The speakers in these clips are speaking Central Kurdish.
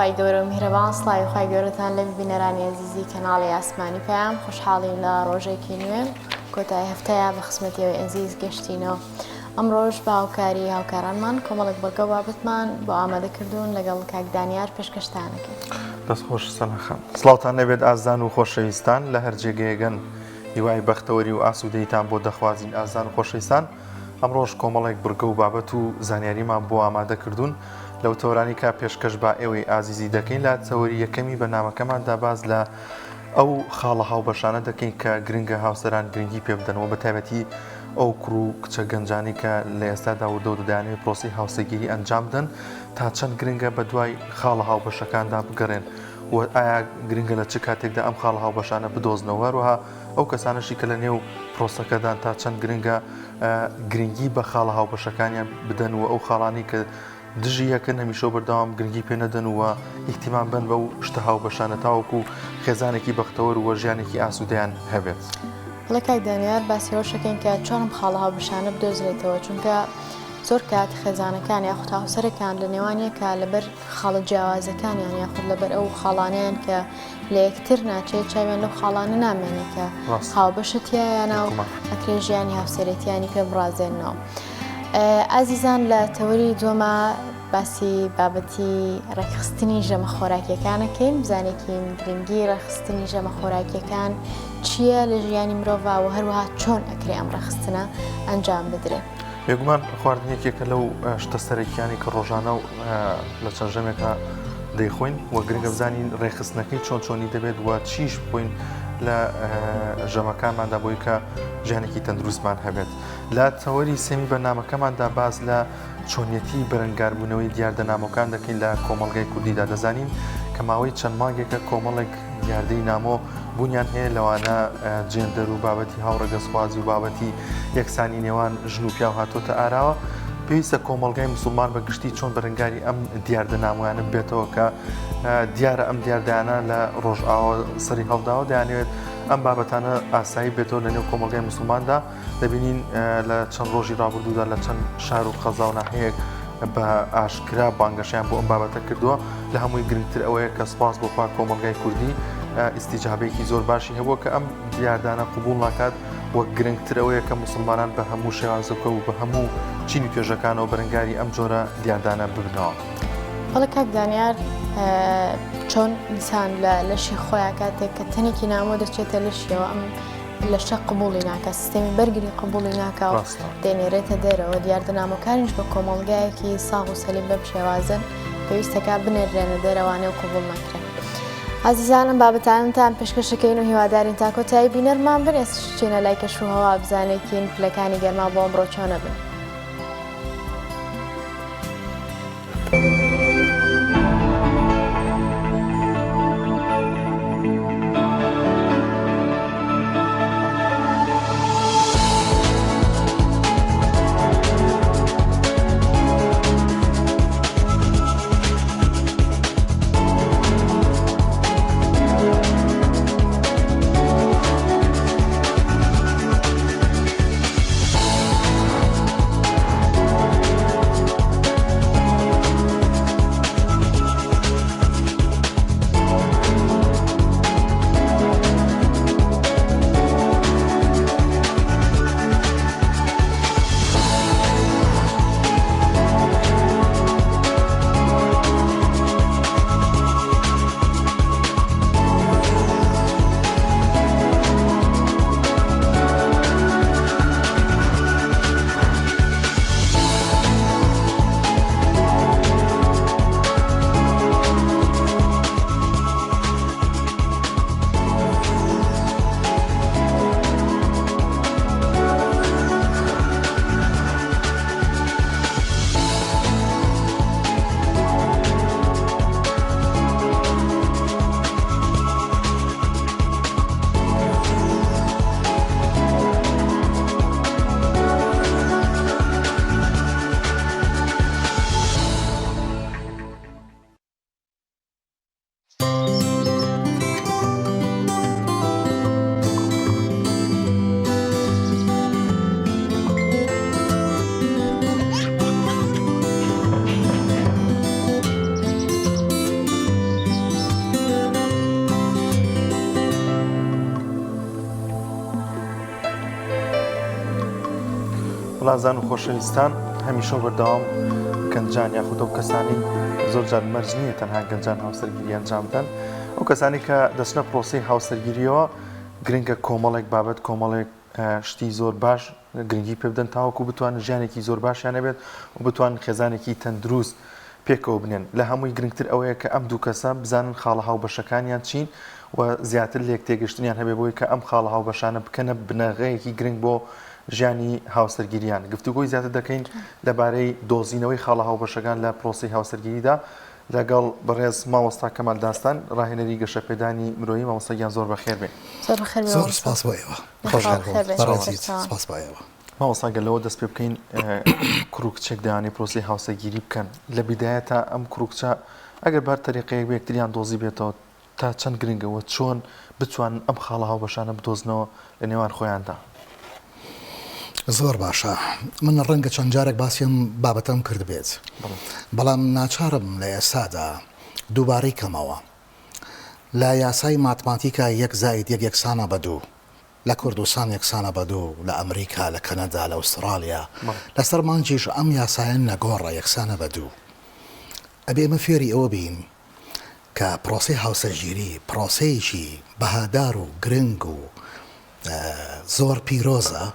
خوای گەورە و میهرەبان سڵاوی خوای گەورەتان لێ بینەرانی ئەزیزی کەناڵی ئاسمانی پەیام خۆشحاڵین لە ڕۆژێکی نوێ کۆتای هەفتەیە بە خزمەتی ئەوی ئەزیز گەشتینەوە ئەمڕۆش بە هاوکاری هاوکارانمان کۆمەڵێک بەڵگە و بابەتمان بۆ ئامادە کردوون لەگەڵ کاک دانیار پێشکەشتانەکەین. دەست خۆش سەنا خان. سڵاوتان لێبێت ئازیزان و خۆشەویستان لە هەر جێگەیەگەن هیوای بەختەوەری و ئاسوودەیتان بۆ دەخوازین ئازیزان و خۆشەویستان ئەمڕۆش کۆمەڵێک بڕگە و بابەت و زانیاریمان بۆ ئامادە کردوون لەو تەوەرانەی کە پێشکەش بە ئێوەی ئازیزی دەکەین لە تەوەری یەکەمی بەرنامەکەماندا باس لە ئەو خاڵە هاوبەشانە دەکەین کە گرنگە هاوسەران گرنگی پێ بدەن و بە تایبەتی ئەو کوڕ و کچە گەنجانەی کە لە ئێستادا وردە وردە دەیانەوێت پرۆسەی هاوسەرگیری ئەنجام بدەن تا چەند گرنگە بە دوای خاڵە هاوبەشەکاندا بگەڕێن و ئایا گرنگە لە چ کاتێکدا ئەم خاڵە هاوبەشانە بدۆزنەوە هەروەها ئەو کەسانەشی کە لە نێو پرۆسەکەدان تا چەند گرنگە گرنگی بە خاڵە هاوبەشەکانیان بدەن و ئەو خاڵانەی کە دژی یەکن هەمیشە و بەردەوام گرنگی پێ نەدەن و ئیهتیمام بەن بەو شتە هاوبەشانە تاوەکو خێزانێکی بەختەوەر و ژیانێکی ئاسوودەیان هەبێت. بەڵێ کاک دانیار باسی ئەوەش ئەکەین کە چۆن ئەم خاڵە هاوبەشانە بدۆزرێتەوە چونکە زۆر کات خێزانەکان یاخود هاوسەرەکان لە نێوان یەکا لەبەر خاڵە جیاوازەکانیان یاخود لەبەر ئەو خاڵانەیان کە لە یەکتر ناچێت چاویان لەو خاڵانە نامێنێ کە هاوبەشە تیایانە و ئەکرێ ژیانی هاوسەرێتیانی پێ بڕازێننەوە. ئازیزان لە تەوەری دووەما باسی بابەتی ڕێکخستنی ژەمە خۆراکیەکانەکەین بزانێکین گرنگی ڕێکخستنی ژەمە خۆراکیەکان چییە لە ژیانی مرۆڤ و هەروەها چۆن ئەکرێ ئەم ڕێکخستنە ئەنجام بدرێ. بێگومان خواردن یەکێکە لەو شتە سەرەکیانەی کە ڕۆژانە و لە چەند ژەمێکا دەیخۆین و گرنگە بزانین ڕێکخستنەکەی چۆن چۆنی دەبێت و چیش بخۆین لە ژەمەکانماندا بۆی کە ژیانێکی تەندروستمان هەبێت. لە تەوەری سێمی بەرنامەکەماندا باس لە چۆنیەتی بەرەنگاربوونەوەی دیاردە نامۆکان دەکەین لە کۆمەڵگای کوردیدا. دەزانین کە ماوەی چەند مانگێکە کۆمەڵێک دیاردەی نامۆ بوونیان هەیە لەوانە جێندەر و بابەتی هاوڕەگەزخوازی و بابەتی یەکسانی نێوان ژن و پیاو هاتۆتە ئاراوە. پێویستە کۆمەڵگای مسوڵمان بە گشتی چۆن بەرەنگاری ئەم دیاردە نامۆیانە ببێتەوە کە دیارە ئەم دیاردانە لە ڕۆژئاوا سەری هەڵداوە دەیانەوێت ئەم بابەتانە ئاسایی بێتەوە لە نێو کۆمەڵگای مسوڵماندا. دەبینین لە چەند ڕۆژی ڕابردوودا لە چەند شار و قەزا و ناحیەیەک بە ئاشکرا بانگەشەیان بۆ ئەم بابەتە کردووە لە هەمووی گرنگتر ئەوەیە کە سپاس بۆ خوا کۆمەڵگای کوردی ئیستیجابێکی زۆر باشی هەبووە کە ئەم دیاردانە قبوڵ ناکات و گرنگتر ئەوەیە کە موسڵمانان بە هەموو شێوازەکە و بە هەموو چین و توێژەکانەوە بەرەنگاری ئەم جۆرە دیاردانە ببنەوە. بەڵێ کاک دانیار چۆن ئینسان لە لەشی خۆیان کاتێک کە تەنێکی نامۆ دەچێتە لەشیەوە ئەم لەشە قبوڵی ناکا سیستەمی بەرگری قبوڵی ناکا و دەینێرێتە دەرەوە دیاردە نامۆکانیش بە کۆمەڵگایەکی ساغ و سەلیم بەم شێوازن پێویستەکە بنێرێنە دەرەوانێ و قبوڵ نەکرێن. ئازیزان ئەم بابەتانتان پێشکەشەکەین و هیوادارین تا کۆتایی بینەرمان بن ئێستش بچینە لای کەش و هەوا بزانێکین پلەکانی گەرما بۆ ئەمڕۆ چۆنە بن. وڵازان و خۆشەویستان هەمیشە و بەردەوام گەنجان یاخود ئەو کەسانی زۆر جار مەرج نییە تەنها گەنجان هاوسەرگیری ئەنجام بدەن ئەو کەسانی کە دەچنە پرۆسی هاوسەرگیریەوە گرنگە کۆمەڵێک بابەت کۆمەڵێک شتی زۆر باش گرنگی پێ بدەن تاوەکو بتوانن ژیانێکی زۆر باشیان هەبێت و بتوانن خێزانێکی تەندروست پێکەوە بنێن. لە هەمووی گرنگتر ئەوەیە کە ئەم دوو کەسە بزانن خاڵە هاوبەشەکانیان چین و زیاتر لێکتێگەشتنیان هەبێ بۆی کە ئەم خاڵە هاوبەشانە بکەنە بناغەیەکی گرنگ بۆ ژیانی هاوسەرگیریان. گفتوگۆی زیاتر دەکەین لەبارەی دۆزینەوەی خاڵە هاوبەشەکان لە پرۆسەی هاوسەرگیریدا لەگەڵ بەڕێز مامۆستا کەمال داستان ڕاهێنەری گەشەپێدانی مرۆیی. مامۆستا گیان زۆر بەخێر بێی. زۆر بەخێر بێی زۆر مامۆستا. سپاس بۆ ئێوە. خۆشحاڵ خۆشحاڵ بووم. بەخێر بێی. بەڕێزیت. سەرچاوان. سپاس بۆ ئێوە. مامۆستا گەر لەوە دەست پێ بکەین کوڕ و کچێک دەیانەوێت پرۆسەی هاوسەرگیری بکەن لە بیدایەتا ئەم کوڕ و کچە ئەگەر بە هەر تەریقەیەک بێ یەکتریان دۆزیبێتەوە تا چەند گرنگە و چۆن بتوانن ئەم خاڵە هاوبەشانە بدۆزنەوە لە نێوان خۆیاندا؟ زۆر باشە من ڕەنگە چەند جارێک باسی ئەم بابەتەم کردبێت بەڵام ناچارم لە ئێستادا دووبارەی کەمەوە لە یاسای ماتماتیکا یەک زائید یەک یەکسانە بە دوو لە کوردستان یەکسانە بە دوو، لە ئەمریکا، لە کەنەدا، لە ئوستڕاڵیا، لەسەر مانگیش ئەم یاسایە نەگۆڕە، یەکسانە بە دوو. ئەبێ ئێمە فێری ئەوە بین کە پرۆسەی هاوسەرگیری پرۆسەیەکی بەهادار و گرنگ و زۆر پیرۆزە،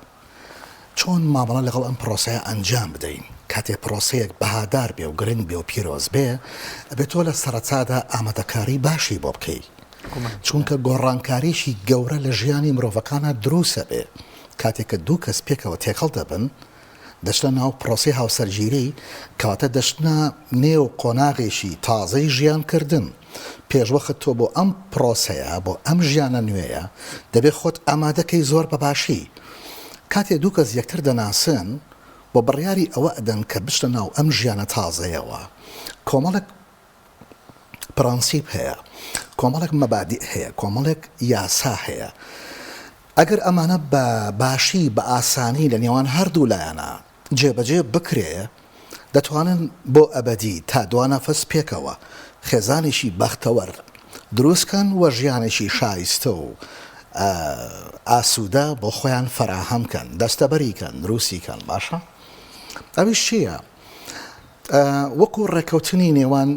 چۆن مامەڵە لەگەڵ ئەم پرۆسەیە ئەنجام بدەین؟ کاتێ پرۆسەیەک بەهادار بێ و گرنگ بێ و پیرۆز بێ، ئەبێ تۆ لە سەرەتادا ئامادەکاری باشی بۆ بکەی. چونکە گۆڕانکاریی گەورە لە ژیانی مرۆڤەکانا دروست ئەبێ کاتێک کە دوو کەس پێکەوە تێکەڵ دەبن دەچنە ناو پرۆسەی هاوسەرگیری کەواتە دەچنە نێو قۆناغێکی تازەی ژیان کردن پێشوەخت تۆ بۆ ئەم پرۆسەیە بۆ ئەم ژیانە نوێیە دەبێ خۆت ئامادەکەی زۆر بە باشی کاتێ دوو کەس یەکتر دەناسن و بڕیاری ئەوە ئەدەن کە بچنە ناو ئەم ژیانە تازەیەوە کۆمەڵێک پرەنسیپ هەیە، کۆمەڵێک مەبادیء هەیە، کۆمەڵێک یاسا هەیە، ئەگەر ئەمانە بە باشی بە ئاسانی لە نێوان هەردوو لایەنە جێبەجێ بکرێ، دەتوانن بۆ ئەبەدی تا دوا نەفەس پێکەوە خێزانێکی بەختەوەر دروست کەن و ژیانێکی شایستە و ئاسوودە بۆ خۆیان فەراهەم کەن، دەستەبەری کەن، دروستی کەن، باشە ئەویش چییە؟ وەکو ڕێککەوتنی نێوان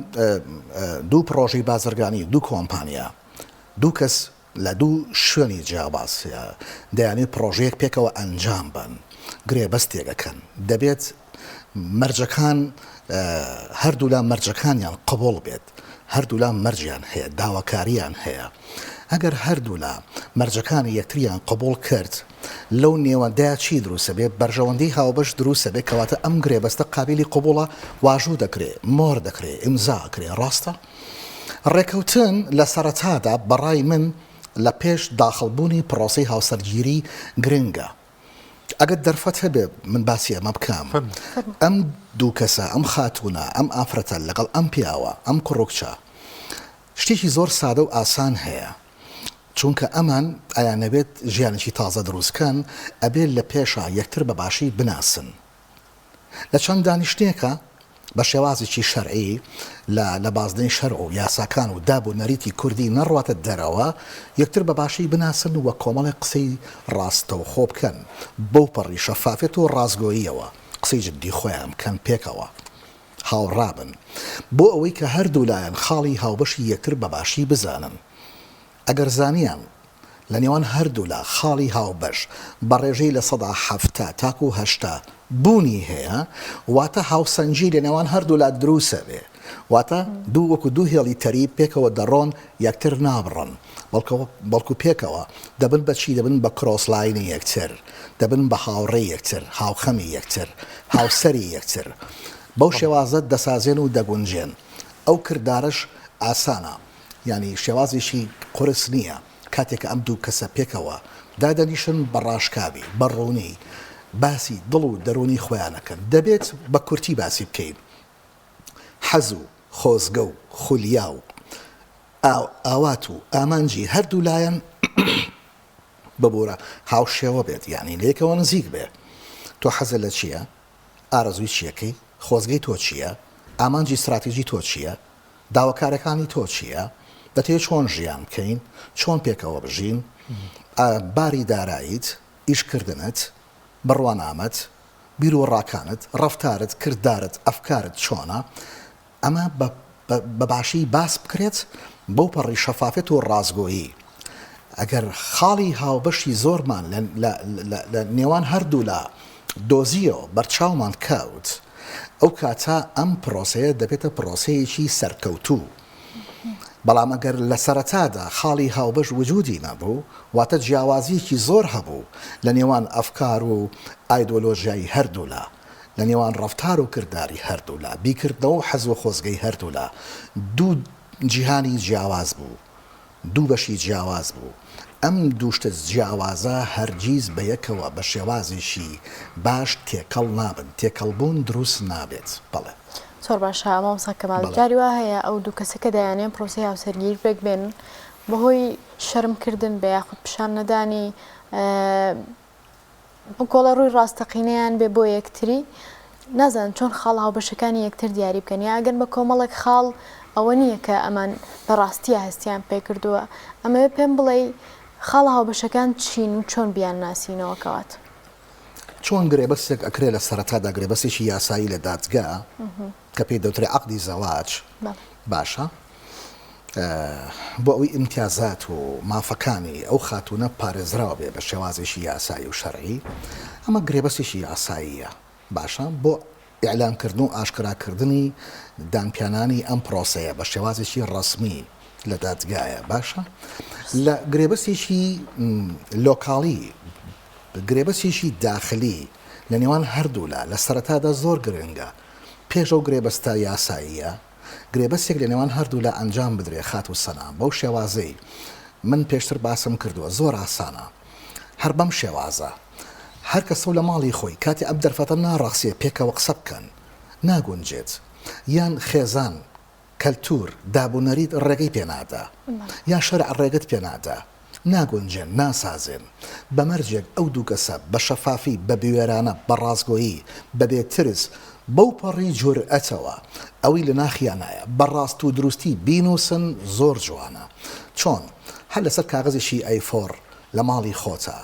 دوو پڕۆژەی بازرگانی، دوو کۆمپانیا، دوو کەس لە دوو شوێنی جیاواز دەیانەوێت پڕۆژەیەک پێکەوە ئەنجام بەن، گرێبەستێک ئەکەن، دەبێت مەرجەکان هەردوولا مەرجەکانیان قبوڵ بێت، هەردوولا مەرجیان هەیە، داواکارییان هەیە، ئەگەر هەردوولا مەرجەکانی یەکتریان قبوڵ کرد، لەو نێوەندەیا چی دروست ئەبێ؟ بەرژەوەندی هاوبەش دروست ئەبێ، کەواتە ئەم گرێبەستە قابیلی قبوڵە، واژوو دەکرێ، مۆر دەکرێ، ئیمزا ئەکرێ، ڕاستە؟ ڕێکەوتن لە سەرەتادا بە ڕای من لە پێش داخڵ بوونی پڕۆسەی هاوسەرگیری گرنگە. ئەگەر دەرفەت هەبێ من باسی ئەمە بکەم، ئەم دوو کەسە، ئەم خاتوونە، ئەم ئافرەتە لەگەڵ ئەم پیاوە، ئەم کوڕ و کچە، شتێکی زۆر سادە و ئاسان هەیە، چونکە ئەمان ئەیانەوێت ژیانێکی تازە دروست کەن ئەبێ لە پێشا یەکتر بە باشی بناسن لە چەند دانیشتنێکا بە شێوازێکی شەرعی لە لە بازنەی شەرع و یاساکان و داب و نەریتی کوردی نەڕواتە دەرەوە یەکتر بە باشی بناسن و کۆمەڵێک قسەی ڕاستەوخۆ بکەن بەو پەڕی شەفافیەت و ڕاستگۆییەوە قسەی جدی خۆیان بکەن پێکەوە هاوڕابن بۆ ئەوەی کە هەردوولایان خاڵی هاوبەشی یەکتر بە باشی بزانن. ئەگەر زانیان لە نێوان هەردوولا خاڵی هاوبەش بە ڕێژەی 70% تاکوو 80 بوونی هەیە، واتە هاوسەنگی لە نێوان هەردوولا دروسەبێ. واتە دوو وەکوو دوو هێڵی تەریب پێکەوە دەڕۆن یەکتر نابڕن، بەڵکو پێکەوە دەبن بە چی؟ دەبن بە cross line ی یەکتر، دەبن بە هاوڕێی یەکتر، هاوخەمی یەکتر، هاوسەری یەکتر. بەو شێوازە دەسازێن و دەگونجێن. ئەو کردارەش ئاسانە، یانی شێوازێکی قورس نییە. کاتێک کە ئەم دوو کەسە پێکەوە دادەنیشن بە ڕاشکاوی، بە ڕوونی باسی دڵ و دەروونی خۆیان ئەکەن. دەبێت بە کورتی باسی بکەین. حەز و خۆزگە و خولیا و ئاوات و ئامانجی هەردوو لایەن ببورە هاوشێوە بێت یانی لەیەکەوە نزیک بێ تۆ حەزت لە چییە؟ ئارەزووی چیەکەی؟ خۆزگەی تۆ چییە؟ ئامانجی ستراتیجی تۆ چییە؟ داواکارەکانی تۆ چییە؟ دەتەوێت چۆن ژیان بکەین؟ چۆن پێکەوە بژین؟ باری داراییت؟ ئیشکردنت؟ بڕوانامەت؟ بیروڕاکانت، ڕەفتارت، کردارت، ئەفکارت چۆنە، ئەمە بە باشی باس بکرێت بەوپەڕی شەفافیەت و ڕاستگۆیی. ئەگەر خاڵی هاوبەشی زۆرمان لە نێوان هەردوولا دۆزییەوە، بەرچاومان کەوت، ئەو کاتە ئەم پرۆسەیە دەبێتە پرۆسەیەکی سەرکەوتوو. بەڵام ئەگەر لە سەرەتادا خاڵی هاوبەش وجودی نەبوو، واتە جیاوازییەکی زۆر هەبوو لە نێوان ئەفکار و ئایدۆلۆژیای هەردوولا، لە نێوان ڕەفتار و کرداری هەردوولا، بیرکردنەوە و حەز و خۆزگەی هەردوولا، دوو جیهانی جیاواز بوو، دوو بەشی جیاواز بوو، ئەم دوو شتە جیاوازە هەرگیز بە یەکەوە بە شێوازێکی باش تێکەڵ نابن، تێکەڵبوون دروست نابێت. بەڵێ. زۆر باشە مامۆستا کەمال، جاری وا هەیە ئەو دوو کەسە کە دەیانەوێن پرۆسەی هاوسەرگیری پێک بێنن بەهۆی شەرم کردن بێ یاخود پیشان نەدانی بکۆڵە ڕووی ڕاستەقینەیان بێ بۆ یەکتری نازانن چۆن خاڵ هاوبەشەکانی یەکتر دیاری بکەن یا ئەگەر بە کۆمەڵێک خاڵ ئەوە نییە کە ئەمان لە ڕاستیە هەستیان پێکردووە ئەمەوێ پێم بڵێ خاڵە هاوبەشەکان چین و چۆن بیان ناسینەوە کەوات. چۆن گرێبەستێک ئەکرێ لە سەرەتادا گرێبەستێکی یاسایی لە دادگا کە پێی دەوترێ عەقدی زەواج باشە بۆ ئەوەی ئیمتیازات و مافەکانی ئەو خاتوونە پارێزراو بێ بە شێوازێکی یاسایی و شەرعی ئەمە گرێبەستێکی یاساییە باشە بۆ ئیعلانکردن و ئاشکراکردنی دانپیانانی ئەم پرۆسەیە بە شێوازێکی ڕەسمی لە دادگایە باشە لە گرێبەستێکی لۆکاڵی گرێبەستێکی داخلی لە نێوان هەردوولا لە سەرەتادا زۆر گرنگە پێش ئەو گرێبەستە یاساییە گرێبەستێک لە نێوان هەردوولا ئەنجام بدرێ خاتوو سەنا بەو شێوازەی من پێشتر باسم کردووە زۆر ئاسانە هەر بەم شێوازە هەر کەسەو لە ماڵی خۆی کاتێ ئەم دەرفەتە ناڕەخسێ پێکەوە قسە بکەن ناگونجێت یان خێزان کەلتور، داب و نەریت ڕێگەی پێ نادا، یا شەرع ڕێگەت پێ نادا، ناگونجێن، ناسازێن. بە مەرجێک ئەو دوو کەسە بە شەفافی، بە بوێرانە، بە ڕاستگۆیی، بە بێ ترس، بەوپەڕی جورئەتەوە ئەوەی لە ناخیانایە بە ڕاست و دروستی بینووسن زۆر جوانە. چۆن؟ هەر لەسەر کاغەزێکی ئەی فۆڕ لە ماڵی خۆتا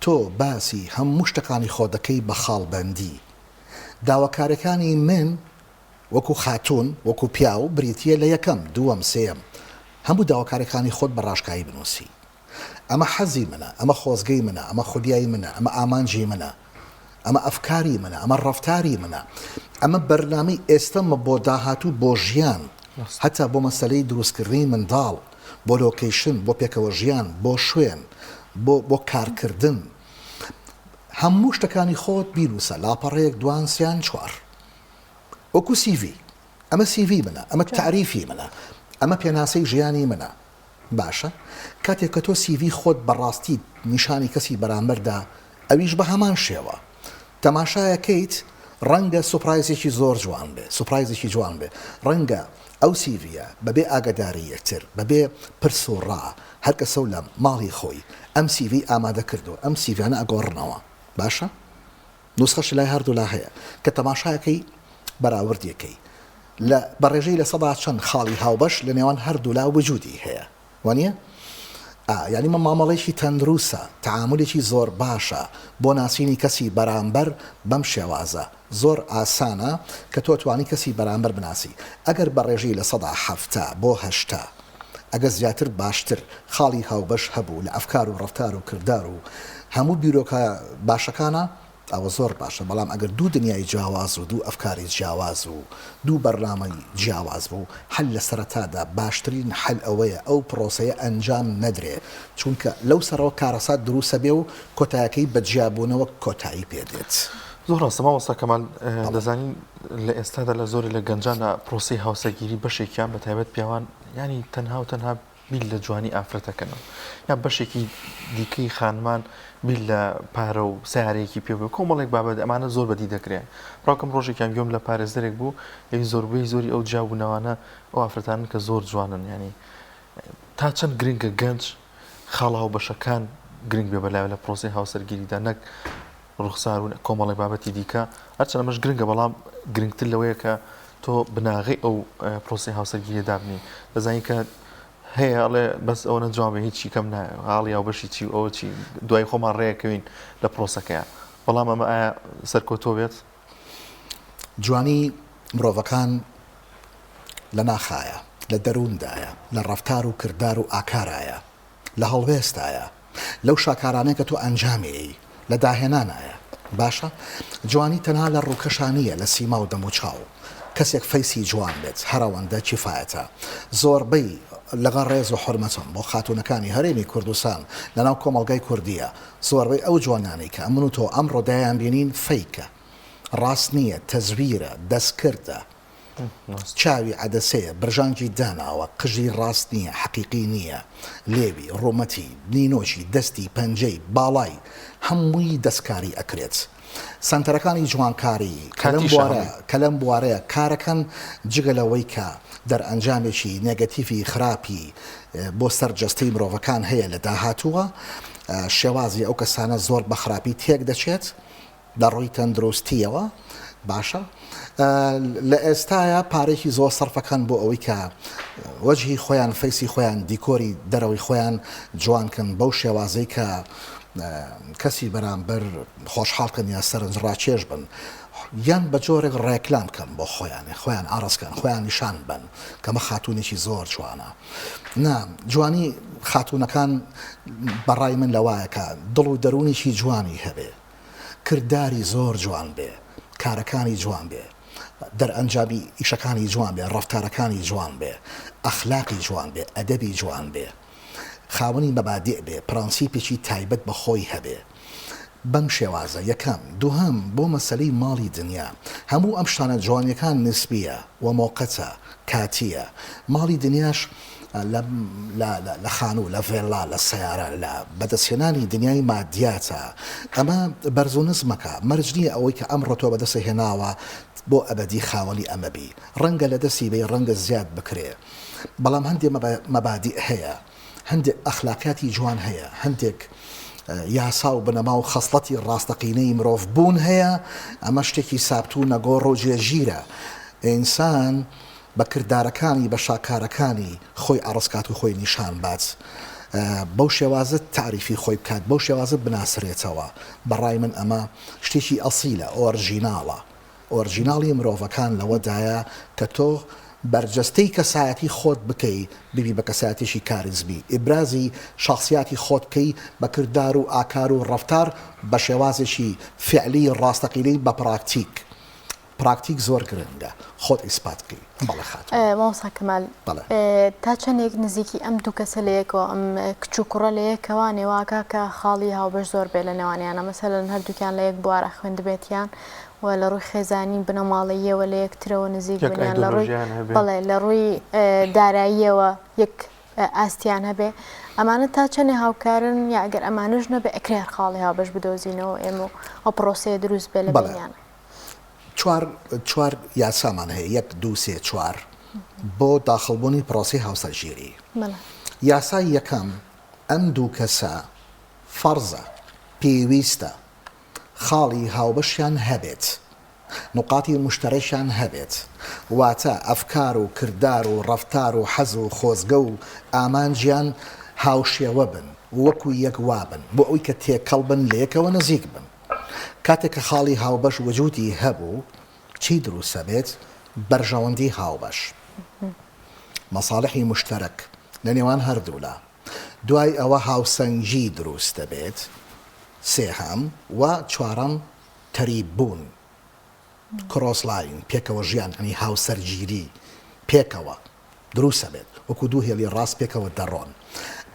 تۆ باسی هەموو شتەکانی خۆت دەکەی بە خاڵبەندی. داواکاریەکانی من وەکو خاتوون، وەکو پیاو، بریتییە لە یەکەم، دووەم، سێیەم. هەموو داواکاریەکانی خۆت بە ڕاشکاوی بنووسی. ئەمە حەزی منە، ئەمە خۆزگەی منە، ئەمە خولیای منە، ئەمە ئامانجی منە، ئەمە ئەفکاری منە، ئەمە ڕەفتاری منە، ئەمە بەرنامەی ئێستەمە بۆ داهاتوو، بۆ ژیان، هەتا بۆ مەسەلەی دروستکردنی منداڵ، بۆ location، بۆ پێکەوە ژیان، بۆ شوێن، بۆ بۆ کارکردن. هەموو شتەکانی خۆت بینووسە، لاپەڕەیەک، دوان، سیان، چوار. وەکو CV ئەمە CV منە ئەمە تاریفی منە ئەمە پێناسەی ژیانی منە باشە کاتێک کە تۆ CV خۆت بەڕاستی نیشانی کەسی بەرامبەردا ئەویش بە هەمان شێوە تەماشایەکەیت ڕەنگە surprise ێکی زۆر جوان بێ surprise ێکی جوان بێ ڕەنگە ئەو CV یە بەبێ ئاگداری یەکتر بەبێ پرس و ڕا هەر کەسەو لە ماڵی خۆی ئەم CV ئامادە کردو ئەم CV یانە ئەگۆڕنەوە باشە نوسخەش لای هەردوولا هەیە کە تەماشاکەی بەراوردیەکەی لە بە ڕێژەی چەند خاڵی هاوبەش لە نێوان هەردوولا وجودی هەیە وانیە؟ ئا یانی مە مامەڵەیەکی تەندروسە تەعامولێکی زۆر باشە بۆ ناسینی کەسی بەرامبەر بەم شێوازە زۆر ئاسانە کە تۆ توانی کەسی بەرامبەر بناسی ئەگەر بە ڕێژەی 70% بۆ 80 ئەگەر زیاتر باشتر خاڵی هاوبەش هەبوو لە ئەفکار و ڕەفتار و کردار و هەموو بیرۆکە باشەکانا ئەوە زۆر باشە بەڵام ئەگەر دوو دنیای جیاواز و دوو ئەفکاری جیاواز و دوو بەرنامەی جیاواز بوو حەل لە سەرەتادا باشترین حەل ئەوەیە ئەو پرۆسەیە ئەنجام نەدرێ چونکە لەو سەرەوە کارەسات دروسەبێ و کۆتایەکەی بە جیابوونەوە کۆتایی پێ دێت. زۆر ڕاستە مامۆستا کەمال دەزانین لە ئێستادا لە زۆرێ لە گەنجاندا پرۆسەی هاوسەرگیری بەشێکیان بە تایبەت پیاوان یانی تەنها و تەنها بیر لە جوانی ئافرەتەکەنەوە یا بەشێکی دیکەی خانمان بیر لە پارە و سیارەیەکی پێ بوو کۆمەڵێک بابەت ئەمانە زۆر بەدی دەکرێن ڕاکەم ڕۆژێکیان گوێم لە پارێزەرێک بوو ئەی زۆربەی زۆری ئەو جیابوونەوانە ئەو ئافرەتانن کە زۆر جوانن ینی تا چەند گرنگە گەنج خاڵ هاوبەشەکان گرنگ بێ بەلایەوە لە پرۆسەی هاوسەرگیریدا نەک ڕوخسار و کۆمەڵێک بابەتی دیکە، هەرچەند ئەمەش گرنگە بەڵام گرنگتر لەوەیە کە تۆ بناغەی ئەو پرۆسەی هاوسەرگیریە دابنێی دەزانی کە هەیە ئەڵێ بەس ئەوە نەجوان بێ هیچی کەم نایە حاڵی هاوبەشی چی و ئەوە چی دوای خۆمان ڕێکەوین لە پرۆسەکەیە. بەڵام ئەمە ئایا سەرکەوتوو بێت؟ جوانی مرۆڤەکان لە ناخایە، لە دەرووندایە، لە ڕەفتار و کردار و ئاکارایە، لە هەڵوێستایە، لەو شاکارانەی کە تۆ ئەنجامی ئەی، لە داهێنانایە. باشە جوانی تەنها لە ڕووکەشا نییە، لە سیما و دەموچاو. کەسێک face ی جوان بێت هەرئەوەندە کیفایەتە. زۆربەی، لەگەڵ ڕێز و حورمەتم بۆ خاتوونەکانی هەرێمی کوردستان لەناو کۆمەڵگای کوردییە، زۆربەی ئەو جوانیانەی کە من و تۆ ئەمڕۆ دەیانبینین fake ە. ڕاست نییە، تەزویرە، دەستکردە. چاوی عەدەسەیە، برژانگی داناوە، قژی ڕاست نییە، حەقیقی نییە، لێوی، ڕوومەتی، نینۆکی، دەستی، پەنجەی، باڵای، هەمووی دەستکاری ئەکرێت. سەنتەرەکانی جوانکاری کە لەم بوارە کە لەم بوارەیە کارەکەن جگە لەوەی کە دەرئەنجامێکی نێگەتیڤی خراپی بۆ سەر جەستەی مرۆڤەکان هەیە لە داهاتووە، شێوازی ئەو کەسانە زۆر بە خراپی تێکدەچێت. لە ڕووی تەندروستیەوە باشە لە ئێستایا پارێکی زۆر سەرفەکەن بۆ ئەوەی کە وەجهی خۆیان face ی خۆیان دیکۆری دەرەوەی خۆیان جوانکەن بەو شێوازەی کە کەسی بەرامبەر خۆشحاڵکەن یا سەرنج ڕاکێش بن یان بە جۆرێک ڕێکلام بکەن بۆ خۆیان خۆیان عەرزکەن خۆیان نیشان بن کەمە خاتونێکی زۆر جوانە نا جوانی خاتونەکان بەڕای من لەوایە کە دڵ و دەروونێکی جوانی هەبێ کرداری زۆر جوان بێ، کارەکانی جوان بێ، دەرئەنجامی ئیشەکانی جوان بێ، ڕەفتارەکانی جوان بێ، ئەخلاقی جوان بێ، ئەدەبی جوان بێ، خاوەنی مەبادیء بێ، پرەنسیپێکی تایبەت بە خۆی هەبێ. بەم شێوازە یەکەم. دووهەم، بۆ مەسەلەی ماڵی دنیا، هەموو ئەم شتانە جوانیەکان نسبیە و مۆقەتە، کاتیە. ماڵی دنیاش لە لە لە خانوو، لە ڤێللا، لە سەیارە، لە بەدەستهێنانی دنیای مادیاتە. ئەمە بەرز و نزمەکە. مەرج نییە ئەوەی کە ئەمڕۆ تۆ بەدەستت هێناوە بۆ ئەبەدی خاوەنی ئەمە بی. ڕەنگە لە دەستی بەی، ڕەنگە زیاد بکرێ. بەڵام هەندێ مەبادیء هەیە، هەندێک ئەخلاقیاتی جوان هەیە، هەندێک یاسا و بنەما و خەسڵەتی ڕاستەقینەی مرۆڤ بوون هەیە، ئەمە شتێکی سابت و نەگۆڕ و جێگیرە. ئینسان بە کردارەکانی، بە شاکارەکانی خۆی عەڕز کات و خۆی نیشان بات، بەو شێوازە تاریفی خۆی بکات، بەو شێوازە بناسرێتەوە، بە ڕای من ئەمە شتێکی ئەسیلە، ئۆرژیناڵە. ئۆرژیناڵی مرۆڤەکان لەوەدایە کە تۆ بەرجەستەی کەسایەتی خۆت بکەی، ببی بە کەسایەتیی کاریزمی، ئیبرازی شەخسیاتی خۆت بکەی بە کردار و ئاکار و ڕەفتار بە شێوازێکی فیعلی ڕاستەقینەی بە پراکتیک. پراکتیک زۆر گرنگە خۆت ئیسپات بکەی. بەڵێ خاتوون. مامۆستا کەمال بەڵێ. تا چەندێک نزیکی ئەم دوو کەسە لە یەکەوە ئەم کچ و کوڕە لە یەکەوە نێواکە کە خاڵی هاوبەش زۆر بێ لە نێوانیانە مەسەلەن هەردووکیان لە یەک بوارە خوێندبێتیان و لە ڕووی خێزانی بنەماڵەییەوە لە یەکترەوە نزیک یەک بن یان لە ڕووی ئایدۆلۆژیان هەبێ. بەڵێ لە ڕووی داراییەوە یەک ئاستیان هەبێ ئەمانە تا چەندێ هاوکارن یا ئەگەر ئەمانەش نەبێ ئەکرێ هەر خاڵی هاوبەش بدۆزینەوە ئێمە و ئەو پرۆسەیە دروست بێ لە بەڵێ. بەینیانە. چوار چوار یاسامان هەیە یەک دوو سێ چوار بۆ داخڵبوونی پرۆسەی هاوسەرگیری. بەڵێ. یاسای یەکەم ئەم دوو کەسە فەرزە، پێویستە، خاڵی هاوبەشیان هەبێت، نوقاتی موشتەرەکیان هەبێت، واتە ئەفکار و کردار و ڕەفتار و حەز و خۆزگە و ئامانجیان هاوشێوە بن و وەکو یەک وابن، بۆ ئەوەی کە تێکەڵ بن لەیەکەوە نزیک بن. کاتێک کە خاڵی هاوبەش وجودی هەبوو، چی دروست ئەبێت؟ بەرژەوەندی هاوبەش، مەساڵحی موشتەرەک، لە نێوان هەردوولا. دوای ئەوە هاوسەنگی دروست دەبێت، سێهەم، و چوارەم تەریب بوون، cross line، پێکەوە ژیان، یانی هاوسەرگیری پێکەوە دروست ئەبێت، وەکو دوو هێڵی ڕاست پێکەوە دەڕۆن.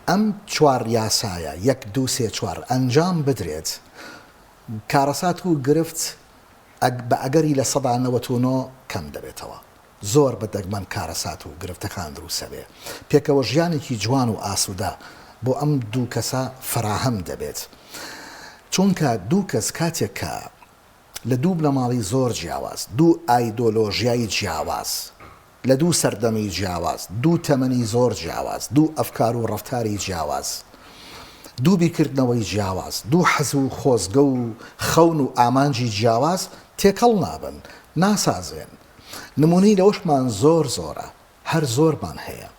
ئەم چوار یاسایە، یەک، دوو، سێ، چوار، ئەنجام بدرێت، کارەسات و گرفت بە ئەگەری 99% کەم دەبێتەوە. زۆر بە دەگمەن کارەسات و گرفتەکان دروسەبێ. پێکەوە ژیانێکی جوان و ئاسودە بۆ ئەم دوو کەسە فەراهەم دەبێت. چونکە دوو کەس کاتێک کە لە دوو بنەماڵی زۆر جیاواز، دوو ئایدۆلۆژیای جیاواز، لە دوو سەردەمی جیاواز، دوو تەمەنی زۆر جیاواز، دوو ئەفکار و ڕەفتاری جیاواز، دوو بیرکردنەوەی جیاواز، دوو حەز و خۆزگە و خەون و ئامانجی جیاواز تێکەڵ نابن، ناسازێن. نمونەی لەوەشمان زۆر زۆرە هەر زۆرمان هەیە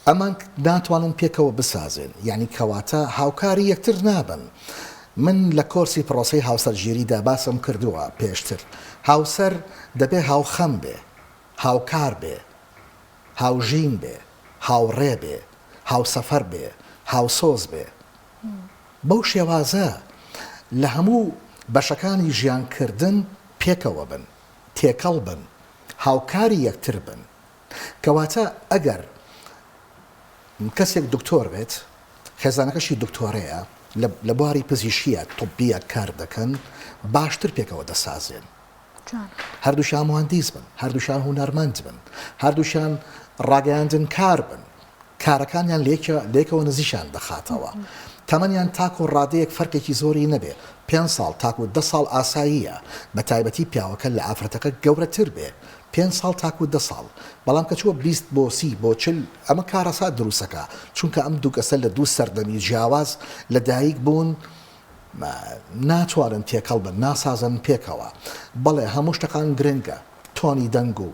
ئەمان ناتوانن پێکەوە بسازێن یعنی کەواتە هاوکاری یەکتر نابن. من لە کۆرسی پڕۆسەی هاوسەرگیریدا باسم کردووە پێشتر، هاوسەر دەبێ هاوخەم بێ، هاوکار بێ، هاوژین بێ، هاوڕێ بێ، هاوسەفەر بێ، هاوسۆز بێ. بەو شێوازە لە هەموو بەشەکانی ژیانکردن پێکەوە بن، تێکەڵ بن، هاوکاری یەکتر بن. کەواتە ئەگەر کەسێک دکتۆر بێت، خێزانەکەشی دکتۆرەیە، لە بواری پزیشکییە، طبییە، کار دەکەن، باشتر پێکەوە دەسازێن. هەردووکیان موهەندیس بن، هەردووکیان هونەرمەند بن، هەردووکیان ڕاگەیاندنکار بن، کارەکانیان لەیەکەوە نزیکیان دەخاتەوە. تەمەنیان تاکو ڕادەیەک فەرقێکی زۆری نەبێ، پێنج ساڵ تاکو دە ساڵ ئاساییە، بە تایبەتی پیاوەکە لە ئافرەتەکە گەورەتر بێ، پێنج ساڵ تاکو دە ساڵ، بەڵام کە چووە 20 بۆ 30 بۆ 40 ئەمە کارەسات دروستەکا، چونکە ئەم دوو کەسە لە دوو سەردەمی جیاواز لە دایک بوون، ناتوانن تێکەڵ بن، ناسازن پێکەوە. بەڵێ هەموو شتەکان گرنگە، تۆنی دەنگ و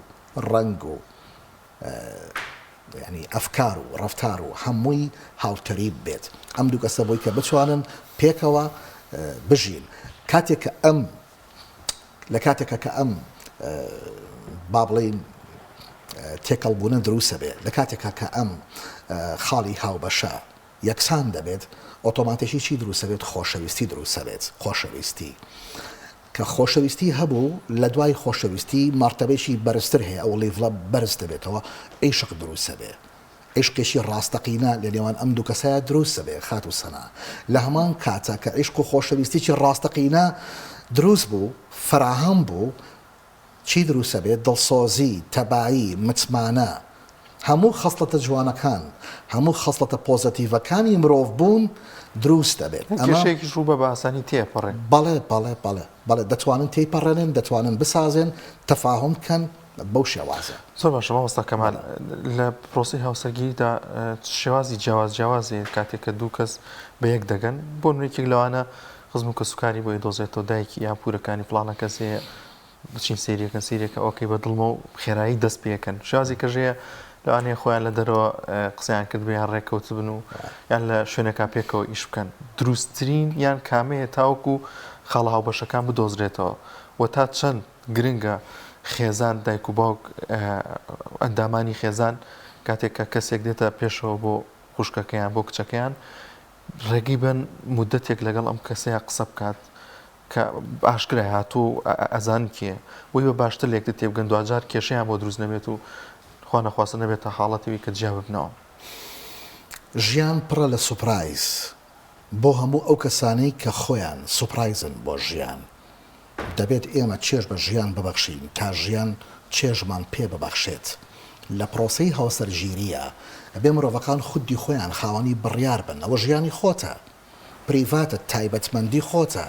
ڕەنگ و یانی ئەفکار و ڕەفتار و هەمووی هاوتەریب بێت ئەم دوو کەسە بۆی کە بتوانن پێکەوە بژین. کاتێک کە ئەم لە کاتێکا کە ئەم با بڵێین تێکەڵبوونە دروستە بێ، لە کاتێکا کە ئەم خاڵی هاوبەشە یەکسان دەبێت، ئۆتۆماتیکی چی دروستە بێت؟ خۆشەویستی دروستە بێت. خۆشەویستی کە خۆشەویستی هەبوو، لە دوای خۆشەویستی مەرتەبەیەکی بەرزتر هەیە، ئەو level ە بەرز دەبێتەوە، عیشق دروستە بێ. عیشقێکی ڕاستەقینە لە نێوان ئەم دوو کەسەیا دروست دەبێ خاتوو سەنا. لە هەمان کاتا کە عیشق و خۆشەویستیی ڕاستەقینە دروست بوو، فەراهەم بوو، چی دروست دەبێ؟ دڵسۆزی، تەبایی، متمانە، هەموو خەسڵەتە جوانەکان، هەموو خەسڵەتە پۆزەتیڤەکانی مرۆڤ بوون دروست دەبێت. هەر ئەمە. کێشەیەکیش ڕوو بە بە ئاسانی تێئەپەڕێ. بەڵێ، بەڵێ، بەڵێ، بەڵێ، دەتوانن تێیپەڕێنن، دەتوانن بسازێن، تەفاهوم بکەن، بەو شێوازە. زۆر باشە مامۆستا کەمال، لە پرۆسەی هاوسەرگیریدا شێوازی جیاواز جیاواز هەیە کاتێک کە دوو کەس بە یەک دەگەن، بۆ نمونە یەکێک لەوانە خزم و کەسوکاری بۆ ئەیدۆزێتەوە دایکی یان پورەکانی فڵانە کەس هەیە بچین سەیریەکەن سەیرێکە okay بە دڵمە و خێرایی دەست پێکەن شێوازی کەش هەیە لەوانەیە خۆیان لە دەرەوە قسەیان کردبێ یان ڕێککەوتبن و یان لە شوێنێکا پێکەوە ئیش بکەن دروستترین یان کامەیە تاوەکو خاڵە هاوبەشەکان بدۆزرێتەوە و تا چەند گرنگە خێزان، دایک و باوک، ئەندامانی خێزان کاتێک کە کەسێک دێتە پێشەوە بۆ خوشکەکەیان بۆ کچەکەیان ڕێگەی بەن مودەتێک لەگەڵ ئەم کەسەیە قسە بکات کە ئاشکرای هاتوو و ئەزان کێ بۆی بە باشتر لێکتر تێبگەن دواجار کێشەیان بۆ دروست نەبێت و خوا نەخواستە نەبێتە حاڵەتێکی کە جیا ببنەوە. ژیان پڕە لە سوپرایز بۆ هەموو ئەو کەسانەی کە خۆیان سوپرایزن بۆ ژیان. دەبێت ئێمە چێژ بە ژیان ببەخشین تا ژیان چێژمان پێ ببەخشێت. لە پرۆسەی هاوسەرگیرییا ئەبێ مرۆڤەکان خودی خۆیان خاوەنی بڕیار بن، ئەوە ژیانی خۆتە، پریڤاتە، تایبەتمەندی خۆتە،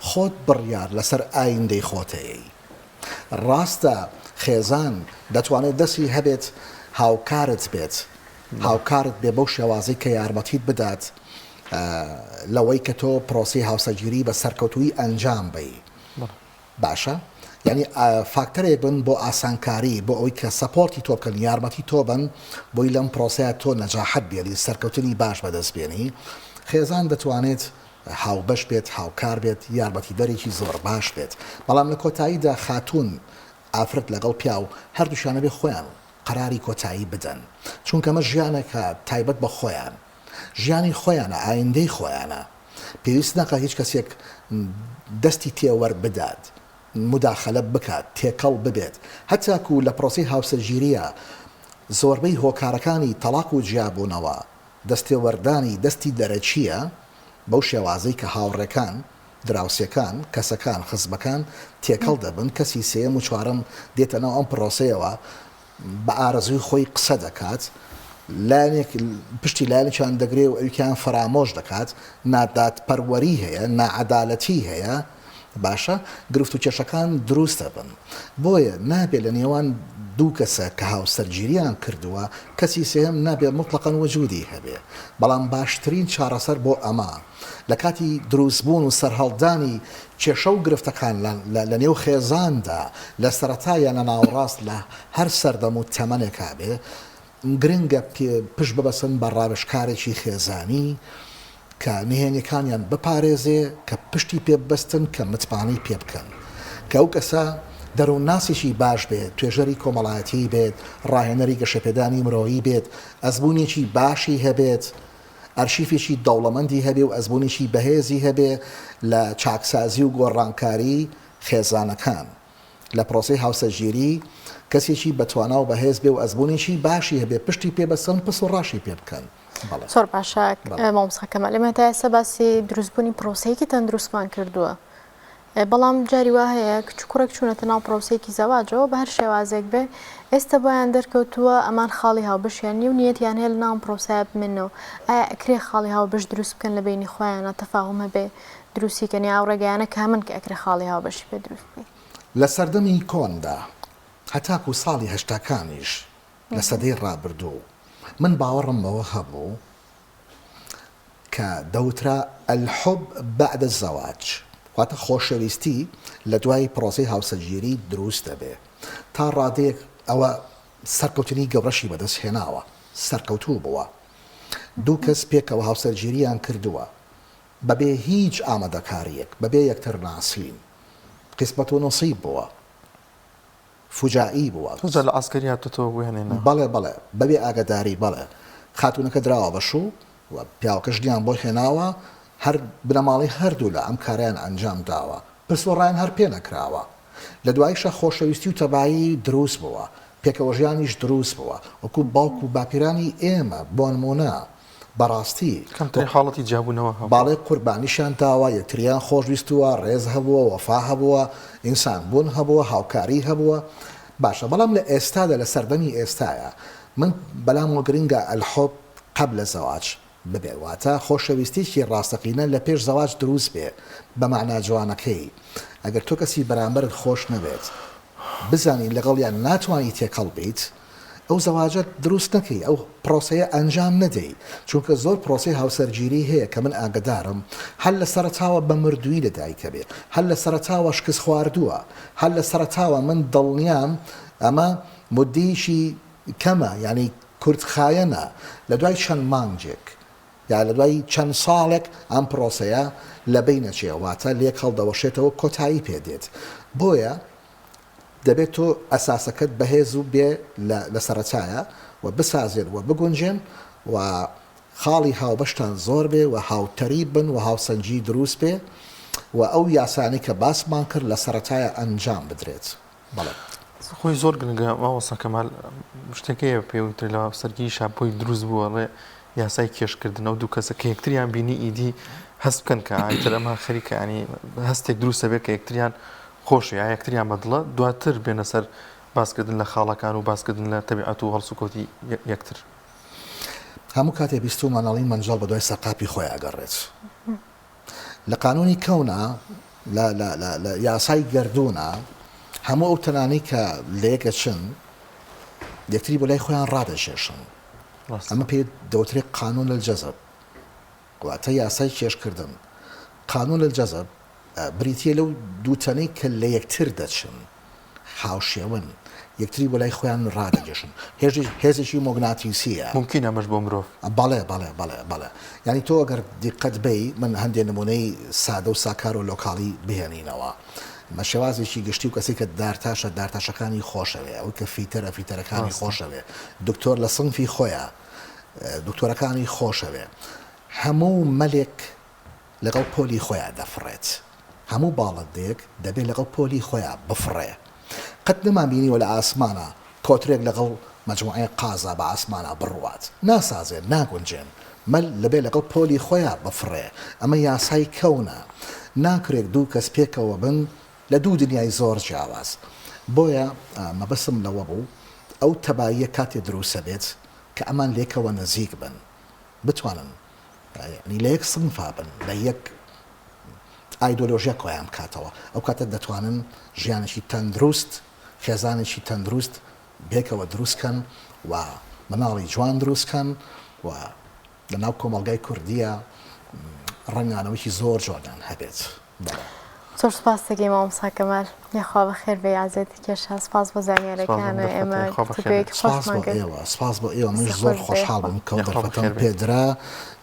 خۆت بڕیار لەسەر ئایندەی خۆتەیەی. ڕاستە خێزان دەتوانێت دەستی هەبێت هاوکارت بێت، هاوکارت بێ بەو شێوازەی کە یارمەتیت بدات لەوەی کە تۆ پرۆسەی هاوسەرگیری بە سەرکەوتوویی ئەنجام بەی باشە یعنی فاکتەرێک بن بۆ ئاسانکاری بۆ ئەوەی کە support ی تۆ بکەن یارمەتی تۆ بن بۆی لەم پرۆسەیە تۆ نەجاحەت بێنی سەرکەوتنی باش بەدەست بێنی خێزان دەتوانێت هاوبەش بێت هاوکار بێت یارمەتیدەرێکی زۆر باش بێت بەڵام لە کۆتاییدا خاتوون ئافرەت لەگەڵ پیاو هەردووشیان ئەبێ خۆیان قەراری کۆتایی بدەن چونکە ئەمە ژیانێکە تایبەت بە خۆیان ژیانی خۆیانە ئایندەی خۆیانە پێویست ناکات هیچ کەسێک دەستی تێوەربدات موداخەلە بکات تێکەڵ ببێت هەتاکو لە پرۆسەی هاوسەرگیریە زۆربەی هۆکارەکانی تەڵاق و جیابوونەوە دەستێوەردانی دەستی دەرەکییە بەو شێوازەی کە هاوڕێکان، دراوسێکان، کەسەکان، خزمەکان تێکەڵ دەبن، کەسی سێیەم و چوارەم دێتە ناو ئەم پرۆسەیەوە بە ئارەزووی خۆی قسە دەکات، لایەنێک پشتی لایەنێکیان دەگرێ و ئەویکیان فەرامۆش دەکات، نادادپەروەری هەیە، ناعەدالەتی هەیە، باشە گرفت و کێشەکان دروست دەبن بۆیە نابێ لە نێوان دوو کەسە کە هاوسەرگیریان کردووە کەسی سێیەم نابێ موتڵەقەن وجودی هەبێ بەڵام باشترین چارەسەر بۆ ئەمە لە کاتی دروست بوون و سەرهەڵدانی کێشە و گرفتەکان لە نێو خێزاندا لە سەرەتا یان لە ناوەڕاست لە هەر سەردەم و تەمەنێکا بێ گرنگە پشت ببەسن بە ڕاوێژکارێکی خێزانی. کە نهێنیەکانیان بپارێزێ، کە پشتی پێ ببەستن، کە متمانەی پێ بکەن. کە ئەو کەسە دەروونناسێکی باش بێت، توێژەری کۆمەڵایەتیی بێت، ڕاهێنەری گەشەپێدانی مرۆیی بێت، ئەزموونێکی باشی هەبێت، ئەرشیفێکی دەوڵەمەندی هەبێ و ئەزموونێکی بەهێزی هەبێ لە چاکسازی و گۆڕانکاری خێزانەکان. لە پرۆسەی هاوسەرگیری کەسێکی بەتوانا و بەهێز بێ و ئەزموونێکی باشی هەبێ، پشتی پێ بەستن، پس و ڕاشی پێ بکەن. بەڵێ. زۆر باشە بەڵێ. مامۆستا کەمال ئێمە تا ئێستا باسی دروستبوونی پرۆسەیەکی تەندروستمان کردووە بەڵام جاری وا هەیە کچ و کوڕێک چوونەتە ناو پرۆسەیەکی زەواجەوە بە هەر شێوازێک بێ ئێستا بۆیان دەرکەوتووە ئەمان خاڵی هاوبەشیان نییە و نیەتیان هەیە لەناو ئەم پرۆسەیە بمێننەوە ئایا ئەکرێ خاڵی هاوبەش دروست بکەن لە بەینی خۆیانا تەفاهوم هەبێ دروستی کەن یا ئەو ڕێگایانە کامن کە ئەکرێ خاڵی هاوبەشی پێ دروست بکەین؟ لە سەردەمی کۆندا هەتاکوو ساڵی هەشتاکانیش لە سەدەی ڕابردوو من باوەڕم بەوە هەبوو کە دەوترا الحب بعد الزواج واتە خۆشەویستی لە دوای پرۆسەی هاوسەرگیری دروست دەبێ تا ڕادەیەک ئەوە سەرکەوتنی گەورەشی بەدەست هێناوە سەرکەوتوو بووە دوو کەس پێکەوە هاوسەرگیریان کردووە بەبێ هیچ ئامادەکاریەک بەبێ یەکتر ناسین قیسمەت و نسیب بووە فوجائی بووە. تۆ جا لە عەسکەری هاتۆتەوە بۆ هێنێ نا. بەڵێ بەڵێ بەبێ ئاگەداری بەڵێ خاتوونەکە دراوە بە شوو و پیاوەکە ژنیان بۆ هێناوە هەر بنەماڵەی هەردوولا ئەم کارەیان ئەنجام داوە پرس و ڕایان هەر پێ نەکراوە لە دواییشا خۆشەویستی و تەبایی دروست بووە پێکەوەژیانیش دروست بووە وەکوو باوک و باپیرانی ئێمە بۆنموونە بەڕاستی. کەمترین حاڵەتی جیابوونەوە هەبووە. بەڵێ قوربانیشیان داوە، یەکتریان خۆش ویستووە، ڕێز هەبووە، وەفا هەبووە، ئینسان بوون هەبووە، هاوکاری هەبووە. باشە بەڵام لە ئێستادا لە سەردەمی ئێستایا من بەلامەوە گرنگە الحب قبل الزواج ببێ واتە خۆشەویستیەکی ڕاستەقینە لە پێش زەواج دروست بێ بە مەعنا جوانەکەی ئەگەر تۆ کەسی بەرامبەرت خۆش نەوێت بزانی لەگەڵیان ناتوانی تێکەڵ بیت ئەو زەواجە دروست نەکەی ئەو پرۆسەیە ئەنجام نەدەی چونکە زۆر پرۆسەی هاوسەرگیری هەیە کە من ئاگەدارم هەر لە سەرەتاوە بە مردووی لە دایکەبێ هەر لە سەرەتاوە شکست خواردووە هەر لە سەرەتاوە من دڵنیام ئەمە مدەیەکی کەمە یانی کورتخایەنە لە دوای چەند مانگێک یا لە دوای چەند ساڵێک ئەم پرۆسەیە لە بەین ئەچێ واتە لێک هەڵدەوەشێتەوە کۆتایی پێ دێت بۆیە دەبێت تۆ ئەساسەکەت بەهێز و بێ لە لە سەرەتایە و بسازێن و بگونجێن و خاڵی هاوبەشتان زۆر بێ و هاوتەریب بن و هاوسەنگی دروست بێ و ئەو یاسانەی کە باسمان کرد لە سەرەتایە ئەنجام بدرێت. بەڵێ. خۆی زۆر گرنگە مامۆستا کەمال شتێک هەیە پێی وترێ لە هاوسەرگیریشا بۆی دروست بووە ڵێ یاسای کێشکردن ئەو دوو کەسە کە یەکتریان بینی ئیدی هەست بکەن کە ئیتر ئەمە خەریکە ینی هەستێک دروستە بێت کە یەکتریان خۆشە یا یەکتریان بەدڵە دواتر بێنە سەر باسکردن لە خاڵەکان و باسکردن لە تەبیعەت و هەڵسوکەوتی یەکتر. هەموو کاتێ بیستوومە ئەڵێن مەنجەڵ بەدوای سەرقاپی خۆی ئەگەڕێت. لە قانوونی کەونا، لە لە لە لە یاسای گەردوونا هەموو ئەو تەنانەی کە لەیەک ئەچن یەکتری بۆ لای خۆیان ڕادەکێشن. ئەمە پێی دەوترێ قانون الجذب واتە یاسای کێشکردن. قانون الجذب بریتییە لەو دوو تەنەی کە لە یەکتر دەچن، هاوشێوەن، یەکتری بۆ لای خۆیان ڕادەکێشن. هێزێکی موگناتیسییە. مومکینە ئەمەش بۆ مرۆڤ؟ بەڵێ، بەڵێ، بەڵێ، بەڵێ. یانی تۆ ئەگەر دیققەت بەی، من هەندێ نموونەی سادە و ساکار و لۆکاڵی بهێنینەوە. بە شێوازێکی گشتی و کەسێک کە دارتاشە، دارتاشەکانی خۆشەوێ، ئەوەی کە فیتەرە، فیتەرەکانی خۆشەوێ، دکتۆر لە سنفی خۆیا، دکتۆرەکانی خۆشەوێ. هەموو مەلێک لەگەڵ پۆلی خۆیا دەفڕێت. هەموو باڵندەیەک دەبێ لەگەڵ پۆلی خۆیا بفڕێ. قەت نەمانبینیوە لە ئاسمانا کۆترێک لەگەڵ مەجموعەیەک قازا بە ئاسمانا بڕوات. ناسازێن، ناگونجێن. مەل دەبێ لەگەڵ پۆلی خۆیا بفڕێ. ئەمە یاسای کەونە. ناکرێت دوو کەس پێکەوە بن لە دوو دنیای زۆر جیاواز. بۆیە مەبەستم لەوە بوو ئەو تەباییە کاتێ دروسەبێت کە ئەمان لێکەوە نزیک بن. بتوانن یانی لە یەک سنفا بن، لە یەک ئایدۆلۆژیا کۆیان بکاتەوە، ئەو کاتە دەتوانن ژیانێکی تەندروست، خێزانێکی تەندروست بێکەوە دروست کەن و مناڵی جوان دروست کەن و لە ناو کۆمەڵگای کوردیە ڕەنگانەوەیکی زۆر جوانیان هەبێت. بەڵێ. زۆر سوپاست دەکەین مامۆستا کەمال. یاخوا بەخێر بێی عەزێتی کێشا سپاس بۆ سپاس بۆ زانیارەکان و دەرفەتەی ئێمە خوا بەخێر بێت. گفتوگۆیەکی سپاس خۆشمان بۆ کرد. ئێوە سپاس بۆ ئێوە منیش دەستی زۆر خۆش بێ. خۆشحاڵ بووم کەو یاخوا دەرفەتەم بەخێر بێی. پێدرا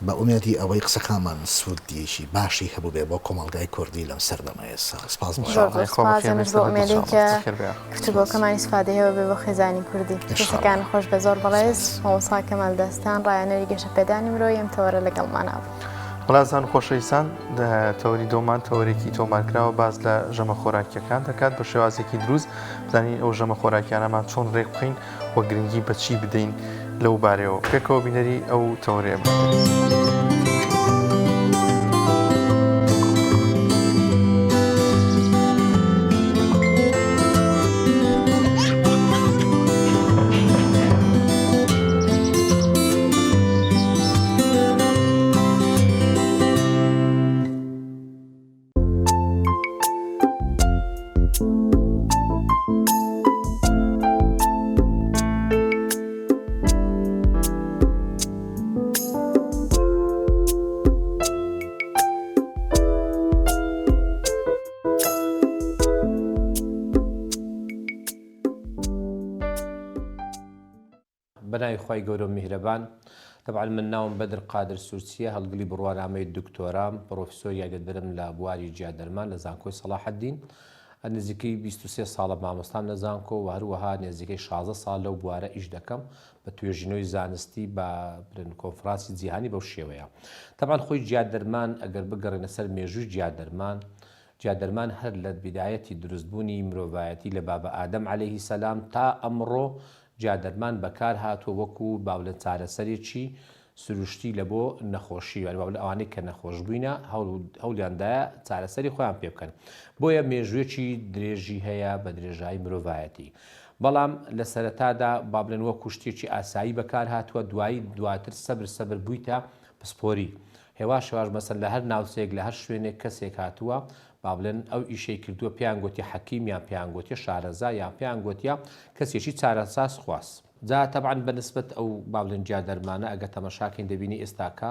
بە ئومێدی ئەوەی قسەکانمان سوودیەکی باشی هەبووبێ بۆ کۆمەڵگای کوردی لەم سەردەمە ئێستا سپاس بۆ زۆر ئێوە. زۆر ان شاء اللە یاخوا سپاس بەخێر بێی ئێمەش بەو سەرەتا ئومێدەی کە بەخێر بێ. سپاس. گفتوگۆکەمان ئیسفادەی هەبووبێ بۆ خێزانی کوردی. ان شاء دەستەکانت اللە. خۆش بێ زۆر بەڕێز سپاس. مامۆستا کەمال داستان ڕاهێنەری گەشەپێدانی مرۆیی ئەم تەوەرە لەگەڵمانا بوو. بەڕێزان و خۆشەویستان تەوەری دۆمان تەوەرێکی تۆمارکراوە باس لە ژەمە خۆراکیەکان دەکات بە شێوازێکی دروست بزانین ئەو ژەمە خۆراکیانەمان چۆن ڕێک بخەین و گرنگی بە چی بدەین لەو بارەیەوە پێکەوە بینەری ئەو تەوەرەیە بن. بەناوی خوای گەورەو میهرەبان تەبعەن من ناوم بەدر قادر سورچیە هەڵگری بڕوانامەی دکتۆرام پڕۆفیسۆر یاریدەدەرم لە بواری جیادەرمان لە زانکۆی سەڵاحەدین نزیکەی 23 ساڵە مامۆستام لە زانکۆ و هەروەها نزیکەی 16 ساڵ لەو بوارە ئیش دەکەم بە توێژینەوەی زانستی بە برن کۆنفرانسی جیهانی بەو شێوەیە تەبعەن خۆی جیادەرمان ئەگەر بگەڕێنە سەر مێژووی جیادەرمان جیادەرمان هەر لە بیدایەتی دروستبوونی مرۆڤایەتی لە بابە ئادەم عەلەیهی سەلام تا ئەمڕۆ جا دەرمان بەکار هاتووە وەکو باولە چارەسەرێکی سروشتی لە بۆ نەخۆشی یانی باولە ئەوانەی کە نەخۆش بووینە هەوڵیان دایە چارەسەری خۆیان پێ بکەن بۆیە مێژوویەکی درێژی هەیە بە درێژایی مرۆڤایەتی بەڵام لە سەرەتادا با بڵێن وەکو شتێکی ئاسایی بەکار هاتووە دوایی دواتر سەبر سەبر بوویتە پسپۆری هێواش هێواش مەسەن لە هەر ناوچەیەک لە هەر شوێنێک کەسێک هاتووە با بڵێن ئەو ئیشەی کردووە پێیان گۆتیە حەکیم یان پێیان گۆتیە شارەزا یان پێیان گۆتیە کەسێکی چارەساز خواز. جا تەبعەن بە نسبەت ئەو با بڵێن گیا دەرمانە ئەگەر تەمەشا کەین دەبینی ئێستاکە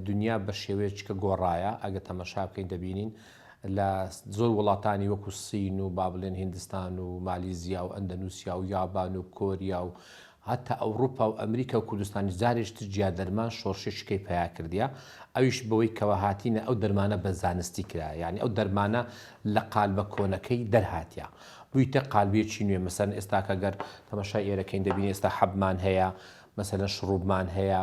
دنیا بە شێوەیەکە گۆڕایە ئەگەر تەمەشا بکەین دەبینین لە زۆر وڵاتانی وەکو سین و با بڵێن هیندستان و مالیزیا و ئەندەنوسیا و یابان و کۆریا و هەتا ئەوڕوپا و ئەمریکا و کوردستانیش جارێکی تر جیا دەرمان شۆڕشێکی کەی پەیا کردیە ئەویش بەوەی کەوا هاتینە ئەو دەرمانە بە زانستی کرا یانی ئەو دەرمانە لە قالبە کۆنەکەی دەرهاتیە بویتە قالبێکی نوێ مەسەلەن ئێستاکە گەر تەمەشای ئێرە کەین دەبینی ئێستا حەبمان هەیە مەسەلەن شڕوبمان هەیە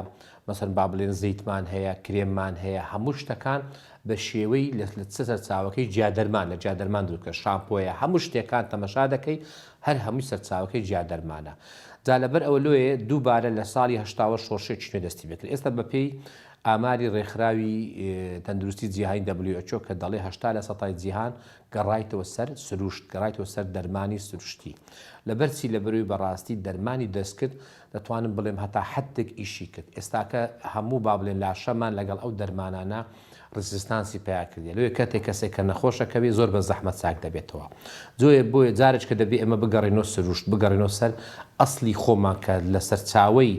مەسەلەن با بڵێن زەیتمان هەیە کرێممان هەیە هەموو شتەکان بە شێوەی لە چ سەرچاوەکەی جیادەرمان لە جیادەرمان دروست کرا شامپۆیە هەموو شتێکان تەمەشا دەکەی هەر هەمووی سەرچاوەکەی جیادەرمانە جا لەبەر ئەوە لۆیە دووبارە لە ساڵی هەشتاوە شۆڕشێکی نوێ دەستی پێکرد ئێستا بەپێی ئاماری ڕێکخراوی تەندروستی جیهانی WHO کە دەڵێ 80 لە سەتای جیهان گەڕایتەوە سەر سروشت گەڕایتەوە سەر دەرمانی سروشتی لەبەر چی لەبەرەوەی بەڕاستی دەرمانی دەستکرد دەتوانم بڵێم هەتا حەدێک ئیشی کرد ئێستاکە هەموو با بڵێن لاشەمان لەگەڵ ئەو دەرمانانە resistance ی پیا کردیە لۆیە کەتێک کەسێک کە نەخۆشە کەوێ زۆر بە زەحمەت چاک دەبێتەوە جۆیە بۆیە جارێک کە دەبێ ئێمە بگەڕێینەوە سروشت بگەڕێینەوە سەر ئەسڵی خۆمان کە لە سەرچاوەی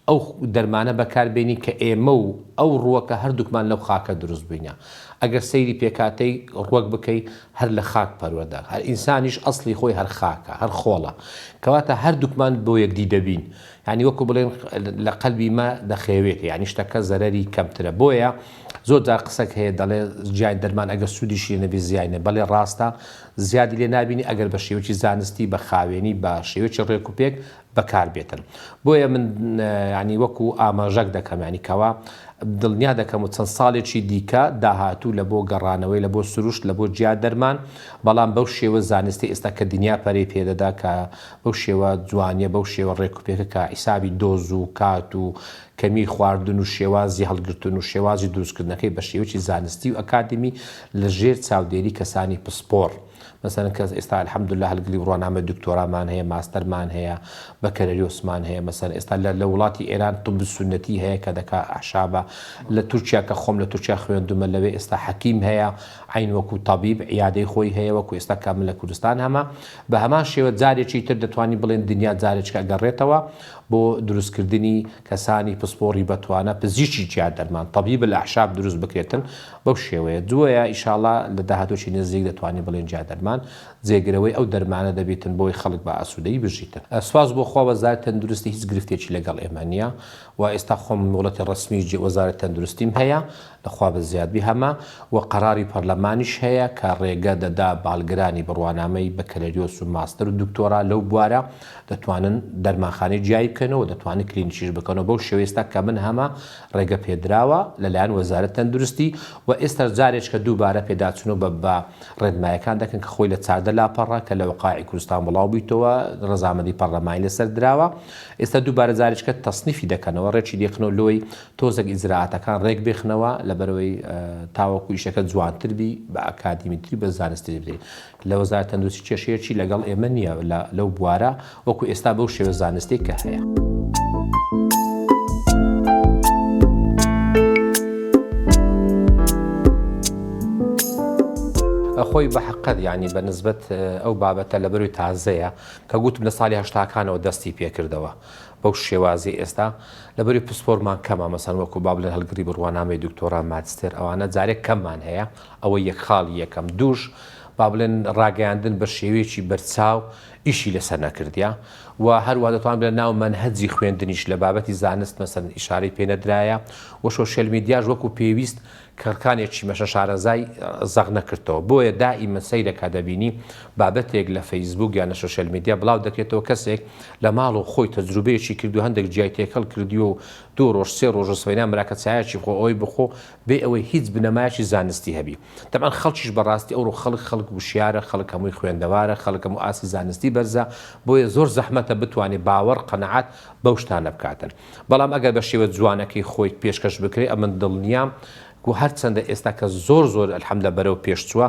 ئەو دەرمانە بەکار بێنین کە ئێمە و ئەو ڕووەکە هەردووکمان لەو خاکە دروست بووینە ئەگەر سەیری پێکهاتەی ڕوەک بکەی هەر لە خاک پەروەردە هەر ئینسانیش ئەسڵی خۆی هەر خاکە هەر خۆڵە کەواتە هەردووکمان بۆ یەکدی دەبین یانی وەکو بڵێن لە قەلبی مە دەخێوێت یانی شتەکە زەرەری کەمترە بۆیە زۆر جار قسەک هەیە دەڵێ جیای دەرمان ئەگەر سوودیشی لێ نەبێ زیای نە بەڵێ ڕاستە زیادی لێ نابینی ئەگەر بە شێوەیەکی زانستی بە خاوێنی بە شێوەیەکی ڕێک و پێک بەکار بێتن بۆیە من یانی وەکو ئاماژەک دەکەم یانی کەوا دڵنیا دەکەم و چەند ساڵێکی دیکە داهاتوو لە بۆ گەڕانەوەی لە بۆ سروشت لە بۆ جیا دەرمان بەڵام بەو شێوە زانستی ئێستا کە دنیا پەرەی پێدەدا کە بەو شێوە جوانیە بەو شێوە ڕێک و پێکە کە حیسابی dose و کات و کەمی خواردن و شێوازی هەڵگرتن و شێوازی دروستکردنەکەی بە شێوەیەکی زانستی و ئەکادیمی لە ژێر چاودێری کەسانی پسپۆڕ مەسەلەن کەس ئێستا الحمدللە هەلگری بڕوانامەی دکتۆرامان هەیە ماستەرمان هەیە بەکەلەریۆسمان هەیە مەسەلەن ئێستا لە لە وڵاتی ئێران طب سوننەتی هەیە کە دەکا ئەعشابە لە تورکیا کە خۆم لە تورکیا خوێندومە لەوێ ئێستا حەکیم هەیە عەین وەکو تەبیب عیادەی خۆی هەیە وەکو ئێستا کە من لە کوردستان هەمە بە هەمان شێوە جارێکی تر دەتوانین بڵێن دنیا جارێکە ئەگەڕێتەوە. بۆ دروستکردنی کەسانی پسپۆڕی بەتوانا پزیشکی گیا دەرمان، طبیب الاعشاب، دروست بکرێتن بەو شێوەیە دووەیە ئیشاڵا لە داهاتووەکی نزیک دەتوانین بڵێین گیا دەرمان جێگرەوەی ئەو دەرمانە دەبیتن بۆی خەڵک بە ئاسوودەیی بژیتن. سوپاس بۆ خوا وەزارەتی تەندروستی هیچ گرفتێکی لەگەڵ ئێمە نییە و ئێستا خۆم مۆڵەتی ڕەسمی وەزارەتی تەندروستیم هەیە لە خوا بەزیاد بی هەمە و قەراری پەرلەمانیش هەیە کە ڕێگە دەدا بالگرانی بڕوانامەی بەکەلەریۆس و ماستەر و دکتۆرا لەو بوارە دەتوانن دەرمانخانەی جیایی بکەنەوە و دەتوانن کلینیکیش بکەنەوە بەو شێوەی ئێستا کە من هەمە ڕێگە پێدراوە لەلایەن وەزارەت تەندروستی و ئێستاش جارێچکە دووبارە پێداچونەوە بە بە ڕێنمایەکان دەکەن کە خۆی لە 14 لاپەڕە کە لە وەقائیع کوردستان بڵاو بیتەوە ڕەزامەندی پەڕلەمانی لەسەر دراوە ئێستا دووبارە جارێچکە تەسنیفی دەکەنەوە ڕێکی دێخنەوە لۆی تۆزێک ئیجرائاتەکان ڕێک بێخنەوە لەبەرئەوەی تاوەکو ئیشەکە جوانتر بی بە ئەکادیمیتری بە زانستتری بدرێ لە وەزارەت تەندروستی کێشەیەکی لەگەڵ ئێمە نییە لە لەو بوارە وەکو ئێستا بەو شێوە زانستێک کە هەیە. خۆی بە حقت یعنی بە نسبەت ئەو بابەتە لە بەروی تازەیە کە گوتم لە ساڵی هەشتاکانەوە دەستی پێکردەوە بەو شێوازی ئێستا لەبەری پسپۆرمان کەمە مەسەن وەکو با بڵێن هەڵگری بڕوانامەی دکتۆرا ماجستێر ئەوانە جارێک کەممان هەیە ئەوە یەک خاڵی یەکەم دووش با بڵێن ڕاگەیاندن بە شێوەیەکی بەرچاو ئیشی لەسەر نەکردیە و هەروە دەتوان بڵێن ناو مەنهەجی خوێندنیش لە بابەتی زانست مەسەن ئیشارەی پێ نەدرایە و شۆشیال میدیاش وەکو پێویست خەڵکانێکی مەشە شارەزای زەق نەکردەوە بۆیە دائیمەن سەیرەکە دەبینی بابەتێک لە فەیسبوک یان لە شۆشیال میدیا بڵاو دەکرێتەوە کەسێک لە ماڵ و خۆی تەجروبەیەکی کردو هەندێک جیای تێکەڵ کردیوە و دوو ڕۆژ سێ ڕۆژ و سبەینان مراکە چایەکی بخۆ ئەوەی بخۆ بێ ئەوەی هیچ بنەمایەکی زانستی هەبی تەبعەن خەڵکیش بەڕاستی ئەوڕۆ خەڵک خەڵک وشیارە خەڵک هەمووی خوێندەوارە خەڵک هەموو ئاستی زانستی بەرزە بۆیە زۆر زەحمەتە بتوانێ باوەڕ قەناعەت بەو شتانە بکاتن بەڵام ئەگەر بە شێوە جوانەکەی خۆی پێشکەش بکرێ ئەمن دڵنیام و هەرچەندە ئێستا کە زۆر زۆر الحمدللە بەرەو پێش چووە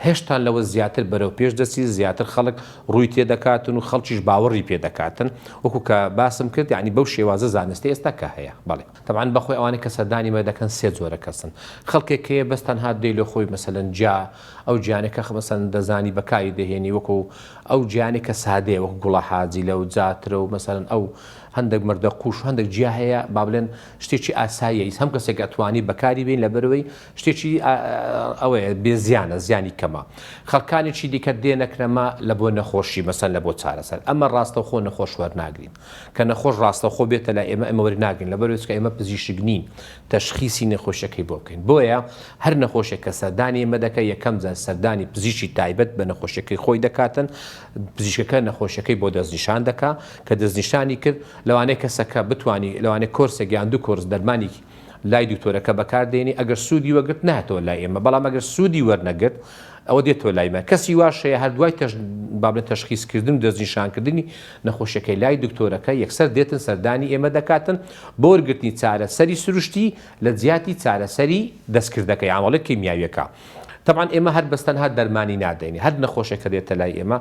هێشتان لەوە زیاتر بەرەو پێش دەچی زیاتر خەڵک ڕووی تێ دەکاتن و خەڵکیش باوەڕی پێ دەکاتن وەکو کە باسم کرد یعنی بەو شێوازە زانستی ئێستا کە هەیە بەڵێ تەبعەن بەخۆی ئەوانەی کە سەردانی مە دەکەن سێ جۆرە کەسن خەڵکێک هەیە بەس تەنها دێ لۆ خۆی مەسەلەن جیا ئەو جیانەی کە مەسەلەن دەزانی بەکاری دەهێنی وەکو ئەو جیانەی کە سادەیە وەکو گوڵە حاجیلە و جاترە و مەسەلەن ئەو هەندێک مردە قوش و هەندێک جیا هەیە با بڵێن شتێکی ئاساییە ئیس هەم کەسێک ئەتوانی بەکاری بین لەبەرەوەی شتێکی ئەوەیە بێ زیانە زیانی کەمە خەڵکانێکی دیکە دێنەکنەمە لە بۆ نەخۆشی مەسەن لە بۆ چارەسەر ئەمە ڕاستەوخۆ نەخۆش وەرناگرین کە نەخۆش ڕاستەوخۆ بێتە لای ئێمە، ئێمە وەری ناگرین، لەبەرئەوەی چونکە ئێمە پزیشک نین تەشخیسی نەخۆشیەکەی بۆ بکەین، بۆیە هەر نەخۆشێک کە سەردانی ئێمە دەکات یەکەم جار سەردانی پزیشکی تایبەت بە نەخۆشیەکەی خۆی دەکاتن، پزیشکەکە نەخۆشیەکەی بۆ دەستنیشان دەکا، کە دەستنیشانی کرد لەوانەیە کەسەکە بتوانی لەوانەیە کۆرسێک یان دوو کۆرس دەرمانی لای دکتۆرەکە بەکار دێنی ئەگەر سوودی وەگرت نایەتەوە لای ئێمە بەڵام ئەگەر سوودی وەرنەگرت ئەوە دێتەوە لای مە کەسی واش هەیە هەر دوای تەش با بڵێن تەشخیص کردن و دەستنیشانکردنی نەخۆشیەکەی لای دکتۆرەکە یەکسەر دێتن سەردانی ئێمە دەکاتن بۆ وەرگرتنی چارەسەری سروشتی لە جیاتی چارەسەری دەستکردەکە یان بەڵێ کیمیاویەکە تەبعەن ئێمە هەر بەس تەنها دەرمانی نادەینێ هەر نەخۆشێک کە دێتە لای ئێمە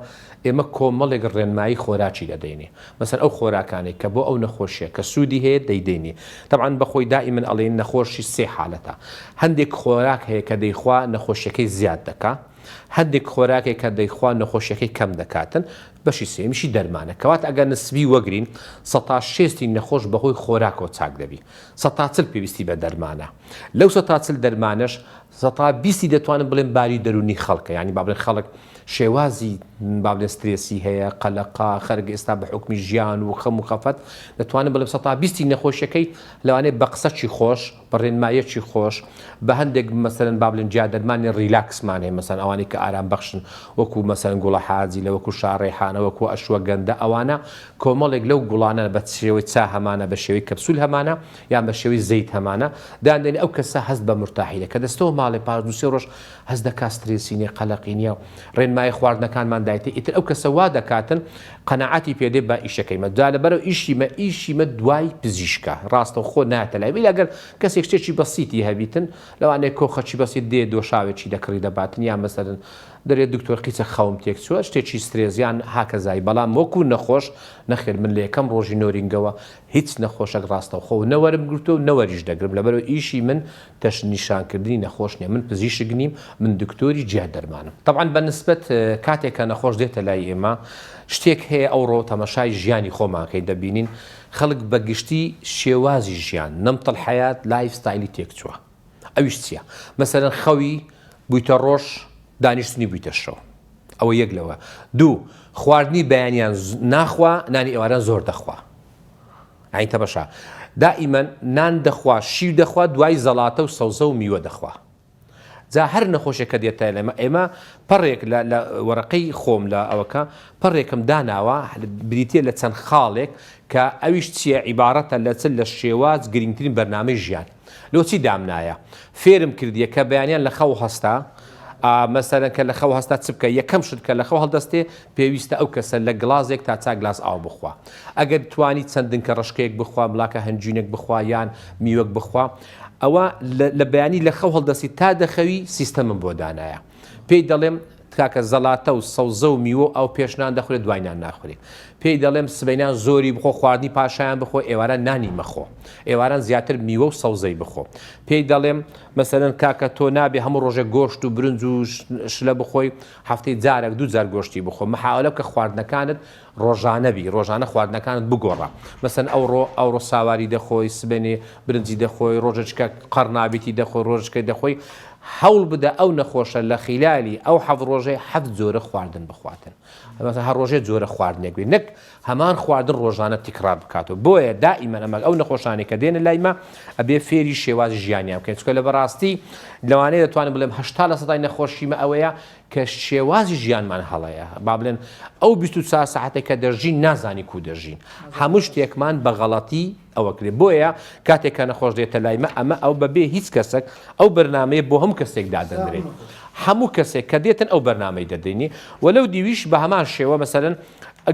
ئێمە کۆمەڵێک ڕێنمایی خۆراکی دەدەینێ مەسەن ئەو خۆراکانەی کە بۆ ئەو نەخۆشیە کە سوودی هەیە دەیدەینێ تەبعەن بەخۆی دائیمەن ئەڵێین نەخۆشی سێ حالەتە هەندێک خۆراک هەیە کە دەیخوا نەخۆشیەکەی زیاد دەکا هەندێک خۆراکێک کە دەیخوا نەخۆشیەکەی کەم دەکاتن بەشی سێمیشی دەرمانە کەواتە ئەگەر نسبی وەگرین سەتا شێستی نەخۆش بەهۆی خۆراکەوە چاک دەبی سەتا چل پێویستی بە دەرمانە لەو سەتا چل دەرمانەش سەتا بیستی دەتوانم بڵێم باری دەروونی خەڵکە یانی با بڵێن خەڵک شێوازی با بڵێن سترێسی هەیە قەلەقە خەرک ئێستا بە حوکمی ژیان و خەم و خەفەت دەتوانم بڵێم سەتا بیستی نەخۆشیەکەی لەوانەیە بە قسەکی خۆش بە ڕێنمایەکی خۆش بە هەندێک مەسەلەن با بڵێن جیا دەرمانی relax مان هەیە مەسەلەن ئەوانەی کە ئارام بەخشن وەکو مەسەلەن گوڵە حاجی لە وەکو شاڕێحانە وەکو ئەشوەگەندە ئەوانە کۆمەڵێک لەو گوڵانە بە شێوەی چا هەمانە بە شێوەی کەپسول هەمانە یان بە شێوەی زەیت هەمانە داندێنێ ئەو کەسە هەست بە مورتاحی دەکا دەستەوە ماڵێ پاش دوو سێ ڕۆژ هەست دەکا سترێسی نیە قەلەقی نیە ڕێنمایی خواردنەکانمان دایتێ ئیتر ئەو کەسە وا دەکاتن قەناعەتی پێ دێ بە ئیشەکەی مە جا لەبەرەو ئیشی مە ئیشی مە دوای پزیشکە ڕاستەوخۆ نایەتە لای ئیلا گەر کەسێک شتێکی بەسیتی هەبیتن لەوانەیە کۆخەکی بەسیت دێ دۆشاوێکی دەکڕی دەباتن یان مەسەلەن. دەرێ دکتۆر قیچە خەوم تێک چووە شتێکی سترێزیان هاکەزای بەڵام وەکو نەخۆش نەخێر من لە یەکەم ڕۆژی نۆرینگەوە هیچ نەخۆشەک ڕاستەوخۆ و نەوەرم گرتووە و نەوەریش دەگرم لەبەرئەوەی ئیشی من تەشنیشانکردنی نەخۆش نیە من پزیشک نیم من دکتۆری جیا دەرمانم. تەبعەن بە نسبەت کاتێک کە نەخۆش دێتە لای ئێمە شتێک هەیە ئەوڕۆ تەمەشای ژیانی خۆمان کەین دەبینین خەڵک بە گشتی شێوازی ژیان نمط الحیات life style ی تێکچووە ئەویش چیە مەسەلەن خەوی بوویتە ڕۆژ دانیشتنی بوویتە شەو ئەوە یەک لەوە دوو خواردنی بەیانیان ناخوا نانی ئێواران زۆر دەخوا یانی تەمەشا دائیمەن نان دەخوا شیر دەخوا دوای زەڵاتە و سەوزە و میوە دەخوا جا هەر نەخۆشێک کە دێتە لەمە ئێمە پەڕێک لە وەرەقەی خۆم لە ئەوەکە پەڕێکم داناوە بریتە لە چەند خاڵێک کە ئەویش چییە عیبارەتە لە چ لە شێواز گرنگترین بەرنامەی ژیان لۆچی دامنایە فێرم کردیە کە بەیانیان لە خەو هەستا مەسەلەن کە لە خەو هەستا چ بکە یەکەم شت کە لە خەو هەڵدەستێ پێویستە ئەو کەسە لە گڵازێک تا چا گلاس ئاو بخوا ئەگەر توانی چەند دنکە ڕەشکەیەک بخوا مڵاکە هەنجوینێک بخوا یان میوەک بخوا ئەوە لە بەیانی لە خەو هەڵدەستی تا دەخەوی سیستەمم بۆ دانایە پێی دەڵێم کاکە زەڵاتە و سەوزە و میوە و ئاو پێش نان دەخورێت دوای نان ناخورێ. پێی دەڵێم سبەینان زۆری بخۆ خواردنی پاشایان بخۆ ئێواران نانی مەخۆ. ئێواران زیاتر میوە و سەوزەی بخۆ. پێی دەڵێم مەسەلەن کاکە تۆ نابێ هەموو ڕۆژێک گۆشت و برنج و شلە بخۆی هەفتەی جارێک دوو جار گۆشتی بخۆ. محاولە بکە خواردنەکانت ڕۆژانە بی ڕۆژانە خواردنەکانت بگۆڕە مەسەن ئەوڕۆ ئەوڕۆ ساواری دەخۆی سبەینێ برنجی دەخۆی ڕۆژێکە قەڕنابیتی دەخۆی ڕۆژێکە دەخۆی هەوڵ بدە ئەو نەخۆشە لە خیلالی ئەو حەفت ڕۆژەی حەفت جۆرە خواردن بخواتن مەسەن هەر ڕۆژێ جۆرە خواردنێک بێ نەک هەمان خواردن ڕۆژانە تکرار بکاتەوە بۆیە دائیمەن ئەمە ئەو نەخۆشانەی کە دێنە لای مە ئەبێ فێری شێوازی ژیانیان بکەین چونکە لە بەڕاستی لەوانەیە دەتوانم بڵێم 80 لە سەدای نەخۆشیمە ئەوەیە کە شێوازی ژیانمان هەڵەیە با بڵێن ئەو 24 ساعتێک کە دەژین نازانی کو دەژین هەموو شتێکمان بە غەڵەتی ئەوە کرێ بۆیە کاتێک کە نەخۆش دێتە لای مە ئەمە ئەو بەبێ هیچ کەسێک ئەو بەرنمەیە بۆ هەموو کەسێک دادەنرێت هەموو کەسێک کە دێتن ئەو بەرنمەی دەدەینی و لەو دیویش بە هەمان شێوە مەسەرەن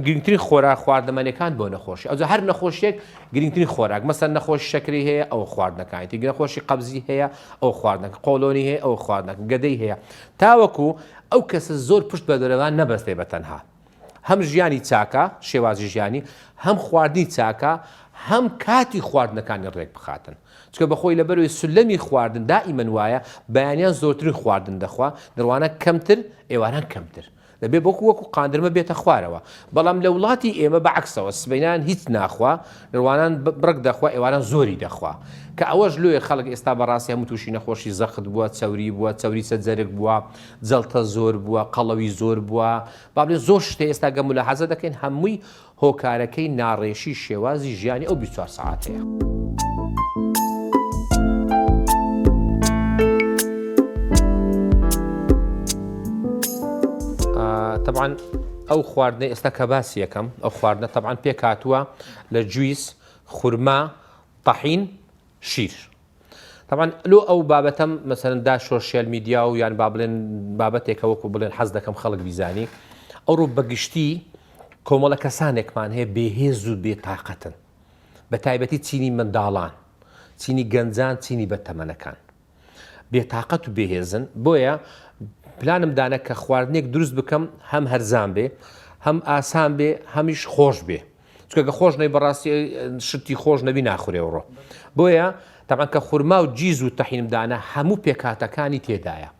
گرنگترین خۆراک خواردەمەنیەکان بۆ نەخۆشی ئەوجا هەر نەخۆشیێک گرنگترین خۆراک مەسەن نەخۆشی شەکری هەیە ئەو خواردنەکانی نەخۆشی قەبزی هەیە ئەو خواردنەکە قۆلۆنی هەیە ئەو خواردنەکە گەدەی هەیە تاوەکو ئەو کەسە زۆر پشت بە دەرەوان نەبەستێ بە تەنها هەم ژیانی چاکە شێوازی ژیانی هەم خواردنی چاکە هەم کاتی خواردنەکانی ڕێک بخاتن چکە بەخۆی لەبەرەوەی سولەمی خواردن دائیمەن وایە بەیانیان زۆرترین خواردن دەخوا دڕوانە کەمتر ئێواران کەمتر دەبێ بۆکو وەکو قاندرمە بێتە خوارەوە بەڵام لە وڵاتی ئێمە بە عەکسەوە سبەینان هیچ ناخوا نروانان بڕک دەخوا ئێواران زۆری دەخوا کە ئەوەش لۆیە خەڵک ئێستا بەڕاستی هەموو تووشی نەخۆشی زەخت بووە چەوری بووە چەوری سەر جەرگ بووە جەڵتە زۆر بووە قەڵەوی زۆر بووە با بڵێن زۆر شتێ ئێستا گە ملاحەزە دەکەین هەمووی هۆکارەکەی ناڕێشی شێوازی ژیانی ئەو 24 سەعاتەیە. تەبعەن ئەو خواردنەی ئێستا کە باسی یەکەم ئەو خواردنە تەبعەن پێکهاتووە لە جویس خورما تەحین شیر تەبعەن لۆ ئەو بابەتەم مەسەلەن دا social media و یان با بڵێن بابەتێکە وەکو بڵێن حەز دەکەم خەڵک بیزانی ئەوڕۆ بەگشتی کۆمەڵە کەسانێکمان هەیە بێهێز و بێتاقەتن بە تایبەتی چینی منداڵان چینی گەنجان چینی بەتەمەنەکان بێتاقەت و بێهێزن بۆیە پلانم دانە کە خواردنێک دروست بکەم هەم هەرزان بێ هەم ئاسان بێ هەمیش خۆش بێ چونکە گە خۆش نەبی بەڕاستی شتی خۆش نەبی ناخورێ وڕۆ بۆیە تەبعەن کە خورما و جیز و تەحینم دانا هەموو پێکهاتەکانی تێدایە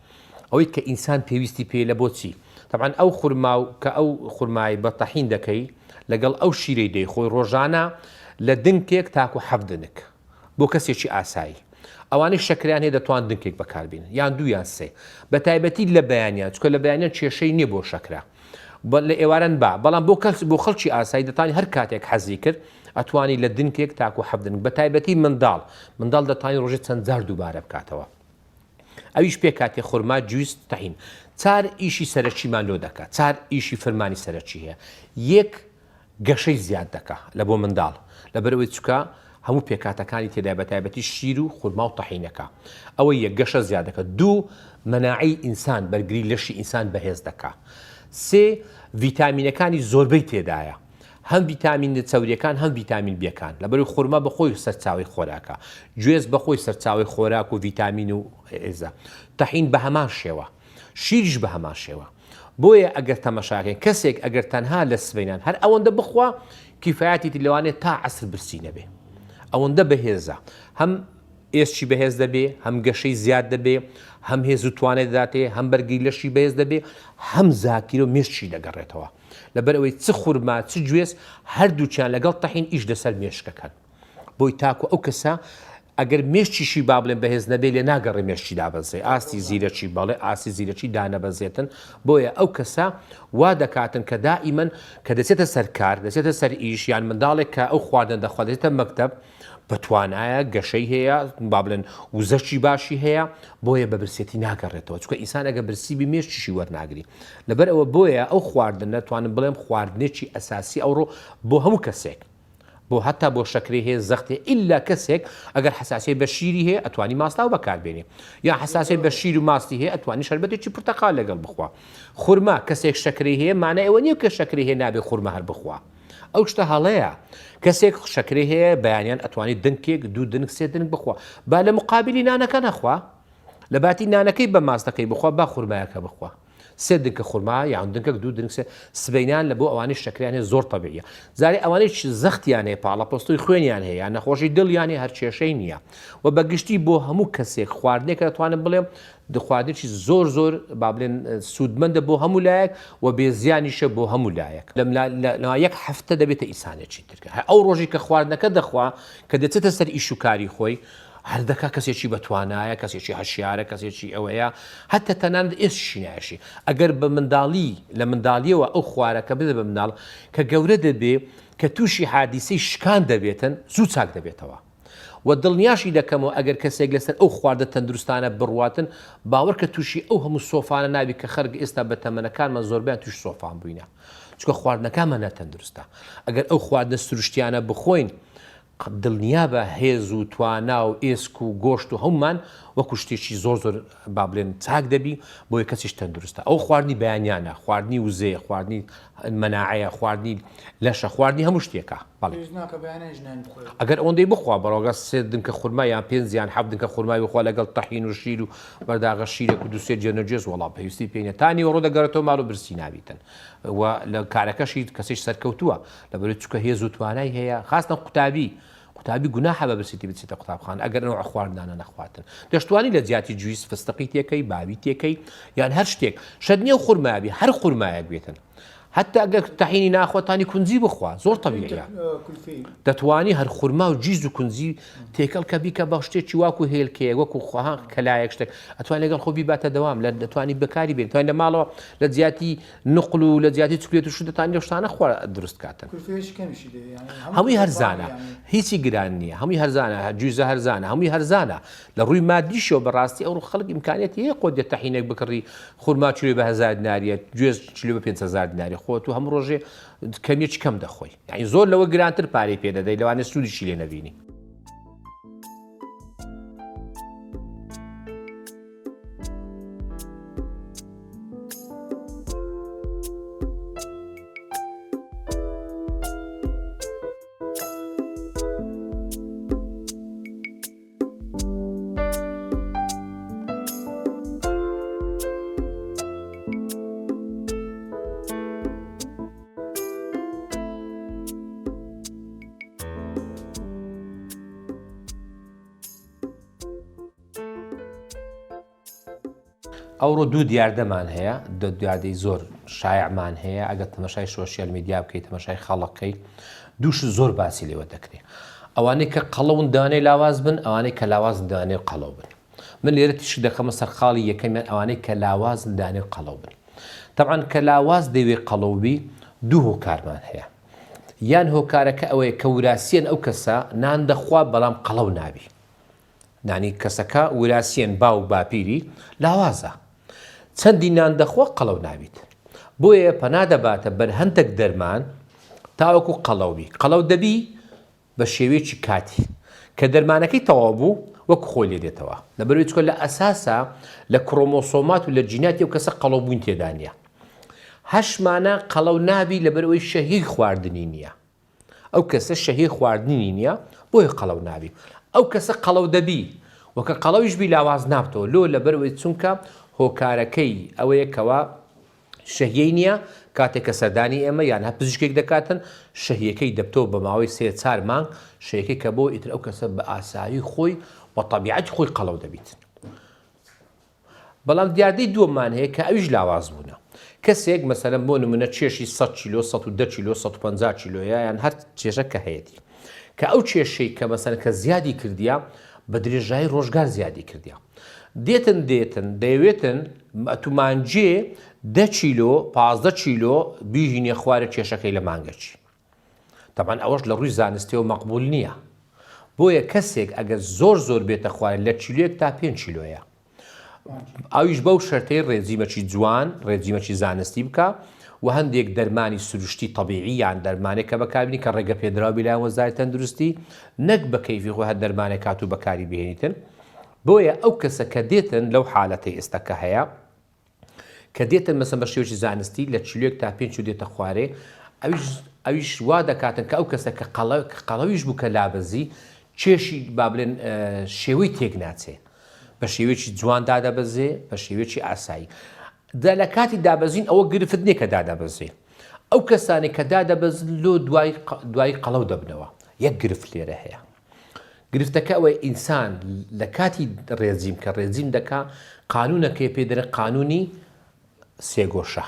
ئەوەی کە ئینسان پێویستی پێی لە بۆچی تەبعەن ئەو خورما و کە ئەو خورمای بە تەحین دەکەی لەگەڵ ئەو شیرەی دەیخۆی ڕۆژانە لە دنکێک تاکو حەفت دنک بۆ کەسێکی ئاسایی ئەوانەی شەکریان هەیە دەتوان دنکێک بەکاربینن یان دوو یان سێ بە تایبەتی لە بەیانیان چونکە لە بەیانیان کێشەی نییە بۆ شەکرە لە ئێواران با بەڵام بۆ کەس بۆ خەڵکی ئاسایی دەتانی هەر کاتێک حەزی کرد ئەتوانی لە دنکێک تاکو حەفت دنک بە تایبەتی منداڵ منداڵ دەتوانی ڕۆژێ چەند جار دووبارە بکاتەوە ئەویش پێکاتێ خورما جویست تەحین چار ئیشی سەرەکیمان لۆ دەکات چار ئیشی فرمانی سەرەکی هەیە یەک گەشەی زیاد دەکا لە بۆ منداڵ لەبەرئەوەی چکە هەموو پێکهاتەکانی تێدایە بەتایبەتی شیر و خورما و تەحینەکە ئەوە یەک گەشە زیاد دەکا دوو مەناعەی ئینسان بەرگری لەشی ئینسان بەهێز دەکا سێ ڤیتامینەکانی زۆربەی تێدایە هەم ڤیتامینە چەوریەکان هەم ڤیتامین بیەکان لەبەرئەوەی خورما بەخۆی سەرچاوەی خۆراکە گوێز بەخۆی سەرچاوەی خۆراک و ڤیتامین و ئێزە تەحین بەهەمان شێوە شیریش بەهەمان شێوە. بۆیە ئەگەر تەمەشاکەین کەسێک ئەگەر تەنها لە سبەینان هەر ئەوەندە بخوا کیفایەتیتی لەوانەیە تا عەسر برسی نەبێ ئەوەندە بەهێزە هەم ئێسکی بەهێز دەبێ هەم گەشەی زیاد دەبێ هەم هێز و توانای دەداتێ هەم بەرگری لەشی بەهێز دەبێ هەم زاکیرە و مێشکی دەگەڕێتەوە لەبەر ئەوەی چ خورما چ گوێز هەردووکیان لەگەڵ تەحین ئیش لەسەر مێشکەکەن بۆی تاکو ئەو کەسە ئەگەر مێشکیشی با بڵێن بەهێز نەبێ لێ ناگەڕێ مێشکی دابەزێ ئاستی زیرەکی بەڵێ ئاستی زیرەکی دانەبەزێتن بۆیە ئەو کەسە وا دەکاتن کە دائیمەن کە دەچێتە سەر کار دەچێتە سەر ئیش یان منداڵێک کە ئەو خواردن دەخوا دەچێتە مەکتەب بەتوانایە گەشەی هەیە با بڵێن وزەشی باشی هەیە بۆیە بە برسێتی ناگەڕێتەوە چونکە ئینسان ئەگە برسی بی مێشکیشی وەرناگری لەبەر ئەوە بۆیە ئەو خواردنە توانم بڵێم خواردنێکی ئەساسی ئەوڕۆ بۆ هەموو کەسێک بۆ هەتا بۆ شەکرەی هەیە زەخت هەیە ئیلا کەسێک ئەگەر حەساسیەی بە شیری هەیە ئەتوانی ماستاو بەکار بێنێ یا حەساسیەی بە شیر و ماستی هەیە ئەتوانی شەربەتێکی پرتەقال لەگەڵ بخوا خورما کەسێک شەکرەی هەیە مانای ئەوە نییە کە شەکرەی هەیە نابێ خورما هەر بخوا ئەو شتە هەڵەیە کەسێک شەکرەی هەیە بەیانیان ئەتوانی دنکێک دوو دنک سێ دنک بخوا با لە مقابلی نانەکە نەخوا لە باتی نانەکەی بە ماستەکەی بخوا با خورمایەکە بخوا سێ دنکە خورما یان دنکەک دوو دنک سێ سبەینان لە بۆ ئەوانەی شەکریان هەیە زۆر تەبیعیە جارێ ئەوانەی زەختیان هەیە پاڵەپەستۆی خوێنیان هەیە یان نەخۆشی دڵیان هەیە هەر کێشەی نییە و بە گشتی بۆ هەموو کەسێک خواردنێک دەتوانم بڵێم خواردنێکی زۆر زۆر با بڵێن سوودمەندە بۆ هەموو لایەک و بێزیانیشە بۆ هەموو لایەک لەم یەک هەفتە دەبێتە ئیسانێکی ترکە هەر ئەو ڕۆژی کە خواردنەکە دەخوا کە دەچێتە سەر ئیش و کاری خۆی هەر دەکا کەسێکی بەتوانایە، کەسێکی هەشیارە، کەسێکی ئەوەیە، هەتا تەنانەت ئێسکیشی نایەشی. ئەگەر بە منداڵی، لە منداڵییەوە ئەو خوارەکە بدە بە منداڵ، کە گەورە دەبێ، کە تووشی حادیسەی شکان دەبێتن، زوو چاک دەبێتەوە. وە دڵنیاشی دەکەمەوە ئەگەر کەسێک لەسەر ئەو خواردە تەندروستانە بڕواتن، باوەڕکە تووشی ئەو هەموو سۆفانە نابی کە خەرک ئێستا بە تەمەنەکانمان زۆربەیان تووشی سۆفان بووینە. چونکە خواردنەکانمان ناتەندروستە. ئەگەر ئەو خواردنە سروشتیانە بخۆین، دڵنیابە هێز و توانا و ئێسک و گۆشت و هەموومان وەکو شتێکی زۆر زۆر با بڵێن چاک دەبی بۆیە کەسیش تەندروستە ئەو خواردنی بەیانیانە خواردنی وزەیە خواردنی مەناعەیە خواردنی لەشە خواردنی هەموو شتێکە بەڵێ ئەگەر ئەوەندەی بخوا بەڕۆگە سێ دنکە خورما یان پێنج یان حەفت دنکە خورمای بخوا لەگەڵ تەحین و شیر و بەرداغە شیرێک و دوسێ جێنەجێز وەڵا پێویستی پێ نیە تا نیوەڕۆ دەگەڕێتەوە ماڵ و برسی نابیتن و لە کارەکەشی کەسیش سەرکەوتووە لەبەرئەوەی چونکە هێز و توانای هەیە خاستەن قوتابی قوتابی گوناحە بە برسێتی بچێتە قوتابخانە ئەگەر نەوع خواردنانە نەخواتن دەشتوانی لە جیاتی جویس فستقی تێکەی باوی تێکەی یان هەر شتێک شەت نییە خورمابی هەر خورمایەک بێتن حتی ئەگەر تەحینی ناخۆتانی کونجی بخوا زۆر تەبیعە دەتوانی هەر خورما و جیز و کونجی تێکەڵ کە بیکە بە شتێکی واکو هێلکەیە وەکو خواهان کەلایەک شتێک ئەتوان لەگەڵ خۆ بیباتە دەوام لە دەتوانی بەکاری بێن توان لە ماڵەوە لە جیاتی نقل و لە جیاتی چوکلێت و شت دەتوانین لەو شتانە خوا دروست کاتن. کولفەیەکی کەمیشی دەوێ یانی هەموو هەمووی هەرزانە هیچی گران نییە هەمووی هەرزانە جویزە هەرزانە هەمووی هەرزانە لە ڕووی مادیشەوە بەڕاستی ئەوڕۆ خەڵک ئیمکانیەتی هەیە خۆت دێت تەحینێک بکڕی خورما چلوی بە هەزار دیناریە گوێز چلوی بە 5هزار دیناری خۆت و هەموو ڕۆژێ کەمیەکی کەم دەخۆی یعنی زۆر لەوە گرانتر پارەی پێ دەدەی لەوانەیە سوودیشی لێ نەبینی. ئەوڕۆ دوو دیاردەمان هەیە، دو دیاردەی زۆر شایعمان هەیە، ئەگەر تەمەشای social media بکەی، تەمەشای خەڵک کەی، دوو شت زۆر باسی لێوە دەکرێ. ئەوانەی کە قەڵەون دەیانەوێ لاواز بن، ئەوانەی کە لاوازن دەیانەوێ قەڵەو بن. من لێرە تیشک دەخەمە سەر خاڵی یەکەمیان ئەوانەی کە لاوازن دەیانەوێ قەڵەو بن. تەبعەن کە لاواز دەیەوێ قەڵەو بی، دوو هۆکارمان هەیە. یان هۆکارەکە ئەوەیە کە وراسیەن ئەو کەسە نان دەخوا بەڵام قەڵەو نابی. نانی کەسەکە وراسیەن باو باپیری لاوازە چەندی نان دەخوا قەڵەو نابیت بۆیە پەنا دەباتە بەر هەندێک دەرمان تاوەکو قەڵەو بی قەڵەو دەبی بە شێوەیەکی کاتی کە دەرمانەکەی تەواو بوو وەکو خۆی لێ دێتەوە لەبەرئەوەی چونکە لە ئەساسا لە کرۆمۆسۆمات و لە جیناتی ئەو کەسە قەڵەو بوون تێدا نییە هەشمانە قەڵەو نابی لەبەرئەوەی شەهیەی خواردنی نییە ئەو کەسە شەهیەی خواردنی نیە بۆیە قەڵەو نابی ئەو کەسە قەڵەو دەبی وە کە قەڵەویش بی لاواز نابتەوە لۆ لەبەرئەوەی چونکە هۆکارەکەی ئەوەیە کەوا. شەهیەی نییە، کاتێک کە سەردانی ئێمە یان هەر پزیشکێک دەکاتن شەهیەکەی دەبتەوە بە ماوەی سێ چار مانگ شەیەکەی کە بۆ ئیتر ئەو کەسە بە ئاسایی خۆی بە تەبیعەتی خۆی قەڵەو دەبیت. بەڵام دیاردەی دووەممان هەیە کە ئەویش لاواز بوونە. کەسێک مەسەلەن بۆ نمونە کێشی 100 کیلۆ، 110 کیلۆ، 150 کیلۆیە یان هەر کێشە کە هەیەتی. کە ئەو کێشەی کە مەسەلەن کە زیادی کردیە بە درێژایی ڕۆژگار زیادی کردیە. دێتن دێتن دەیەوێتن ئەتوو مانگێ دە کیلۆ 15 کیلۆ بیهینێ خوارێ کێشەکەی لە مانگەکی. تەبعەن ئەوەش لە ڕووی زانستیەوە مەقبول نییە. بۆیە کەسێک ئەگەر زۆر زۆر بێتە خوارێ لە کیلۆیەک تا پێنج کیلۆیە. ئەویش بەو شەرتەی ڕێجیمەکی جوان، ڕێجیمەکی زانستی بکا و هەندێک دەرمانی سروشتی تەبیعی یان دەرمانێک کە بەکاربینی کە ڕێگە پێدراو بی لایەن وەزارەتی تەندروستی نەک بە کەیفی خۆی هەر دەرمانێک هاتوو بەکاری بهێنیتن. بۆیە ئەو کەسە کە دێتن لەو حالەتەی ئێستا کە هەیە کە دێتن مەسەن بە شێوەیەکی زانستی لە چلویەک تا پێنج دێتە خوارێ ئەویش ئەویش وا دەکاتن کە ئەو کەسە کە قەڵە کە قەڵەویش بوو کە لابەزی کێشی با بڵێن شێوەی تێک ناچێ بە شێوەیەکی جوان دادەبەزێ بە شێوەیەکی ئاسایی دا لە کاتی دابەزین ئەوە گرفت نییە کە دادەبەزێ ئەو کەسانێک کە دادەبەزن لۆ دوای دوای قەڵەو دەبنەوە یەک گرفت لێرە هەیە گرفتەکە ئەوەیە ئینسان لە کاتی ڕێجیم کە ڕێجیم دەکا قانونەکەی پێ دەرێن قانونی سێگۆشە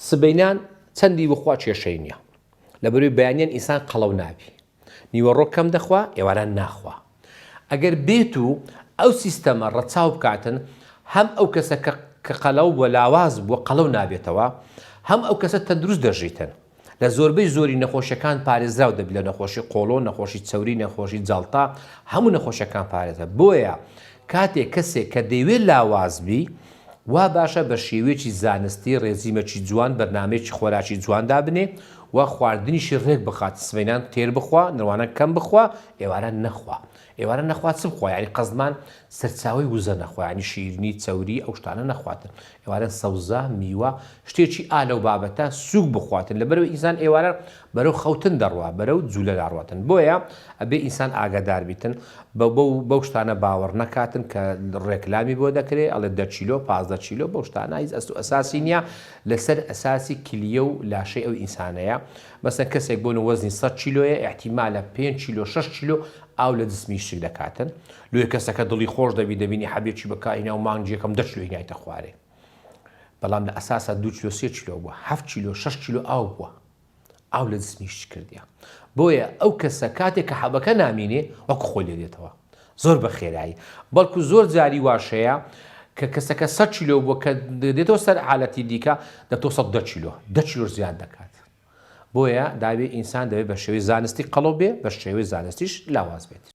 سبەینان چەندی بخوا کێشەی نییە لە بەروی بەیانیان ئینسان قەڵەو نابی نیوەڕۆ کەم دەخوا ئێواران ناخوا ئەگەر بێت و ئەو سیستەمە ڕەچاو بکاتن هەم ئەو کەسە کە قەلەو بووە لاواز بووە قەڵەو نابێتەوە هەم ئەو کەسە تەندروست دەژیتن لە زۆربەی زۆری نەخۆشیەکان پارێزراو دەبی لە نەخۆشی قۆڵۆن، نەخۆشی چەوری، نەخۆشی جەڵتە، هەموو نەخۆشیەکان پارێزرا بۆیە کاتێک کەسێک کە دەیوێت لاواز بی وا باشە بە شێوەیەکی زانستی ڕێجیمەکی جوان بەرنامەیەکی خۆراکی جوان دابنێ و خواردنیشی ڕێک بخات سبەینان تێر بخوا نەوانە کەم بخوا ئێواران نەخوا ئێوارە نەخوا چ بخوا یانی قەزمان سەرچاوەی وزە نەخوا یانی شیرنی چەوری ئەو شتانە نەخواتن ئێوارە سەوزە میوە شتێکی ئا لەو بابەتە سووک بخواتن لەبەرەوە ئینسان ئێوارە بەرەو خەوتن دەڕوا بەرەو جوولە داڕواتن بۆیە ئەبێ ئینسان ئاگادار بیتن بە بەو بەو شتانە باوەڕ نەکاتن کە ڕێکلامی بۆ دەکرێ ئەڵێ دە کیلۆ 15 کیلۆ بەو شتانە هیچ ئەسل و ئەساسی نییە لەسەر ئەساسی کلیە و لاشەی ئەو ئینسانەیە مەسەن کەسێک بۆ نە وەزنی 100 کیلۆیە ئیحتیمالە 5 کیلۆ 6 کیلۆ ئاو لە جسمی شک دەکاتن لۆیە کەسەکە دڵی خۆش دەبی دەبینی حەبێکی بەکارهێنا و مانگی یەکەم دە کیلۆ هینایتە خوارێ بەڵام لە ئەساسا دوو کیلۆ سێ کیلۆ بووە هەفت کیلۆ شەش کیلۆ ئاو بووە ئاو لە جسمی شک کردیە بۆیە ئەو کەسە کاتێک کە حەبەکە نامینێ وەکو خۆی لێ دێتەوە زۆر بە خێرایی بەڵکو زۆر جاری واش هەیە کە کەسەکە 100 کیلۆ بووە کە دێتەوە سەر حالەتی دیکە دەتۆ 110 کیلۆ 10 کیلۆ زیاد دەکات بۆیە دابێ ئینسان دەبێ بە شێوەی زانستی قەڵەو بێ بە شێوەی زانستیش لاواز بێت.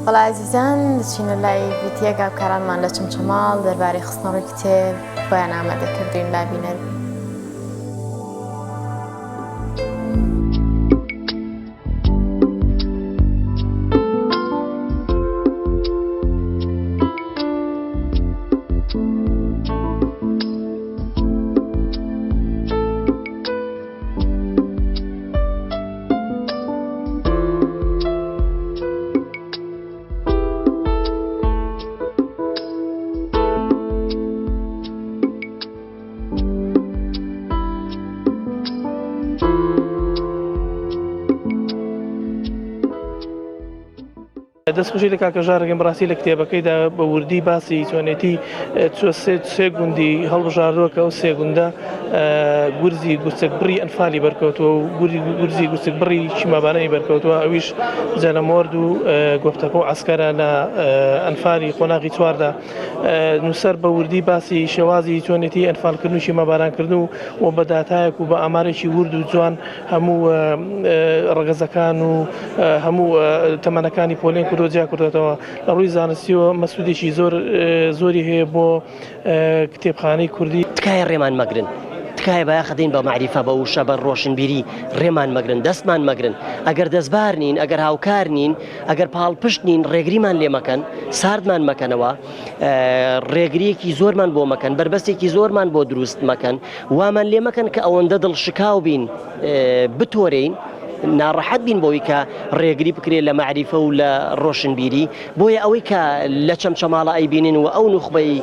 بەڵێ ئازیزان دەچینە لای ڤیتیەک هاوکارانمان لە چەمچەماڵ دەربارەی خستنەڕووی کتێب بۆیان ئامادە کردوین با بینەر بین. دەست خۆشی لە کاکە ژار دەکەین بەڕاستی لە کتێبەکەیدا بە وردی باسی چۆنێتی چۆ سێ سێ گوندی هەڵبژاردووە کە ئەو سێ گوندە گورزی گورچک بڕی ئەنفالی بەرکەوتووە و گورزی گورچک بڕی کیمابارانی بەرکەوتووە ئەویش جەلەمۆرد و گۆپتەپە و عەسکەرە لە ئەنفالی قۆناغی چواردا نووسەر بە وردی باسی شێوازی چۆنێتی ئەنفالکردن و کیمابارانکردن و و بە داتایەک و بە ئامارێکی ورد و جوان هەموو ڕەگەزەکان و هەموو تەمەنەکانی پۆلێن کردو جیا کردێتەوە لە ڕووی زانستیەوە مەسوودێکی زۆر زۆری هەیە بۆ کتێبخانەی کوردی. تکایە ڕێمان مەگرن. تکایە بایەخ دەین بە مەعریفە، بە وشە، بە ڕۆشنبیری، ڕێمان مەگرن، دەستمان مەگرن. ئەگەر دەستبار نین، ئەگەر هاوکار نین، ئەگەر پاڵپشت نین، ڕێگریمان لێ مەکەن، ساردمان مەکەنەوە، ڕێگرییەکی زۆرمان بۆ مەکەن، بەربەستێکی زۆرمان بۆ دروست مەکەن، وامان لێ مەکەن کە ئەوەندە دڵشکاو بین، بتۆرێین، ناڕەحەت بین بەوەی کە ڕێگری بکرێت لە مەعریفە و لە ڕۆشنبیری. بۆیە ئەوەی کە لە چەمچەماڵە ئەیبینین و ئەو نوخبەی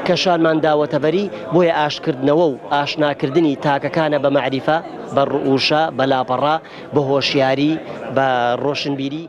کە شانمان داوەتە بەری، بۆیە ئاشتکردنەوە و ئاشناکردنی تاکەکانە بە مەعریفە، بە ڕووشە، بە لاپەڕە، بە هۆشیاری، بە ڕۆشنبیری.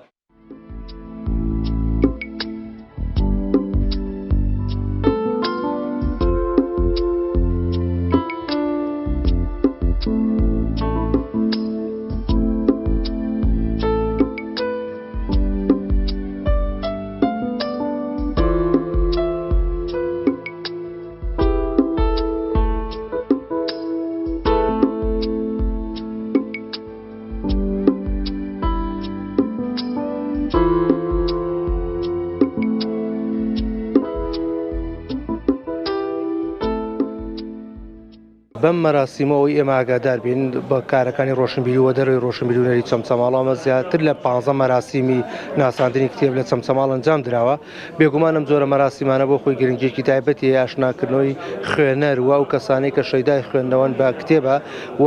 بەم مەراسیمە ئەوەی ئێمە ئاگادار بین بە کارەکانی ڕۆشنبیری و دەرەوەی ڕۆشنبیری و هونەری چەمچەماڵ ئەمە زیاتر لە 15 مەراسیمی ناساندنی کتێب لە چەمچەماڵ ئەنجام دراوە بێگومان ئەم جۆرە مەراسیمانە بۆ خۆی گرنگیەکی تایبەتی هەیە ئاشناکردنەوەی خوێنەر و ئەو کەسانەی کە شەیدای خوێندنەوەن بە کتێبە و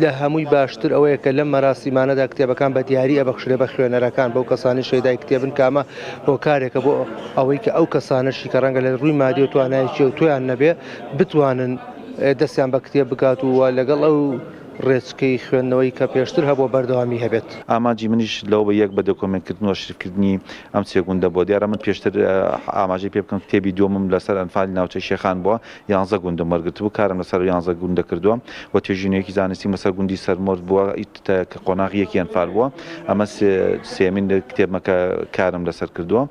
لە هەمووی باشتر ئەوەیە کە لەم مەراسیمانەدا کتێبەکان بە دیاری ئەبەخشرێ بە خوێنەرەکان بەو کەسانی شەیدای کتێبن کە ئەمە هۆکارێکە بۆ ئەوەی کە ئەو کەسانەشی کە ڕەنگە لە ڕووی مادی و توانایەکی ئەوتۆیان نەبێ بتوانن دەستیان بە کتێب بگات و لەگەڵ ئەو ڕێچکەی خوێندنەوەی کە پێشتر هەبووە بەردەوامی هەبێت. ئامانجی منیش لەوە بە یەک بە دۆکۆمێنتکردن و ئەرشیفکردنی ئەم سێ گوندە بووە. دیارە من پێشتر ئاماژەی پێ بکەم کتێبی دووەمم لەسەر ئەنفالی ناوچەی شێخان بووە، یانزە گوندم وەرگرتبوو، کارم لەسەر ئەو یانزە گوندە کردووە و توێژینەوەیەکی زانستیم لەسەر گوندی سەرمۆرد بووە کە قۆناغی یەکی ئەنفال بووە. ئەمە سێیەمین کتێبمە کە کارم لەسەر کردووە.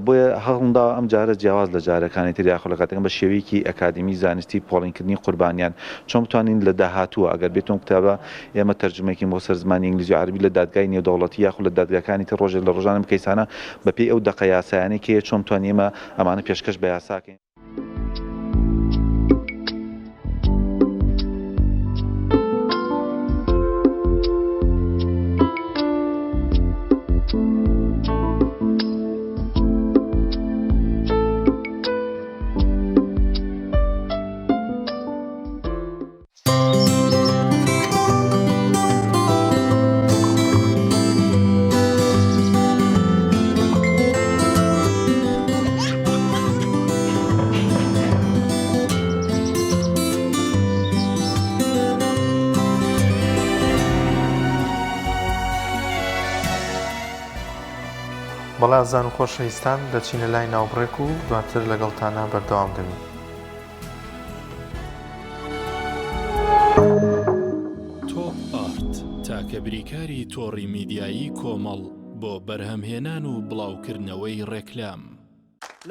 بۆیە هەوڵمداوە ئەم جارە جیاواز لە جارەکانی تر یاخود لە کاتەکان بە شێوەیەکی ئەکادیمی زانستی پۆڵینکردنی قوربانیان چۆن بتوانین لە داهاتووە ئەگەر بێتو ئەم کتابە ئێمە تەرجومەکەین بۆ سەر زمانی ئینگلیزی و عەرەبی لە دادگای نێودەوڵەتی یاخود لە دادگاکانی تر ڕۆژێک لە ڕۆژان ئەم کەیسانە بە پێی ئەو دەقە یاسایانەی کە هەیە چۆن بتوانین ئێمە ئەمانە پێشکەش بە یاساکەین. بەڵێ ئازیزان و خۆشەویستان دەچینە لای ناوبڕێک و دواتر لەگەڵتانە بەردەوام دەبین. تۆپ ئارت، تاکە بریکاری تۆڕی میدیایی کۆمەڵ بۆ بەرهەمهێنان و بڵاوکردنەوەی ڕێکلام.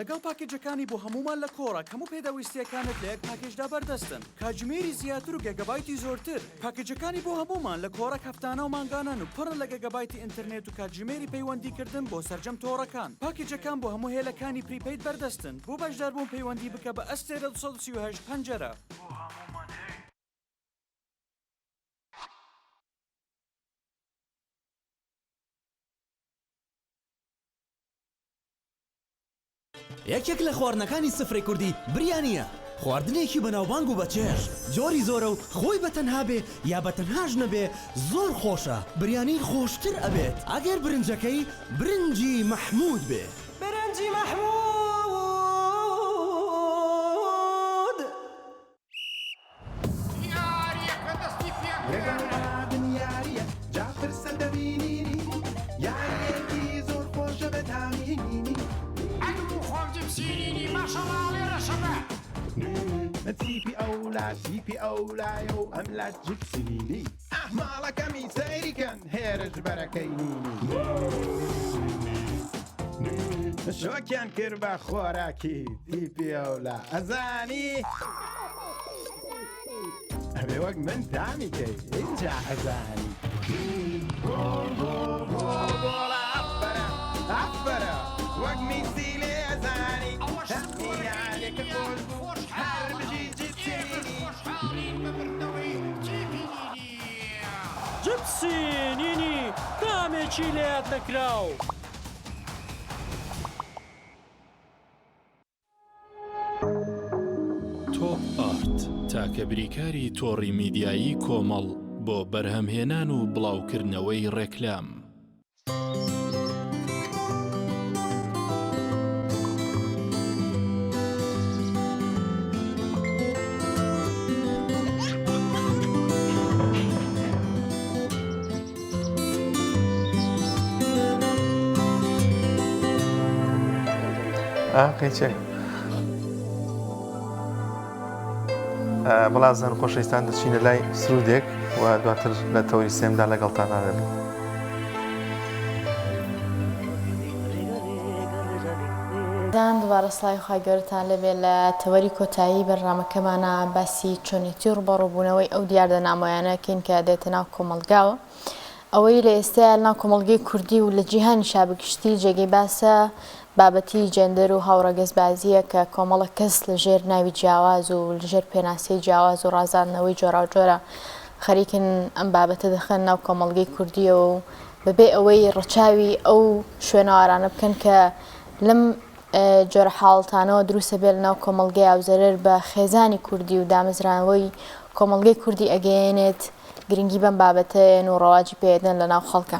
لەگەڵ پاکێجەکانی بۆ هەموومان لە کۆڕەک هەموو پێداویستییەکانت لە یەک پاکێجدا بەردەستن، کاتژمێری زیاتر و گێگابایتی زۆرتر. پاکێجەکانی بۆ هەموومان لە کۆڕەک هەفتانە و مانگانەن و پڕن لە گێگابایتی ئینتەرنێت و کاتژمێری پەیوەندیکردن بۆ سەرجەم تۆڕەکان. پاکێجەکان بۆ هەموو هێلەکانی prepaid بەردەستن. بۆ بەشداربوون پەیوەندی بکە بە ئەستێرە 238 پەنجەرە. یەکێک لە خواردنەکانی سفرەی کوردی بریانییە، خواردنێکی بەناوبانگ و بەچێژ، جۆری زۆرە و خۆی بە تەنها بێ یا بە تەنهاش نەبێ زۆر خۆشە، بریانی خۆشتر ئەبێت ئەگەر برنجەکەی برنجی مەحموود بێ. برنجی مەحموود. شۆکیان کرد بە خۆراکی تیپی ئەولا ئەزانی ئەبێ وەک من تامی کەی ئینجا ئەزانی گۆڵ گۆڵ گۆڵ گۆڵە ئەفەرە ئەفەرە وەک میسی لێ ئەزانی یاریەکە خۆش بوو هەر بژی جیتسینی. سینینی تامێکی لەیاد نەکراو. تۆپ ئارت، تاکە بریکاری تۆڕی میدیایی کۆمەڵ بۆ بەرهەمهێنان و بڵاوکردنەوەی ڕێکلام. قەیچێک بەڵازان خۆشەویستان دەچینە لای سرودێک و دواتر لە تەوەری سێمدا لەگەڵتان نادەبین. دان دوبارە سڵاوی خوای گەورەتان لێبێ لە تەوەری کۆتایی بەرنامەکەمانا باسی چۆنێتی ڕوبەڕوبوونەوەی ئەو دیاردە نامۆیانە کەین کە دێتە ناو کۆمەڵگاوە ئەوەی لە ئێستایا لەناو کۆمەڵگەی کوردی و لە جیهانیشا بە گشتی جێگەی باسە بابەتی جێندەر و هاوڕەگەزبازییە کە کۆمەڵێک کەس لە ژێر ناوی جیاواز و لە ژێر پێناسەی جیاواز و ڕازاندنەوەی جۆراوجۆرە خەریکن ئەم بابەتە دەخەن ناو کۆمەڵگەی کوردییەوە و بەبێ ئەوەی ڕەچاوی ئەو شوێنەوارانە بکەن کە لەم جۆرە حاڵەتانەوە دروستە بێ لەناو کۆمەڵگەیا و زەرەر بە خێزانی کوردی و دامەزرانەوەی کۆمەڵگەی کوردی ئەگەیەنێت. گرنگی بەم بابەتەیەن و ڕەواجی پێدەن لە ناو خەڵکە.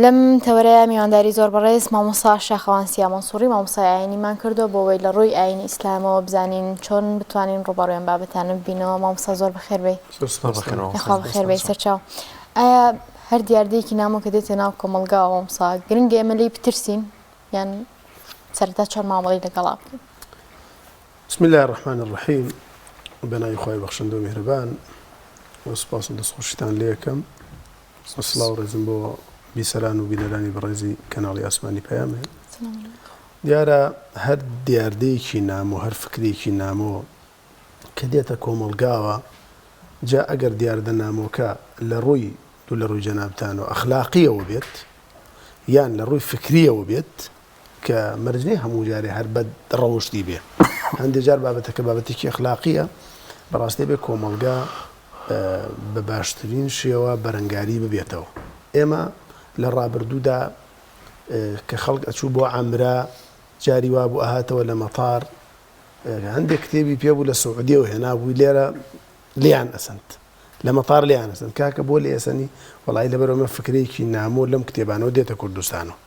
لەم تەوەرەیە میوانداری زۆر بەڕێز مامۆستا شاخەوان سیا مەنسوڕی مامۆستای ئاینیمان کردووە بۆ ئەوەی لە ڕووی ئاینی ئیسلامەوە بزانین چۆن بتوانین ڕووبەڕووی ئەم بابەتانە ببینەوە. مامۆستا زۆر بەخێر بێی. زۆر بەخێر مامۆستا. یاخوا بەخێر بێی سەرچاو. ئایا هەر دیاردەیەکی نامۆ کە دێتە ناو کۆمەڵگاوە مامۆستا گرنگە ئێمە لێی بترسین یان سەرەتا چۆن مامەڵەی لەگەڵا بکەین؟ بسم اللە الرحمن الرحیم بەناوی خوای بەخشندە و میهرەبان و سوپاس و دەستخۆشیتان لێکەم و سڵاو ڕێزم بۆ بیسەران و بینەرانی بەڕێزی کەناڵی ئاسمانی پەیام هەیە دیارە هەر دیاردەیەکی نامۆ هەر فکرێکی نامۆ کە دێتە کۆمەڵگاوە جا ئەگەر دیاردە نامۆکە لە ڕووی دوو لە ڕووی جەنابتان و ئەخلاقیەوە بێت یان لە ڕووی فکریەوە بێت کە مەرج نیە هەموو جارێ هەر بەد ڕەوشتی بێ هەندێ جار بابەتەکە بابەتێکی ئەخلاقیە بەڕاستی بێ کۆمەڵگا بە باشترین شێوە بەرەنگاری ببێتەوە ئێمە لە ڕابردوودا کە خەڵک ئەچوو بۆ عەمرە جاری وابوو ئەهاتەوە لە مەتار هەندێک کتێبی پێبوو لە سعودیەوە هێنابووی لێرە لیان ئەسەند لە مەتار لیان ئەسەند کاکە بۆ لێ ئەسەنی وەڵی لەبەرەوە مە فکرێکی نامۆ لەم کتێبانەوە دێتە کوردستانەوە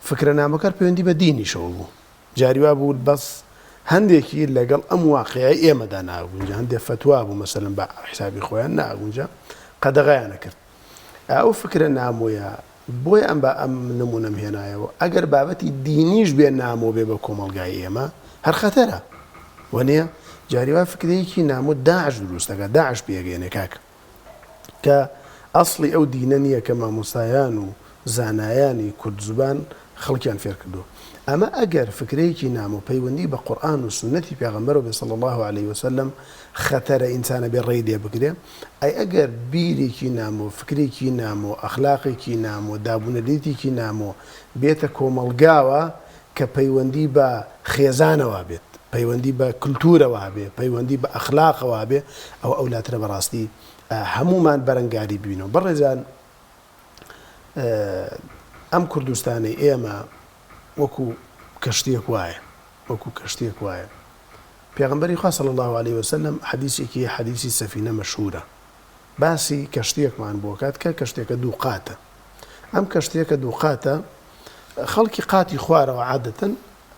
فکرە نامۆکەر پەیوەندی بە دینیشەوە بوو. جاری وا بوو بەس هەندێکی لەگەڵ ئەم واقیعەی ئێمەدا ناگونجا، هەندێ فەتوا بوو مەسەلەن بە حیسابی خۆیان ناگونجا، قەدەغەیان ئەکرد. ئەو فکرە نامۆیە، بۆیە ئەم با ئەم نموونەم هێنایەوە، ئەگەر بابەتی دینیش بێ نامۆ بێ بە کۆمەڵگای ئێمە، هەر خەتەرە. وەنیە؟ جاری وا فکرەیەکی نامۆ داعش دروست ئەکا، داعش پێگەیەنێ کاک. کە ئەسڵی ئەو دینە نییە کە مامۆستایان و زانایانی کوردزبان خەڵکیان فێرکردووە. ئەمە ئەگەر فکرەیەکی نامۆ پەیوەندی بە قورئان و سوننەتی پێغەمبەرەوە بێ صلی اللە علیە وسلم خەتەرە ئینسان ئەبێ ڕێی لێ بگرێ، ئەی ئەگەر بیرێکی نامۆ، فکرێکی نامۆ، ئەخلاقێکی نامۆ، دابونەریتێکی نامۆ بێتە کۆمەڵگاوە کە پەیوەندی بە خێزانەوە بێت، پەیوەندی بە کلتورەوە بێ، پەیوەندی بە ئەخلاقەوە بێ، ئەوە ئەولاترە بەڕاستی هەموومان بەرەنگاری ببینەوە. بەڕێزان ئەم کوردستانەی ئێمە وەکو کەشتیەک وایە، وەکو کەشتیەک وایە. پێغەمبەری خوا صلی اللە علیە وسلم حەدیسێکی هەیە حەدیسی سەفینە مەشهورە. باسی کەشتیەکمان بۆ کات کە کەشتیەکە دووقاتە. ئەم کەشتیە کە دووقاتە خەڵکی قاتی خوارەوە عادەتەن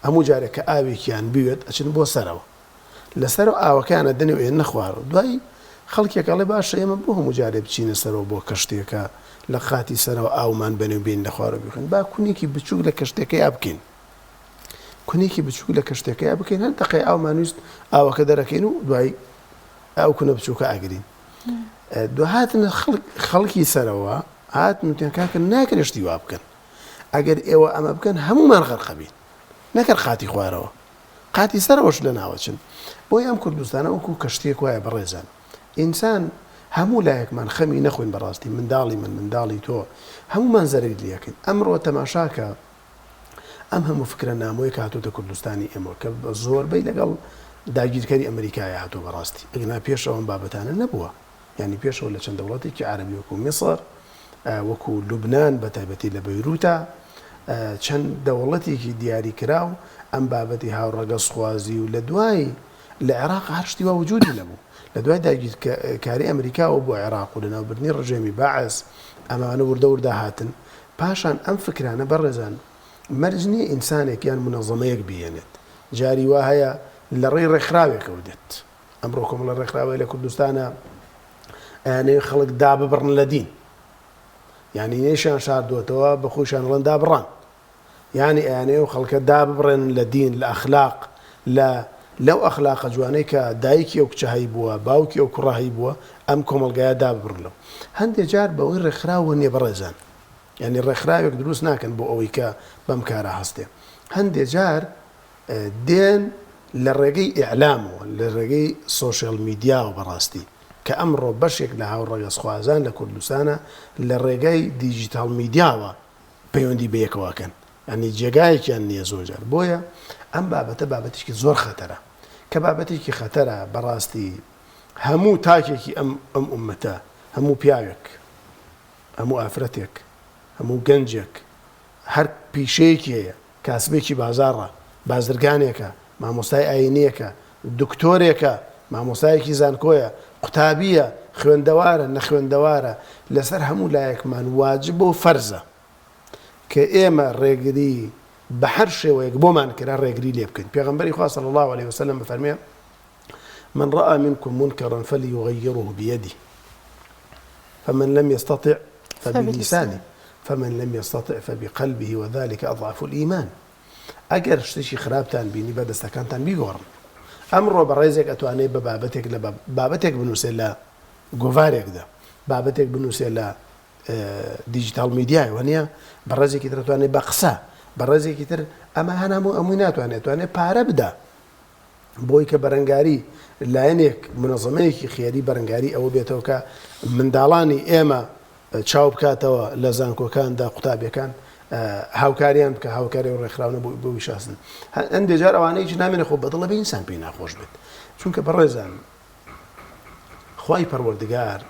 هەموو جارێک کە ئاوێکیان بوێت ئەچن بۆ سەرەوە لەسەرەوە ئاوەکەیان ئەدەنێ و ئێننە خوارەوە دوای خەڵکێک ئەڵێ باشە ئێمە بۆ هەموو جارێ بچینە سەرەوە بۆ کەشتیەکە لە قاتی سەرەوە ئاومان بەنێ و بێین لە خوارەوە بیخۆین با کونێکی بچووک لە کەشتیەکەیا بکەین کونێکی بچووک لە کەشتیەکەیا بکەین هەر دەقەی ئاومان ویست ئاوەکە دەرەکەین و دوای ئەو کونە بچووکە ئەگرین دوهاتن خەڵکی سەرەوە هاتن وتیان کاکە ناکرێ شتی وا بکەن ئەگەر ئێوە ئەمە بکەن هەموومان غەرقەبین نەکەر قاتی خوارەوە قاتی سەرەوەش لەناوەچن بۆیە ئەم کوردستانە وەکو کەشتیەک وایە بەڕێزان ئینسان هەموو لایەکمان خەمی نەخۆین بەڕاستی منداڵی من منداڵی تۆ هەموومان زەرەری لەکەین ئەمڕۆ تەماشاکە ئەم هەموو فکرە نامۆیە کە هاتۆتە کوردستانی ئێمەوە کە زۆربەی لەگەڵ داگیرکەری ئەمریکایە هاتووە بەڕاستی ئەگەنا پێش ئەوەم بابەتانە نەبووە یانی پێشەوە لە چەند دەوڵەتێکی عەرەبی وەکو میسر. وەکو لوبنان بە تایبەتی لە بەیروتا چەند دەوڵەتێکی دیاریکراو ئەم بابەتی هاوڕەگەزخوازی و لە دوای لە عێراق هەر شتی وا وجودی نەبوو لە دوای داگیرکاری ئەمریکاوە بۆ عێراق و لەناوبردنی ڕژێمی بەعس ئەمانە وردە وردە هاتن پاشان ئەم فکرانە بەڕێزان مەرج نییە ئینسانێک یان مونەزەمەیەک بیهێنێت جاری وا هەیە لە ڕێی ڕێکخراوێکەوە دێت ئەمڕۆ کۆمەڵە ڕێکخراوەیە لە کوردستانە ئەیانەوێ خەڵک داببڕن لە دین یعنی نەیشیان شاردووەتەوە بە خۆیشان ئەڵێن دابڕان یعنی ئەیانەوێ ئەو خەڵکە داببڕێنن لە دین لە ئەخلاق لە لەو ئەخلاقە جوانەی کە دایکی ئەو کچە هەیبووە باوکی ئەو کوڕە هەیبووە ئەم کۆمەڵگایە داببڕن لەو هەندێک جار بەوەی ڕێکخراوە نییە بەڕێزان یعنی ڕێکخراوێک دروست ناکەن بۆ ئەوەی کە بەم کارە هەستێ هەندێک جار دێن لە ڕێگەی ئیعلامەوە، لە ڕێگەی سۆشیال میدیاوە بەڕاستی کە ئەمڕۆ بەشێک لە هاوڕەگەزخوازان لە کوردستانا لە ڕێگای دیجیتاڵ میدیاوە پەیوەندی بە یەکەوە ئەکەن یانی جێگایەکیان نییە زۆر جار بۆیە ئەم بابەتە بابەتێکی زۆر خەتەرە کە بابەتێکی خەتەرە بەڕاستی هەموو تاکێکی ئەم ئەم ئوممەتە هەموو پیاوێک هەموو ئافرەتێک هەموو گەنجێک هەر پیشەیەکی هەیە کاسبێکی بازاڕە، بازرگانێکە، مامۆستای ئایینییەکە، دکتۆرێکە، مامۆستایەکی زانکۆیە، قوتابییە، خوێندەوارە، نەخوێندەوارە، لەسەر هەموو لایەکمان واجبە و فەرزە کە ئێمە ڕێگری بە هەر شێوەیەک بۆمان کرا ڕێگری لێ بکەین. پێغەمبەری خوا صلی اللە علیە وسلم ئەفەرموێ، من رأی منکم منکرا فلیغیره بیده فمن لم یستطع فبلسانه فمن لم یستطع فبقلبه وذلک اضعف الایمان ئەگەر شتێکی خراپتان بینی بە دەستەکانتان بیگۆڕن. ئەمڕۆ بەڕێزێک ئەتوانێ بە بابەتێک لە بابەتێک بنووسێ لە گۆڤارێکدا، بابەتێک بنووسێ لە دیجیتاڵ میدیای وەنیە، بەڕێزێکی تر ئەتوانێ بە قسە، بەڕێزێکی تر ئەمە هەن هەموو ئەمووی ناتوانێ، ئەتوانێ پارە بدا بۆی کە بەرەنگاری لایەنێک مونەزەمەیەکی خێری بەرەنگاری ئەوە بێتەوە کە منداڵانی ئێمە چاو بکاتەوە لە زانکۆکاندا قوتابیەکان هاوکاریان بکە هاوکاری و ڕێکخراونە بۆ بۆ ویشاستن هەندێک جار ئەوانەیە نامێنە خۆ بەدڵە بە ئینسان پێی ناخۆش بێت چونکە بەڕێزان خوای پەروەردگار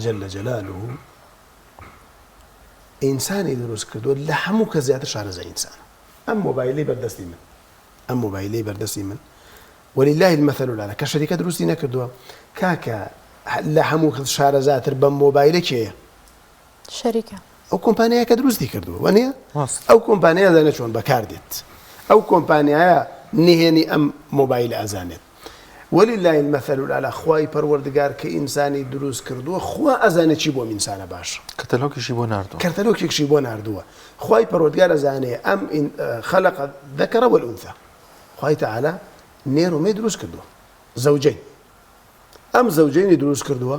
جل جلاله ئینسانی دروست کردووە لە هەموو کەس زیاتر شارەزای ئینسانە ئەم مۆبایلی بەردەستی من ئەم مۆبایلەی بەردەستی من ولله المثل الاعلی کە شەریکە دروستی نەکردووە کاکە لە هەموو کەس شارەزاتر بەم مۆبایلە کێیە؟ شەریکە. ئەو کۆمپانیایە کە دروستی کردووە وەنیە؟ ئەو کۆمپانیا دەزانێت چۆن بەکار دێت ئەو کۆمپانیایە نهێنی ئەم مۆبایلە ئەزانێت ولله المثل الاعلی خوای پەروەردگار کە ئینسانی دروست کردووە خوا ئەزانێت چی بۆ ئەم ئینسانە باشە کەتەلۆکیشی بۆ ناردووە کەتەلۆکێکشی بۆ ناردووە خوای پەروەردگار ئەزانێ ئەم خلق الذکر والانثی خوای تعالی نێر و مێ دروست کردووە زەوجەین ئەم زەوجەینی دروست کردووە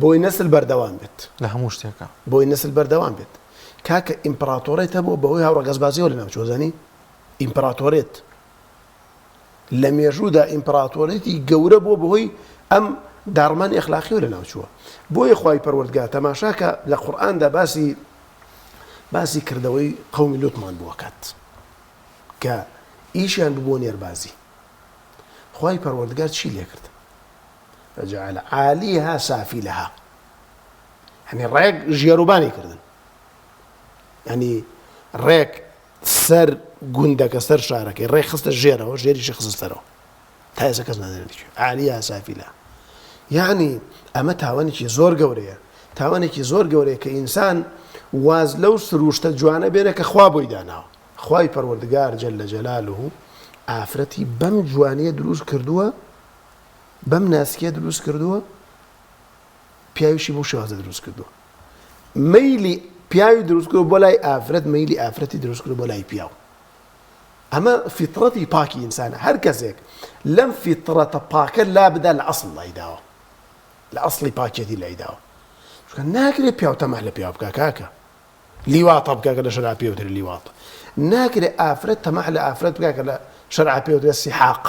بۆی نەسل بەردەوام بێت لە هەموو شتێکە بۆی نەسل بەردەوام بێت کاکە ئیمپراتۆرێت هەبووە بەهۆی هاوڕەگەزبازیەوە لەناو چووە زانی ئیمپراتۆرێت لە مێژوودا ئیمپراتۆریەتی گەورە بووە بەهۆی ئەم داڕمانی ئەخلاقیەوە لەناوچووە بۆیە خوای پەروەردگار تەماشاکە لە قورئاندا باسی باسی کردەوەی قەومی لوتمان بۆ ئەکات کە ئیشیان ببووە نێربازی خوای پەروەردگار چی لێکرد فجعل عالیها سافلها یعنی ڕێک ژێروبانی کردن یعنی ڕێک سەر گوندەکە سەر شارەکەی ڕێک خستە ژێرەوە ژێریشی خستە سەرەوە تا ئێستا کەس نازانێت کوێ عالیە سافیلە یعنی ئەمە تاوانێکی زۆر گەورەیە تاوانێکی زۆر گەورەیە کە ئینسان واز لەو سروشتە جوانە بێنە کە خوا بۆی داناوە خوای پەروەردگار جل جلاله ئافرەتی بەم جوانیە دروست کردووە بەم ناسکیە دروست کردووە پیاویشی بەو شێوازە دروست کردووە مەیلی پیاوی دروست کردووە بۆ لای ئافرەت مەیلی ئافرەتی دروست کردووە بۆ لای پیاو ئەمە فیتڕەتی پاکی ئینسانە هەر کەسێک لەم فیتڕەتە پاکە لا بدا لە ئەسڵ لای داوە لە ئەسڵی پاکێتی لای داوە چونکە ناکرێت پیاو تەماح لە پیاو بکا کاکە لیواتە بکا کە لە شەرع پێوترێ لیواتە ناکرێت ئافرەت تەماح لە ئافرەت بکا کە لە شەرع پێوترێ سیحاق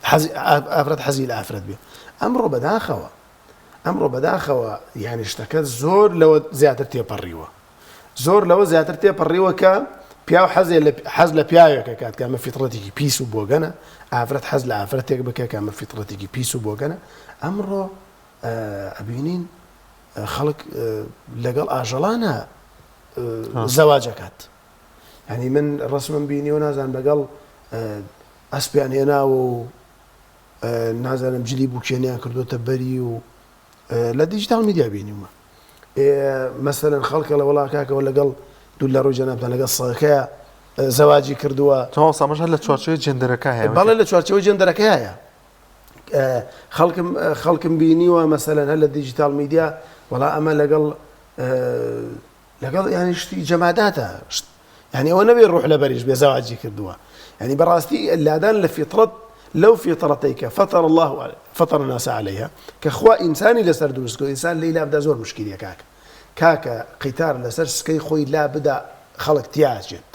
ئافرەت حەزی لە ئافرەت بێ ئەمڕۆ بەداخەوە ئەمڕۆ بەداخەوە یانی شتەکە زۆر لەوە زیاتر تێپەڕیوە زۆر لەوە زیاتر تێپەڕیوە کە پیاو حەزێ حەز لە پیاوێکە کات کە ئەمە فیتڕەتێکی پیس و بۆگەنە ئافرەت حەز لە ئافرەتێک بکە کە ئەمە فیتڕەتێکی پیس و بۆگەنە ئەمڕۆ ئەبینین. خەڵک لەگەڵ ئاژەڵانە زەواجەکات یعنی من ڕسمم بینیوە نازانم لەگەڵ ئەسپیان هێناوە و نازانم جلی بوکێنیان کردوتە بەری و لە دیجیتال میدیا بینیومە مەسەلەن خەڵکە لە وڵا کاکەوە لەگەڵ دوور لە ڕووی جەنابتان لەگەڵ سەگەکەیە زەواجی کردووە. تەواو سامەش هەر لە چوارچێوەی جێندەرەکە هەیە. بەڵێ لە چوارچێوەی جێندەرەکە هەیە. خەڵکم خەڵکم بینیوە مەسەلەن هەر لە دیجیتال میدیا وەڵا ئەمە لەگەڵ لەگەڵ یانی شتی جەماداتە یانی ئەوە نەبێ ڕوح لەبەریش بێ زەواجی کردووە یانی بەڕاستی لادان لە فیتڕەت لەو فیتڕەتەی کە فطر الله فطر الناس عليها کە خوا ئینسانی لەسەر دروست کرد ئینسان لێی لابدا زۆر مشکلیە کاکە کاکە قیتار لەسەر سکەی خۆی لا بدا خەڵک تیاچێت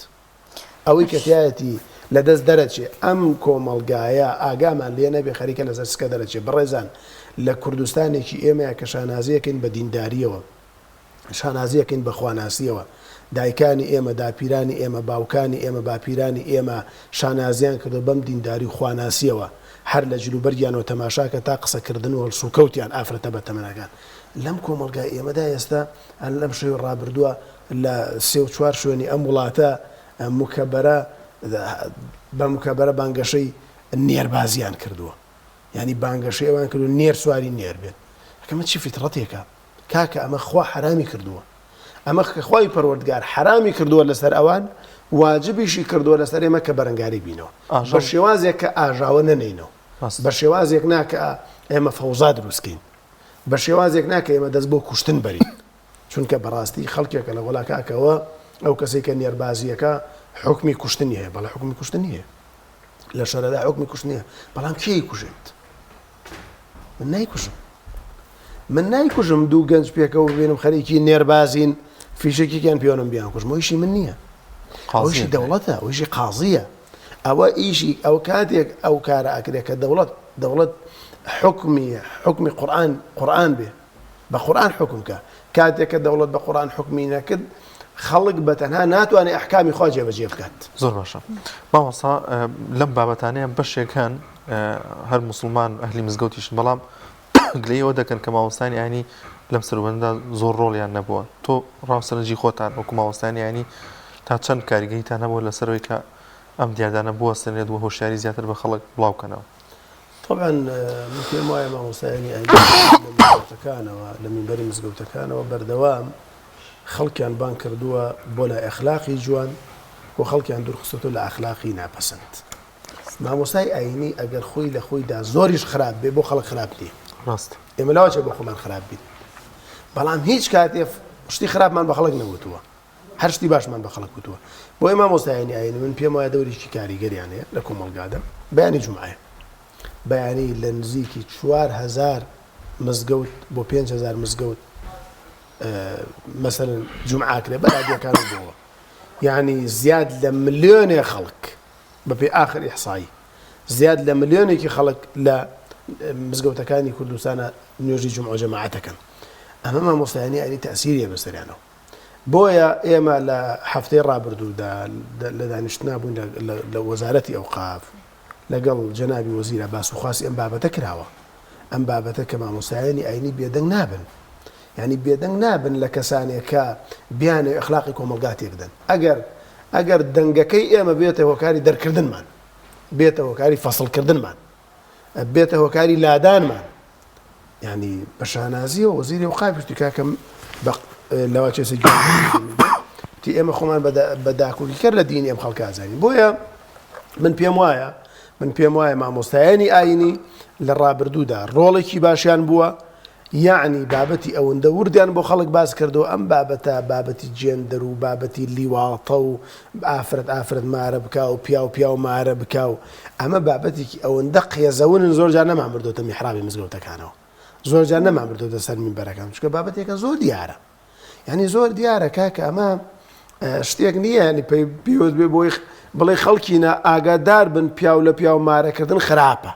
ئەوەی کە تایەتی لە دەست دەرەچێ ئەم کۆمەڵگایە ئاگامان لێ نەبێ خەریکە لەسەر سکە دەرەچێ بەڕێزان لە کوردستانێکی ئێمەیە کە شانازیەکەین بە دینداریەوە شانازی ئەکەین بە خواناسیەوە. دایکانی ئێمە، داپیرانی ئێمە، باوکانی ئێمە، باپیرانی ئێمە شانازیان کردوە بەم دینداری و خواناسیەوە. هەر لە جلوبەرگیانەوە تەماشاکە تا قسەکردن و هەڵسوکەوتیان ئافرەتە بەتەمەنەکان. لەم کۆمەڵگای ئێمەدا ئێستا لەم شەوی ڕابردوە لە سێ و چوار شوێنی ئەم وڵاتە مکەبەرە بە مکەبەرە بانگەشەی نێربازیان کردوە. یانی بانگەشەی ئەوان کردوە نێر سواری نێر بێت. ئەمە چی فیتڕەتێکە؟ کاکە ئەمە خوا حەرامی کردووە ئەمە کە خوای پەروەردگار حەرامی کردووە لەسەر ئەوان واجبیشی کردووە لەسەر ئێمە کە بەرەنگاری بینەوە بە شێوازێک کە ئاژاوە نەنێینەوە بە شێوازێک نا کە ئێمە فەوزا دروستکەین بە شێوازێک نا کە ئێمە دەست بۆ کوشتن بەرین چونکە بەڕاستی خەڵکێکە لە وەڵا کاکەوە ئەو کەسێک کە نێربازیەکە حکمی کوشتنی هەیە بەڵێ حکمی کوشتنی هەیە لە شەرەدا حکمی کوشتنیە بەڵام کێی کوژێت من نایکوژم من نایکوژم دوو گەنج پێکەوە ببینم خەریکی نێربازین فیشەکێکیان پێوەنم بیان کوژم ئەویشی من نییە ئەویشی دەوڵەتە ئەویشی قازیە ئەوە ئیشی ئەو کاتێک ئەو کارە ئەکرێت کە دەوڵەت دەوڵەت حکمی حکمی قورآن قورآن بێ بە قورآن حکم کە کاتێک کە دەوڵەت بە قورآن حکمی نەکرد خەڵک بە تەنها ناتوانێت ئەحکامی خوا جێبەجێ بکات. زۆر باشە مامۆستا لەم بابەتانەیە بەشێک هەن هەر موسڵمان ئەهلی مزگەوتیشن بەڵام گلەیی ئەوە دەکەن کە مامۆستایانی ئاینی لەم سەروبەندەدا زۆر ڕۆڵیان نەبووە تۆ ڕاو سەرنجی خۆتان وەکو مامۆستایانی ئاینی تا چەند کاریگەریتان هەبووە لەسەرەوەی کە ئەم دیاردانە بوەستێنرێت و هۆشیاری زیاتر بە خەڵک بڵاو بکەنەوە؟ طبعا من پێم وایە مامۆستایانی ئاینی لە مزگەوتەکانەوە لە مینبەری مزگەوتەکانەوە بەردەوام خەڵکیان بانگ کردووە بۆ لای ئەخلاقی جوان و خەڵکیان دوورخستۆتەوە لە ئەخلاقی ناپەسەند. مامۆستای ئایینی ئەگەر خۆی لە خۆیدا زۆریش خراپ بێ بۆ خەڵک خراپ نییە. ڕاستە. ئێمە لەوەچێ بۆ خۆمان خراپ بین. بەڵام هیچ کاتێ شتی خراپمان بە خەڵک نەوتووە. هەر شتی باشمان بە خەڵک وتووە. بۆیە مامۆستایانی ئایینی من پێم وایە دەورێکی کاریگەریان هەیە لە کۆمەڵگادا. بەیانی جومعەیە. بەیانی لە نزیکی 4000 مزگەوت بۆ 5000 مزگەوت مەسەلەن جومعە ئەکرێ بە رادیۆکان و بۆوە یعنی زیاد لە ملیۆنێ خەڵک بەپێی ئاخر ئیحسایی زیاد لە ملیۆنێکی خەڵک لە مزگەوتەکانی کوردستانە نوێژی جومعە جەماعەتەکەن ئەمە مامۆستایانی ئاینی تەسیریە بەسەریانەوە بۆیە ئێمە لە هەفتەی ڕابردوودا لە دانیشتنا بووین لە وەزارەتی ئەوقاف لەگەڵ جەنابی وەزیرا باس و خواسی ئەم بابەتە کراوە ئەم بابەتە کە مامۆستایانی ئاینی بێدەنگ نابن یانی بێدەنگ نابن لە کەسانێک کە بیانەوێ ئەخلاقی کۆمەڵگا تێکدەن ئەگەر ئەگەر دەنگەکەی ئێمە بێتە هۆکاری دەرکردنمان بێتە هۆکاری فەسڵکردنمان بێتە هۆکاری لادانمان ینی بە شانازیەوە وەزیری ئەوقافیش وتی کاکەم لەوە چێسە تی ئێمە خۆمان بە داکۆکیکەر لە دینی ئەم خەڵکە ئازانین بۆیە من پێم وایە من پێم وایە مامۆستایانی ئاینی لە ڕابردوودا ڕۆڵێکی باشیان بووە یەعنی بابەتی ئەوەندە وردیان بۆ خەڵک باس کردەوە ئەم بابەتە بابەتی جێندەر و بابەتی لیواڵتە و ئافرەت ئافرەت مارە بکا و پیاو پیاو مارە بکا و ئەمە بابەتێکی ئەوەندە قێزەونن زۆر جار نەمان بردۆتە میحرابی مزگەوتەکانەوە زۆر جار نەمان بردۆتە سەر مینبەرەکان چونکە بابەتێکە زۆر دیارە یعنی زۆر دیارە کاکە ئەمە شتێک نییە ینی پێوەست بێ بۆی بڵێ خەڵکینە ئاگادار بن پیاو لە پیاو مارەکردن خراپە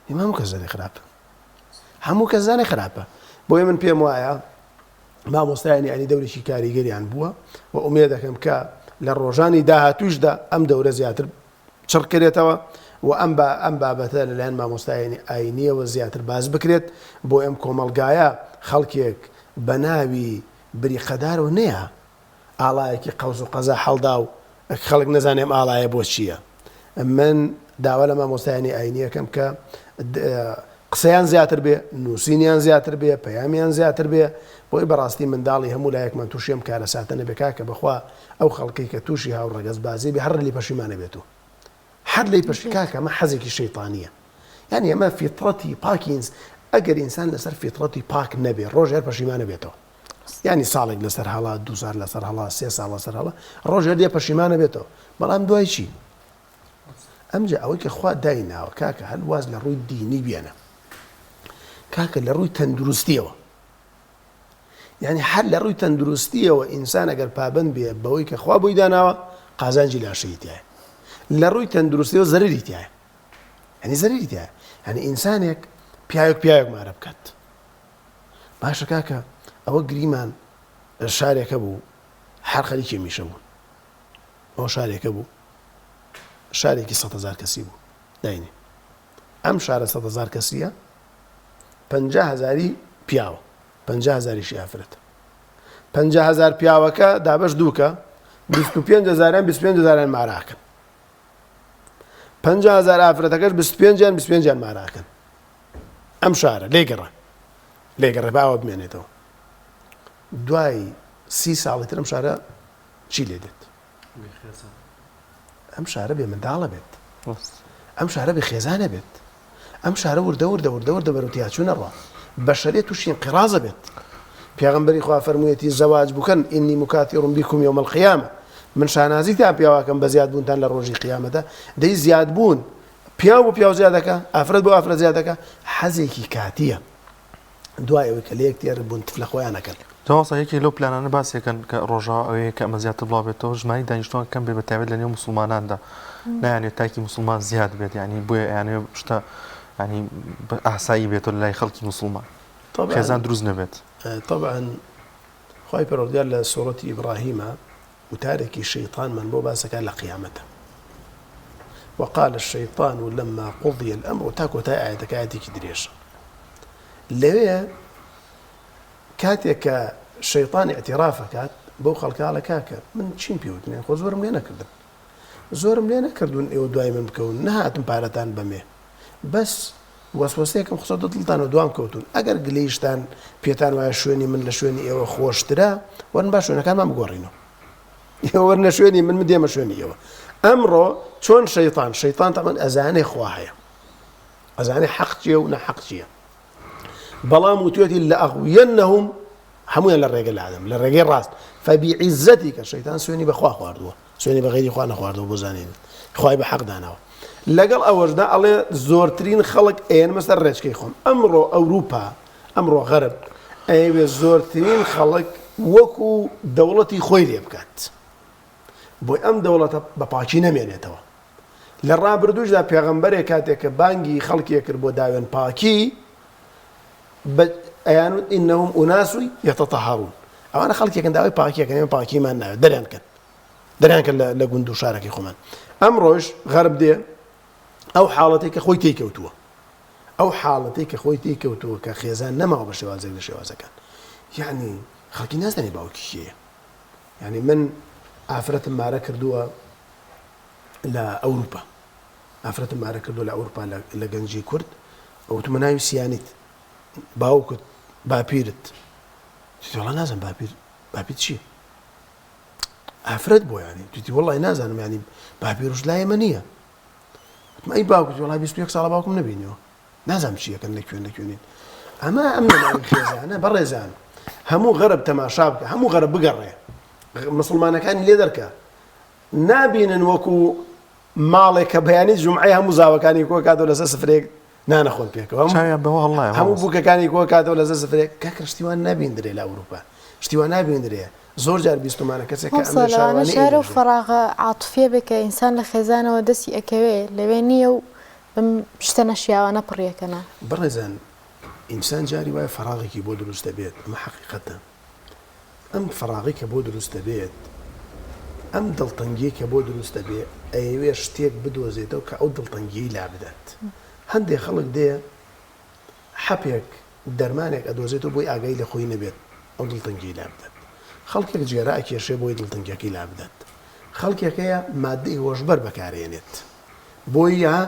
ئێمە هەموو کەس زانێ خراپە هەموو کەس زانێ خراپە بۆیە من پێم وایە مامۆستایانی ئاینی دەورێکی کاریگەریان بووە و ئومێد دەکەم کە لە ڕۆژانی داهاتووشدا ئەم دەورە زیاتر چڕکرێتەوە و ئەم بە ئەم بابەتە لەلایەن مامۆستایانی ئاینیەوە زیاتر باس بکرێت بۆ ئەم کۆمەڵگایە خەڵکێک بە ناوی بریقەدارەوە نەیە ئاڵایەکی قەوس و قەزا هەڵدا و خەڵک نەزانێ ئەم ئاڵایە بۆ چییە. من داوا لە مامۆستایانی ئاینی ئەکەم کە قسەیان زیاتر بێ، نووسینیان زیاتر بێ، پەیامیان زیاتر بێ، بۆی بەڕاستی منداڵی هەموو لایەکمان تووشی ئەم کارەساتە نەبێ کاکە بەخوا ئەو خەڵکەی کە تووشی هاوڕەگەزبازی بێ هەر لێی پەشیمان ئەبێتەوە. هەر لێی پەشی کاکە ئەمە حەزێکی شەیتانییە. یانی ئەمە فیتڕەتی پاکی ئینس ئەگەر ئینسان لەسەر فیتڕەتی پاک نەبێ ڕۆژێ هەر پەشیمان ئەبێتەوە. یانی ساڵێک لەسەر هەڵە، دوو سار لەسەر هەڵە، سێ ساڵ لەسەر هەڵە، ڕۆژێ دێ پەشیمان ئەبێتەوە. بەڵام دوای چی؟ ئەمجا ئەوەی کە خوا دایناوە کاکە هەر واز لە ڕووی دینی بێنە کاکە لە ڕووی تەندروستیەوە یعنی هەر لە ڕووی تەندروستیەوە ئینسان ئەگەر پابند بێ بەوەی کە خوا بۆی داناوە قازانجی لاشەی تایە لە ڕووی تەندروستیەوە زەرری تایە یعنی زەرری تایە یعنی ئینسانێک پیاوێک پیاوێک مارە بکات باشە کاکە ئەوە گریمان شارێکە بوو هەر خەریکی میشە بوون ئەوە شارێکە بوو شارێکی سەهزار کەسی بوو داینێ ئەم شارە سەهزار کەسیە پ هزاری پیاوە پ هزاریشی ئافرەت هزار پیاوەکە دابش دووکە 25 هزاریان 25 هزاریان ماراکن 50 هزار ئافرەتەکەش 25یان 25یان ماراکن ئەم شارە لێگەڕە لێگەڕێ باوە بمێنێتەوە دوای سی ساڵی ترم شارە چی لێ دێت؟ ئەم شارە بێ منداڵە بێت ئەم شارە بێ خێزانە بێت ئەم شارە وردە وردە وردە وردە بەرەو تیاچوونە ڕە بەشەرێت تووشی انقراضە بێت پێغەمبەری خوا فەرموویەتی زەواج بکەن إني مكاثر بكم يوم القيامة من شانازیتان پیاواکەم بە زیادبوونتان لە ڕۆژی قیامەتە دەی زیادبوون پیاو بۆ پیاو زیادەکە ئافرەت بۆ ئافرەت زیادەکە حەزێکی کاتیە دوای ئەوەی کە لەیەک تێر بوون تف لە خۆیان ئەکەن. جا یەکێک لەو پلانانە باسیەکەن کە ڕۆژاوا ئەوەیە کە ئەمە زیاتر بڵاو بێتەوە ژمارەی دانیشتوان کەم بێت بە تایبەت لە نێو موسڵماناندا نایانەوێت تاکی موسڵمان زیاد بێت یانی بۆیە ئەیانەوێت شتە یانی ئاسایی بێتەوە لە لای خەڵکی موسڵمان خێزان دروست نەبێت. طبعا خوای پەروەردگار لە سوڕەتی ئیبڕاهیمە وتارێکی شەیتانمان بۆ باسەکە لە قیامەتە وقال الشیطان لما قضی الامر تا کۆتای ئایەتەکە ئایەتێکی درێژە لەوێ کاتێک کە شەیتان ئیعتیراف ئەکات بەو خەڵکە ئەڵێ کاکە من چیم پێ وتن خۆ زۆرم لێ نەکردن زۆرم لێ نەکردوون ئێوە دوای من بکەون نەهاتم پارەتان بەمێ بەس وەسوەسەیەکم خستۆتە دڵتان و دوام کەوتوون ئەگەر گلەیشتان پێتان وایە شوێنی من لە شوێنی ئێوە خۆشترە وەرن با شوێنەکانمان بگۆڕینەوە ئێوە وەرنە شوێنی من من دێمە شوێنی ئێوە ئەمڕۆ چۆن شەیتان شەیتان تەمەن ئەزانێ خوا هەیە ئەزانێ حەق چییە و نەحەق چییە بەڵام وتوێتی لە ئەغویەنەهم هەمویان لە ڕێگە لادەم لە ڕێگەی ڕاست فەبیعیزەتی کە شەیتان سوێنی بەخوا خواردووە سوێنی بە غەیری خوا نەخواردووە بۆ زانین خوای بە حەق داناوە لەگەڵ ئەوەشدا ئەڵێ زۆرترین خەڵک ئێنمە سەر ڕێچکەی خۆم ئەمڕۆ ئەوروپا ئەمڕۆ غەرب ئەیەوێ زۆرترین خەڵک وەکو دەوڵەتی خۆی لێ بکات بۆی ئەم دەوڵەتە بە پاکی نەمێنێتەوە لە ڕابردووشدا پێغەمبەرێک کاتێک کە بانگی خەڵکی کرد بۆ داوێن پاکی ئەیانوت إنهم أناس يتطهرون ئەوانە خەڵکێکن داوای پاکیەکەن ئێمە پاکیمان ناوێت دەریان کەن دەریان کرد لە گوند و شارەکەی خۆمان ئەمڕۆش غەرب دێ ئەو حاڵەتێک کە خۆی تێکەوتووە ئەو حاڵەتێک کە خۆی تێکەوتووە کە خێزان نەماوە بە شێوازێک لە شێوازەکان یعنی خەڵکی نازانێ باوکی کێیە یعنی من ئافرەتم مارە کردووە لە ئەوروپا ئافرەتم مارە کردووە لە ئەوروپا لە گەنجی کورد ئەوتمە ناوی سیانیت باوکت باپیرت وڵا نازم باپیر باپیر چییە ئافرەت بۆ یانی توتی وەڵی نازانم ینی باپیروش لای ئێمە نییە وتم ئەی باوکت وەڵای 21 ساڵە باوکم نەبینیوە نازانم چیەکەن لە کوێن لە کوێنین ئەمە ئەم نەمانی خێزانە بەڕێزان هەموو غەرب تەماشا بکە هەموو غەرب بگەڕێ مسلمانەکانی لێ دەرکە نابینن وەکو ماڵێک کە بەیانی جومعەی هەموو زاوەکانی کۆکاتەوە لەسەر سفرێک نانەخۆن پێکەوە چاویان بەوە هەڵنایە هەموو بووکەکانی کۆکاتەوە لەسەر سفرێک کاکە شتی وان نابیندرێ لە ئەوروپا شتی وان نابیندرێ زۆر جار بیستومانە کەسێک کە مامۆستا ئەمێ لەوانە شارەوانی شارە و ئەیبێژێ. فەراغە عاتفیە بێ کە ئینسان لە خێزانەوە دەستی ئەکەوێ لەوێ نییە و بەم شتە نەشیاوانە پڕیەکەنە. بەڕێزان ئینسان جاری وایە فەراغێکی بۆ دروست دەبێت ئەمە حەقیقەتە ئەم فەراغەی کە بۆ دروست دەبێت ئەم دڵتەنگیەی کە بۆ دروست دەبێت ئەیەوێت شتێک بدۆزێتەوە کە ئەو دڵتەنگیەی لابدات هەندێک خەڵک دێ حەپێک دەرمانێک ئەدۆزێتەوە بۆی ئاگای لە خۆی نەبێت. ئەو دڵتەنگیەی لابدات. خەڵکێک جگەرە ئەکێشێ بۆی دڵتەنگیەکەی لابدات. خەڵکێک هەیە ماددەی هۆشبەر بەکارێنێت بۆی یا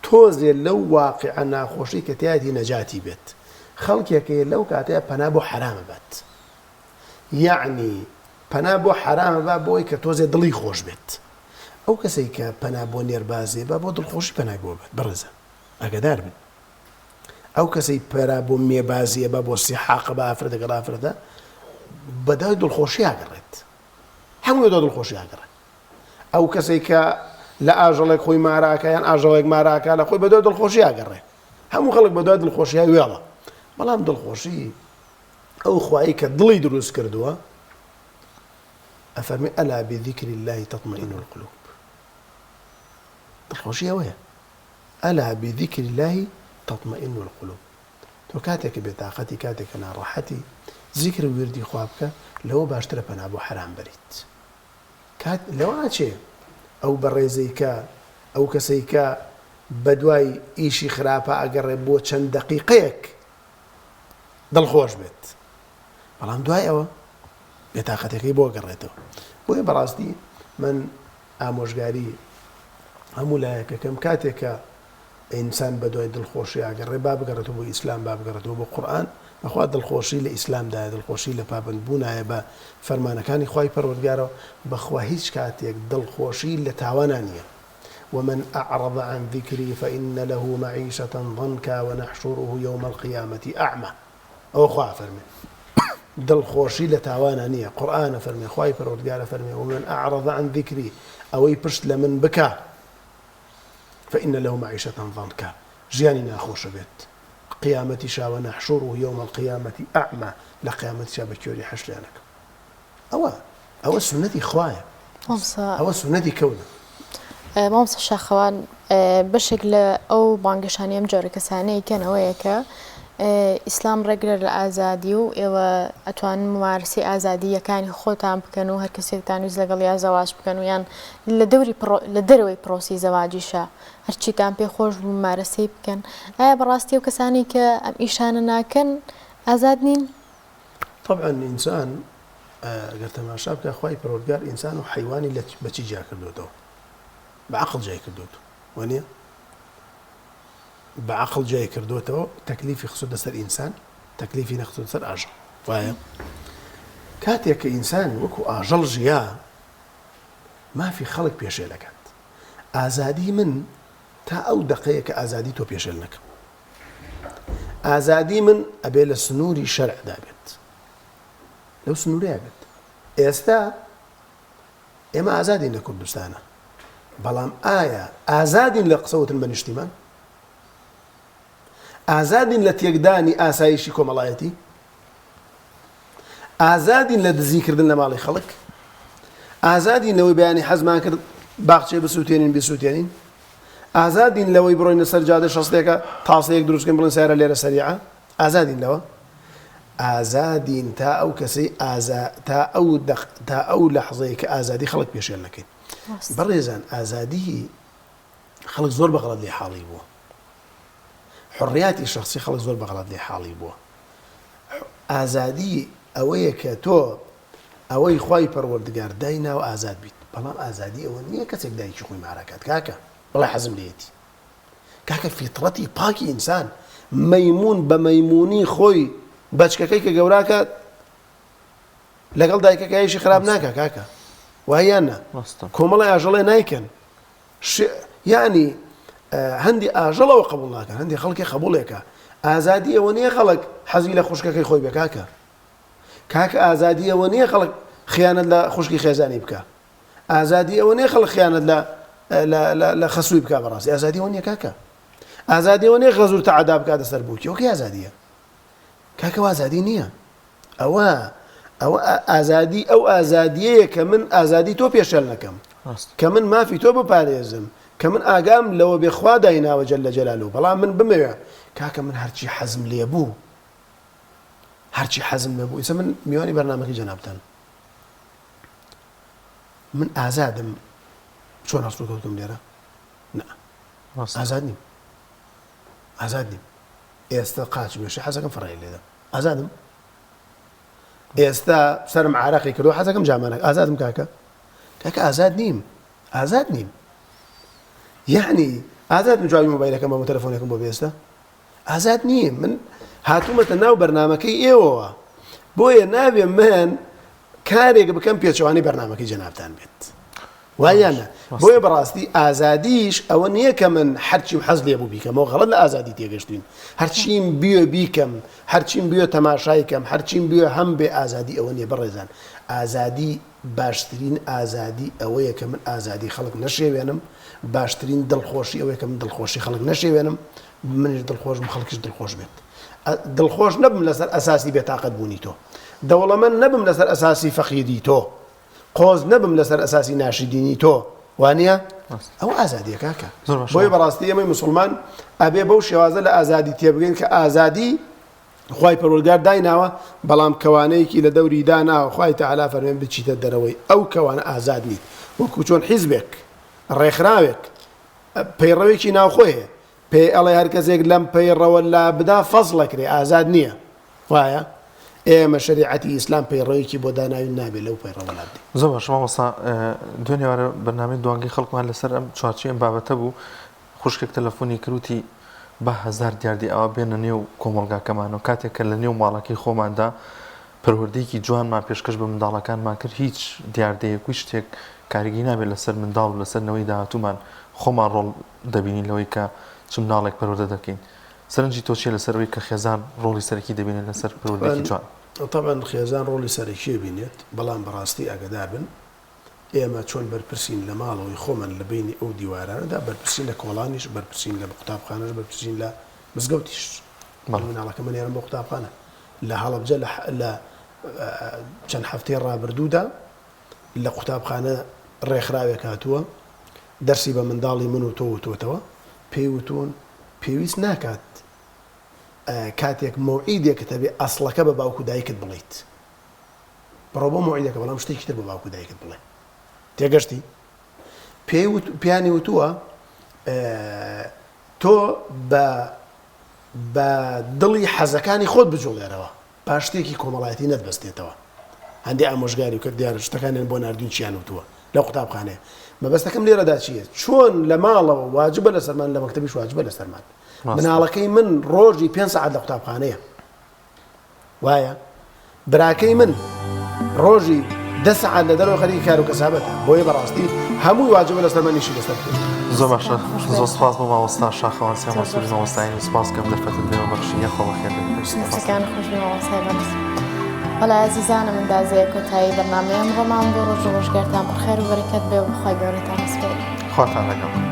تۆزێ لەو واقیعە ناخۆشەی کە تیایەتی نەجاتی بێت. خەڵکێک هەیە لەو کاتەیا پەنا بۆ حەرام ئەبات. یەعنی پەنا بۆ حەرام ئەبا بۆی کە تۆزێ دڵی خۆش بێت. ئەو کەسەی کە پەنا بۆ نێربازی ئەبا بۆ دڵخۆشی پەنای بۆ ئەبات. بەڕێزان ئاگادار بن. ئەو کەسەی پەنا بۆ مێبازی ئەبا بۆ سیحاقە بە ئافرەت لەگەڵ ئافرەتە بەدوای دڵخۆشی ئەگەڕێت. هەموو بەدوای دڵخۆشی ئەگەڕێت. ئەو کەسەی کە لە ئاژەڵێک خۆی ماراکە یان ئاژەڵێک ماراکە لە خۆی بەدوای دڵخۆشی ئەگەڕێ. هەموو خەڵک بەدوای دڵخۆشییا وێڵە. بەڵام دڵخۆشی ئەو خوایی کە دڵی دروست کردووە ئەفەرمێ الا بذکر اللە تطمئن القلوب دڵخۆشی ئەوەیە الا بذکر اللە تطمئن القلوب تۆ کاتێک کە بێتاقەتی کاتێک کە ناڕەحەتی زیکر و ویردی خوا بکە لەوە باشترە پەنا بۆ حەرام بەریت کات لەوە ئەچێ ئەو بەڕێزەی کە ئەو کەسەی کە بەدوای ئیشی خراپە ئەگەڕێ بۆ چەند دەقیقەیەک دڵخۆش بێت بەڵام دوای ئەوە بێتاقەتەکەی بۆ گەڕێتەوە بۆیە بەڕاستی من ئامۆژگاری هەموو لایەکەکەم کاتێک کە ئینسان بە دوای دڵخۆشی ئاگەڕێ با بگەڕێتەوە بۆ ئیسلام با بگەڕێتەوە بۆ قورئان بەخوا دڵخۆشی لە ئیسلامدایە دڵخۆشی لە پابەندبوونایە بە فەرمانەکانی خوای پەروەردگارەوە بەخوا هیچ کاتێک دڵخۆشی لە تاوانا نییە ومن اعرض عن ذکری فان له معیشە ضنکا ونحشره یوم القیامە اعمی ئەوە خوا ئەفەرمێ دڵخۆشی لە تاوانا نییە قورئان ئەفەرمێ خوای پەروەردگار ئەفەرمێ ومن اعرض عن ذکری ئەوەی پشت لە من بکا فإن له معیشە ضنکا ژیانی ناخۆشە بێت قیامەتیشا ونحشره یوم القیامە اعمی لە قیامەتیشا بە کێری حەشریان ئەکەم ئەوە ئەوە سوننەتی خوایە ئەوە سوننەتی کەونە. مامۆستا شاخەوان بەشێک لە ئەو بانگەشانەی ئەم جۆرە کەسانەی کەن ئەوەیە کە ئیسلام ڕێگرە لە ئازادی و ئێوە ئەتوانن ممارەسەی ئازادییەکانی خۆتان بکەن و هەر کەسێکتان ویست لەگەڵ یا زەواج بکەن و یان لە دەوری لە دەرەوەی پرۆسی زەواجیشە هەرچیتان پێ خۆش بوو ممارەسەی بکەن ئایا بەڕاستی ئەو کەسانەی کە ئەم ئیشانە ناکەن ئازاد نین؟ طبعا ئینسان گەر تەماشا بکە خوای پەروەردگار ئینسان و حەیوانی لە بەچی جیا کردوێتەوە بە عەقڵ جیای کردوێتەوە وانە بە عەقڵ جیای کردوێتەوە تەکلیفی خستۆتە سەر ئینسان تەکلیفی نەخستۆتە سەر ئاژەڵ وایە کاتێک کە ئینسان وەکو ئاژەڵ ژیا مافی خەڵک پێشێل دەکات ئازادی من تا ئەو دەقەیە کە ئازادی تۆ پێشێل نەکەم ئازادی من ئەبێ لە سنووری شەرعدا بێت لەو سنوورەیە بێت ئێستا ئێمە ئازادین لە کوردستانە بەڵام ئایا ئازادین لە قسەوتن بە نیشتیمان ئازادین لە تێکدانی ئاسایشی کۆمەڵایەتی ئازادین لە دزیکردن لە ماڵی خەڵک ئازادین لەوەی بەیانی حەزمان کرد باخچەی بسووتێنین بسووتێنین ئازادین لەوەی بڕۆینە سەر جادە شەستێکە تاسەیەک دروست بکەین بڵێن سەیارە لێرە سەریعە ئازادین لەوە ئازادین تا ئەو کەسەی ئازا تا ئەو دەق تا ئەو لەحزەیە کە ئازادی خەڵک پێشێل نەکەین بەڕێزان ئازادی خەڵک زۆر بە غەڵەت لێ حاڵی بووە حڕیاتی شخصی خەڵک زۆر بە غەڵەت لێ حاڵی بووە ئازادی ئەوەیە کە تۆ ئەوەی خوای پەروەردگار دایناوە ئازاد بیت بەڵام ئازادی ئەوە نییە کەسێک دایکی خۆی مارەکات کاکە بڵێ حەزم لێیەتی کاکە فیتڕەتی پاکی ئینسان مەیمون بە مەیمونی خۆی بەچکەکەی کە گەوراکات لەگەڵ دایکەکەیشی خراپ ناکە کاکە وایان نا کۆمەڵی ئاژەڵێ نایکەن یعنی هەندی ئاژەڵەوە قبول ناکەن هەندی خەڵکی قبولێکە ئازادی ئەوە نییە خەڵک حەزی لە خوشکەکەی خۆی بێ کاکە کاکە ئازادی ئەوە نییە خەڵک خیانەت لە خوشکی خێزانی بکا ئازادی ئەوە نییە خەڵک خیانەت لە لە خەسووی بکا بەڕاستی ئازادی ئەوە نییە کاکە ئازادی ئەوە نییە غەزور تەعەدا بکاتە سەر بووکی ئەوە کەی ئازادیە کاکە ئازادی نییە ئەوە ئەوە ئازادی ئەو ئازادیەیە کە من ئازادی تۆ پێشێل نەکەم کە من مافی تۆ بپارێزم کە من ئاگام لەوە بێ خوا دایناوە جل جلاله بەڵام من بمەوێ کاکە من هەرچی حەزم لێ بوو هەرچی حەزم نەبوو ئیسە من میوانی بەرنامەکەی جەنابتان من ئازادم چۆن هەڵسوکەوتم لێرە نا ئازاد نیم ئازاد نیم ئێستا قاچ مێشە حەزەکەم فڕێ لێدەم ئازادم. ئێستا سەرم عارەقی کردووە حەزەکەم جامانەک ئازادم کاکە کاکە ئازاد نیم ئازاد نیم یعنی ئازادم جوابی مۆبایلەکەم بەم و تەلەفۆنێکم بۆ بێ ئێستا ئازاد نیم من هاتوومەتە ناو بەرنامەکەی ئێوەوە بۆیە نابێ من کارێک بکەم پێچەوانەی بەرنامەکەی جەنابتان بێت وایانە بۆیە بەڕاستی ئازادیش ئەوە نییە کە من هەرچیم حەز لێ بوو بیکەمەوە غەڵەت لە ئازادی تێگەشتین هەرچیم بیوێ بیکەم هەرچیم بیوێ تەماشای کەم هەرچیم بیوێ هەم بێ ئازادی ئەوە نییە بەڕێزان ئازادی باشترین ئازادی ئەوەیە کە من ئازادی خەڵک نەشێوێنم باشترین دڵخۆشی ئەوەیە کە من دڵخۆشی خەڵک نەشێوێنم منیش دڵخۆش بم خەڵکیش دڵخۆش بێت دڵخۆش نەبم لەسەر ئەساسی بێتاقەت بوونی تۆ دەوڵەمەند نەبم لەسەر ئەساسی فەقیری تۆ قۆز نەبم لەسەر ئەساسی ناشیدینی تۆ وانە ئەو ئازادیە کاکە بۆیە بەڕاستی ئێمەی مسلمان ئەبێ بەو شێوازە لە ئازادی تێبگەین کە ئازادی خوای پەروەردگار دایناوە بەڵام کەوانەیەکی لە دەوری داناوە خوای تەعالا فەرمێن بچیتە دەرەوەی ئەو کەوانە ئازاد نیت وەکو چۆن حیزبێک ڕێکخراوێک پەیڕەوێکی ناوخۆی هەیە پێی ئەڵێ هەر کەسێک لەم پەیڕەوە لا بدا فەزڵەکرێ ئازاد نییە وایە ئێمە شەریعەتی ئیسلام پەیڕەوێکی بۆ داناوین نابێ لەو پەیڕەوە لا بدەین. زۆر باشە مامۆستا دوێنێ وارە بەرنامەی دوانگەی خەڵکمان لەسەر ئەم چوارچێوەی ئەم بابەتە بوو خوشکێک تەلەفۆنی کرد وتی با هەزار دیاردەی ئاوا بێنە نێو کۆمەڵگاکەمانەوە کاتێک کە لە نێو ماڵەکەی خۆماندا پەروەردەیەکی جوانمان پێشکەش بە منداڵەکانمان کرد هیچ دیاردەیەک و هیچ شتێک کاریگەری نابێت لەسەر منداڵ و لەسەر نەوەی داهاتوومان خۆمان ڕۆڵ دەبینین لەوەی کە چ مناڵێک پەروەردە دەکەین سەرنجی تۆ چیە لەسەر ئەوەی کە خێزان ڕۆڵی سەرەکی دەبینێت لەسەر پەروەردەیەکی جوان؟ تەبعەن خێزان ڕۆڵی سەرەکی ئەبینێت بەڵام بەڕاستی ئاگەدار بن ئێمە چۆن بەرپرسین لە ماڵەوەی خۆمان لە بەینی ئەو دیوارانەدا بەرپرسین لە کۆڵانیش بەرپرسین لە قوتابخانەش بەرپرسین لە مزگەوتیش من مناڵەکەم ئەنێرم بۆ قوتابخانە لە هەڵەبجە لە چەند هەفتەی ڕابردوودا لە قوتابخانە ڕێکخراوێک هاتووە دەرسی بە منداڵی من و تۆ وتۆتەوە پێی وتوون پێویست ناکات کاتێک مەوعیدێکت هەبێ ئەسڵەکە بە باوک و دایکت بڵێیت بڕۆ بۆ مەوعیدەکە بەڵام شتێکی تر بە باوک و دایکت بڵێ تێگەشتی پێی وت پیانی وتووە تۆ بە بە دڵی حەزەکانی خۆت بجوڵێرەوە با شتێکی کۆمەڵایەتی نەتبەستێتەوە هەندێ ئامۆژگاری و کرد دیارە شتەکانیان بۆ ناردوین چیان وتووە لەو قوتابخانەیە مەبەستەکەم لێرەدا چییە چۆن لە ماڵەوە واجبە لەسەرمان لە مەکتەبیش واجبە لەسەرمان مناڵەکەی من ڕۆژی پێ سەعات لە قوتابخانەیە وایە براکەی من ڕۆژی دە سەعات لە دەرەوە خەریکی کار و کەسابەتە بۆیە بەڕاستی هەمووی واجبە لەسەر من ئیشی لەسەر بکەین. زۆر باشە زۆر سپاس بۆ مامۆستا شاخەوان سیا مەنسووری مامۆستایانی سپاس کەم دەرفەتت لێوە بەخشی یاخوا بەخێر بێت. دەستەکان خۆش بێ مامۆستای بەڕێز. وەڵا ئازیزانم ئەندازەیە کۆتایی بەرنامەی ئەمڕۆمان بوو ڕۆژ و ڕۆژگارتان پڕ خێر و بەرەکەت بێ و خوای گەورەتان ئەسپێرێ. خواتان لەگەڵ.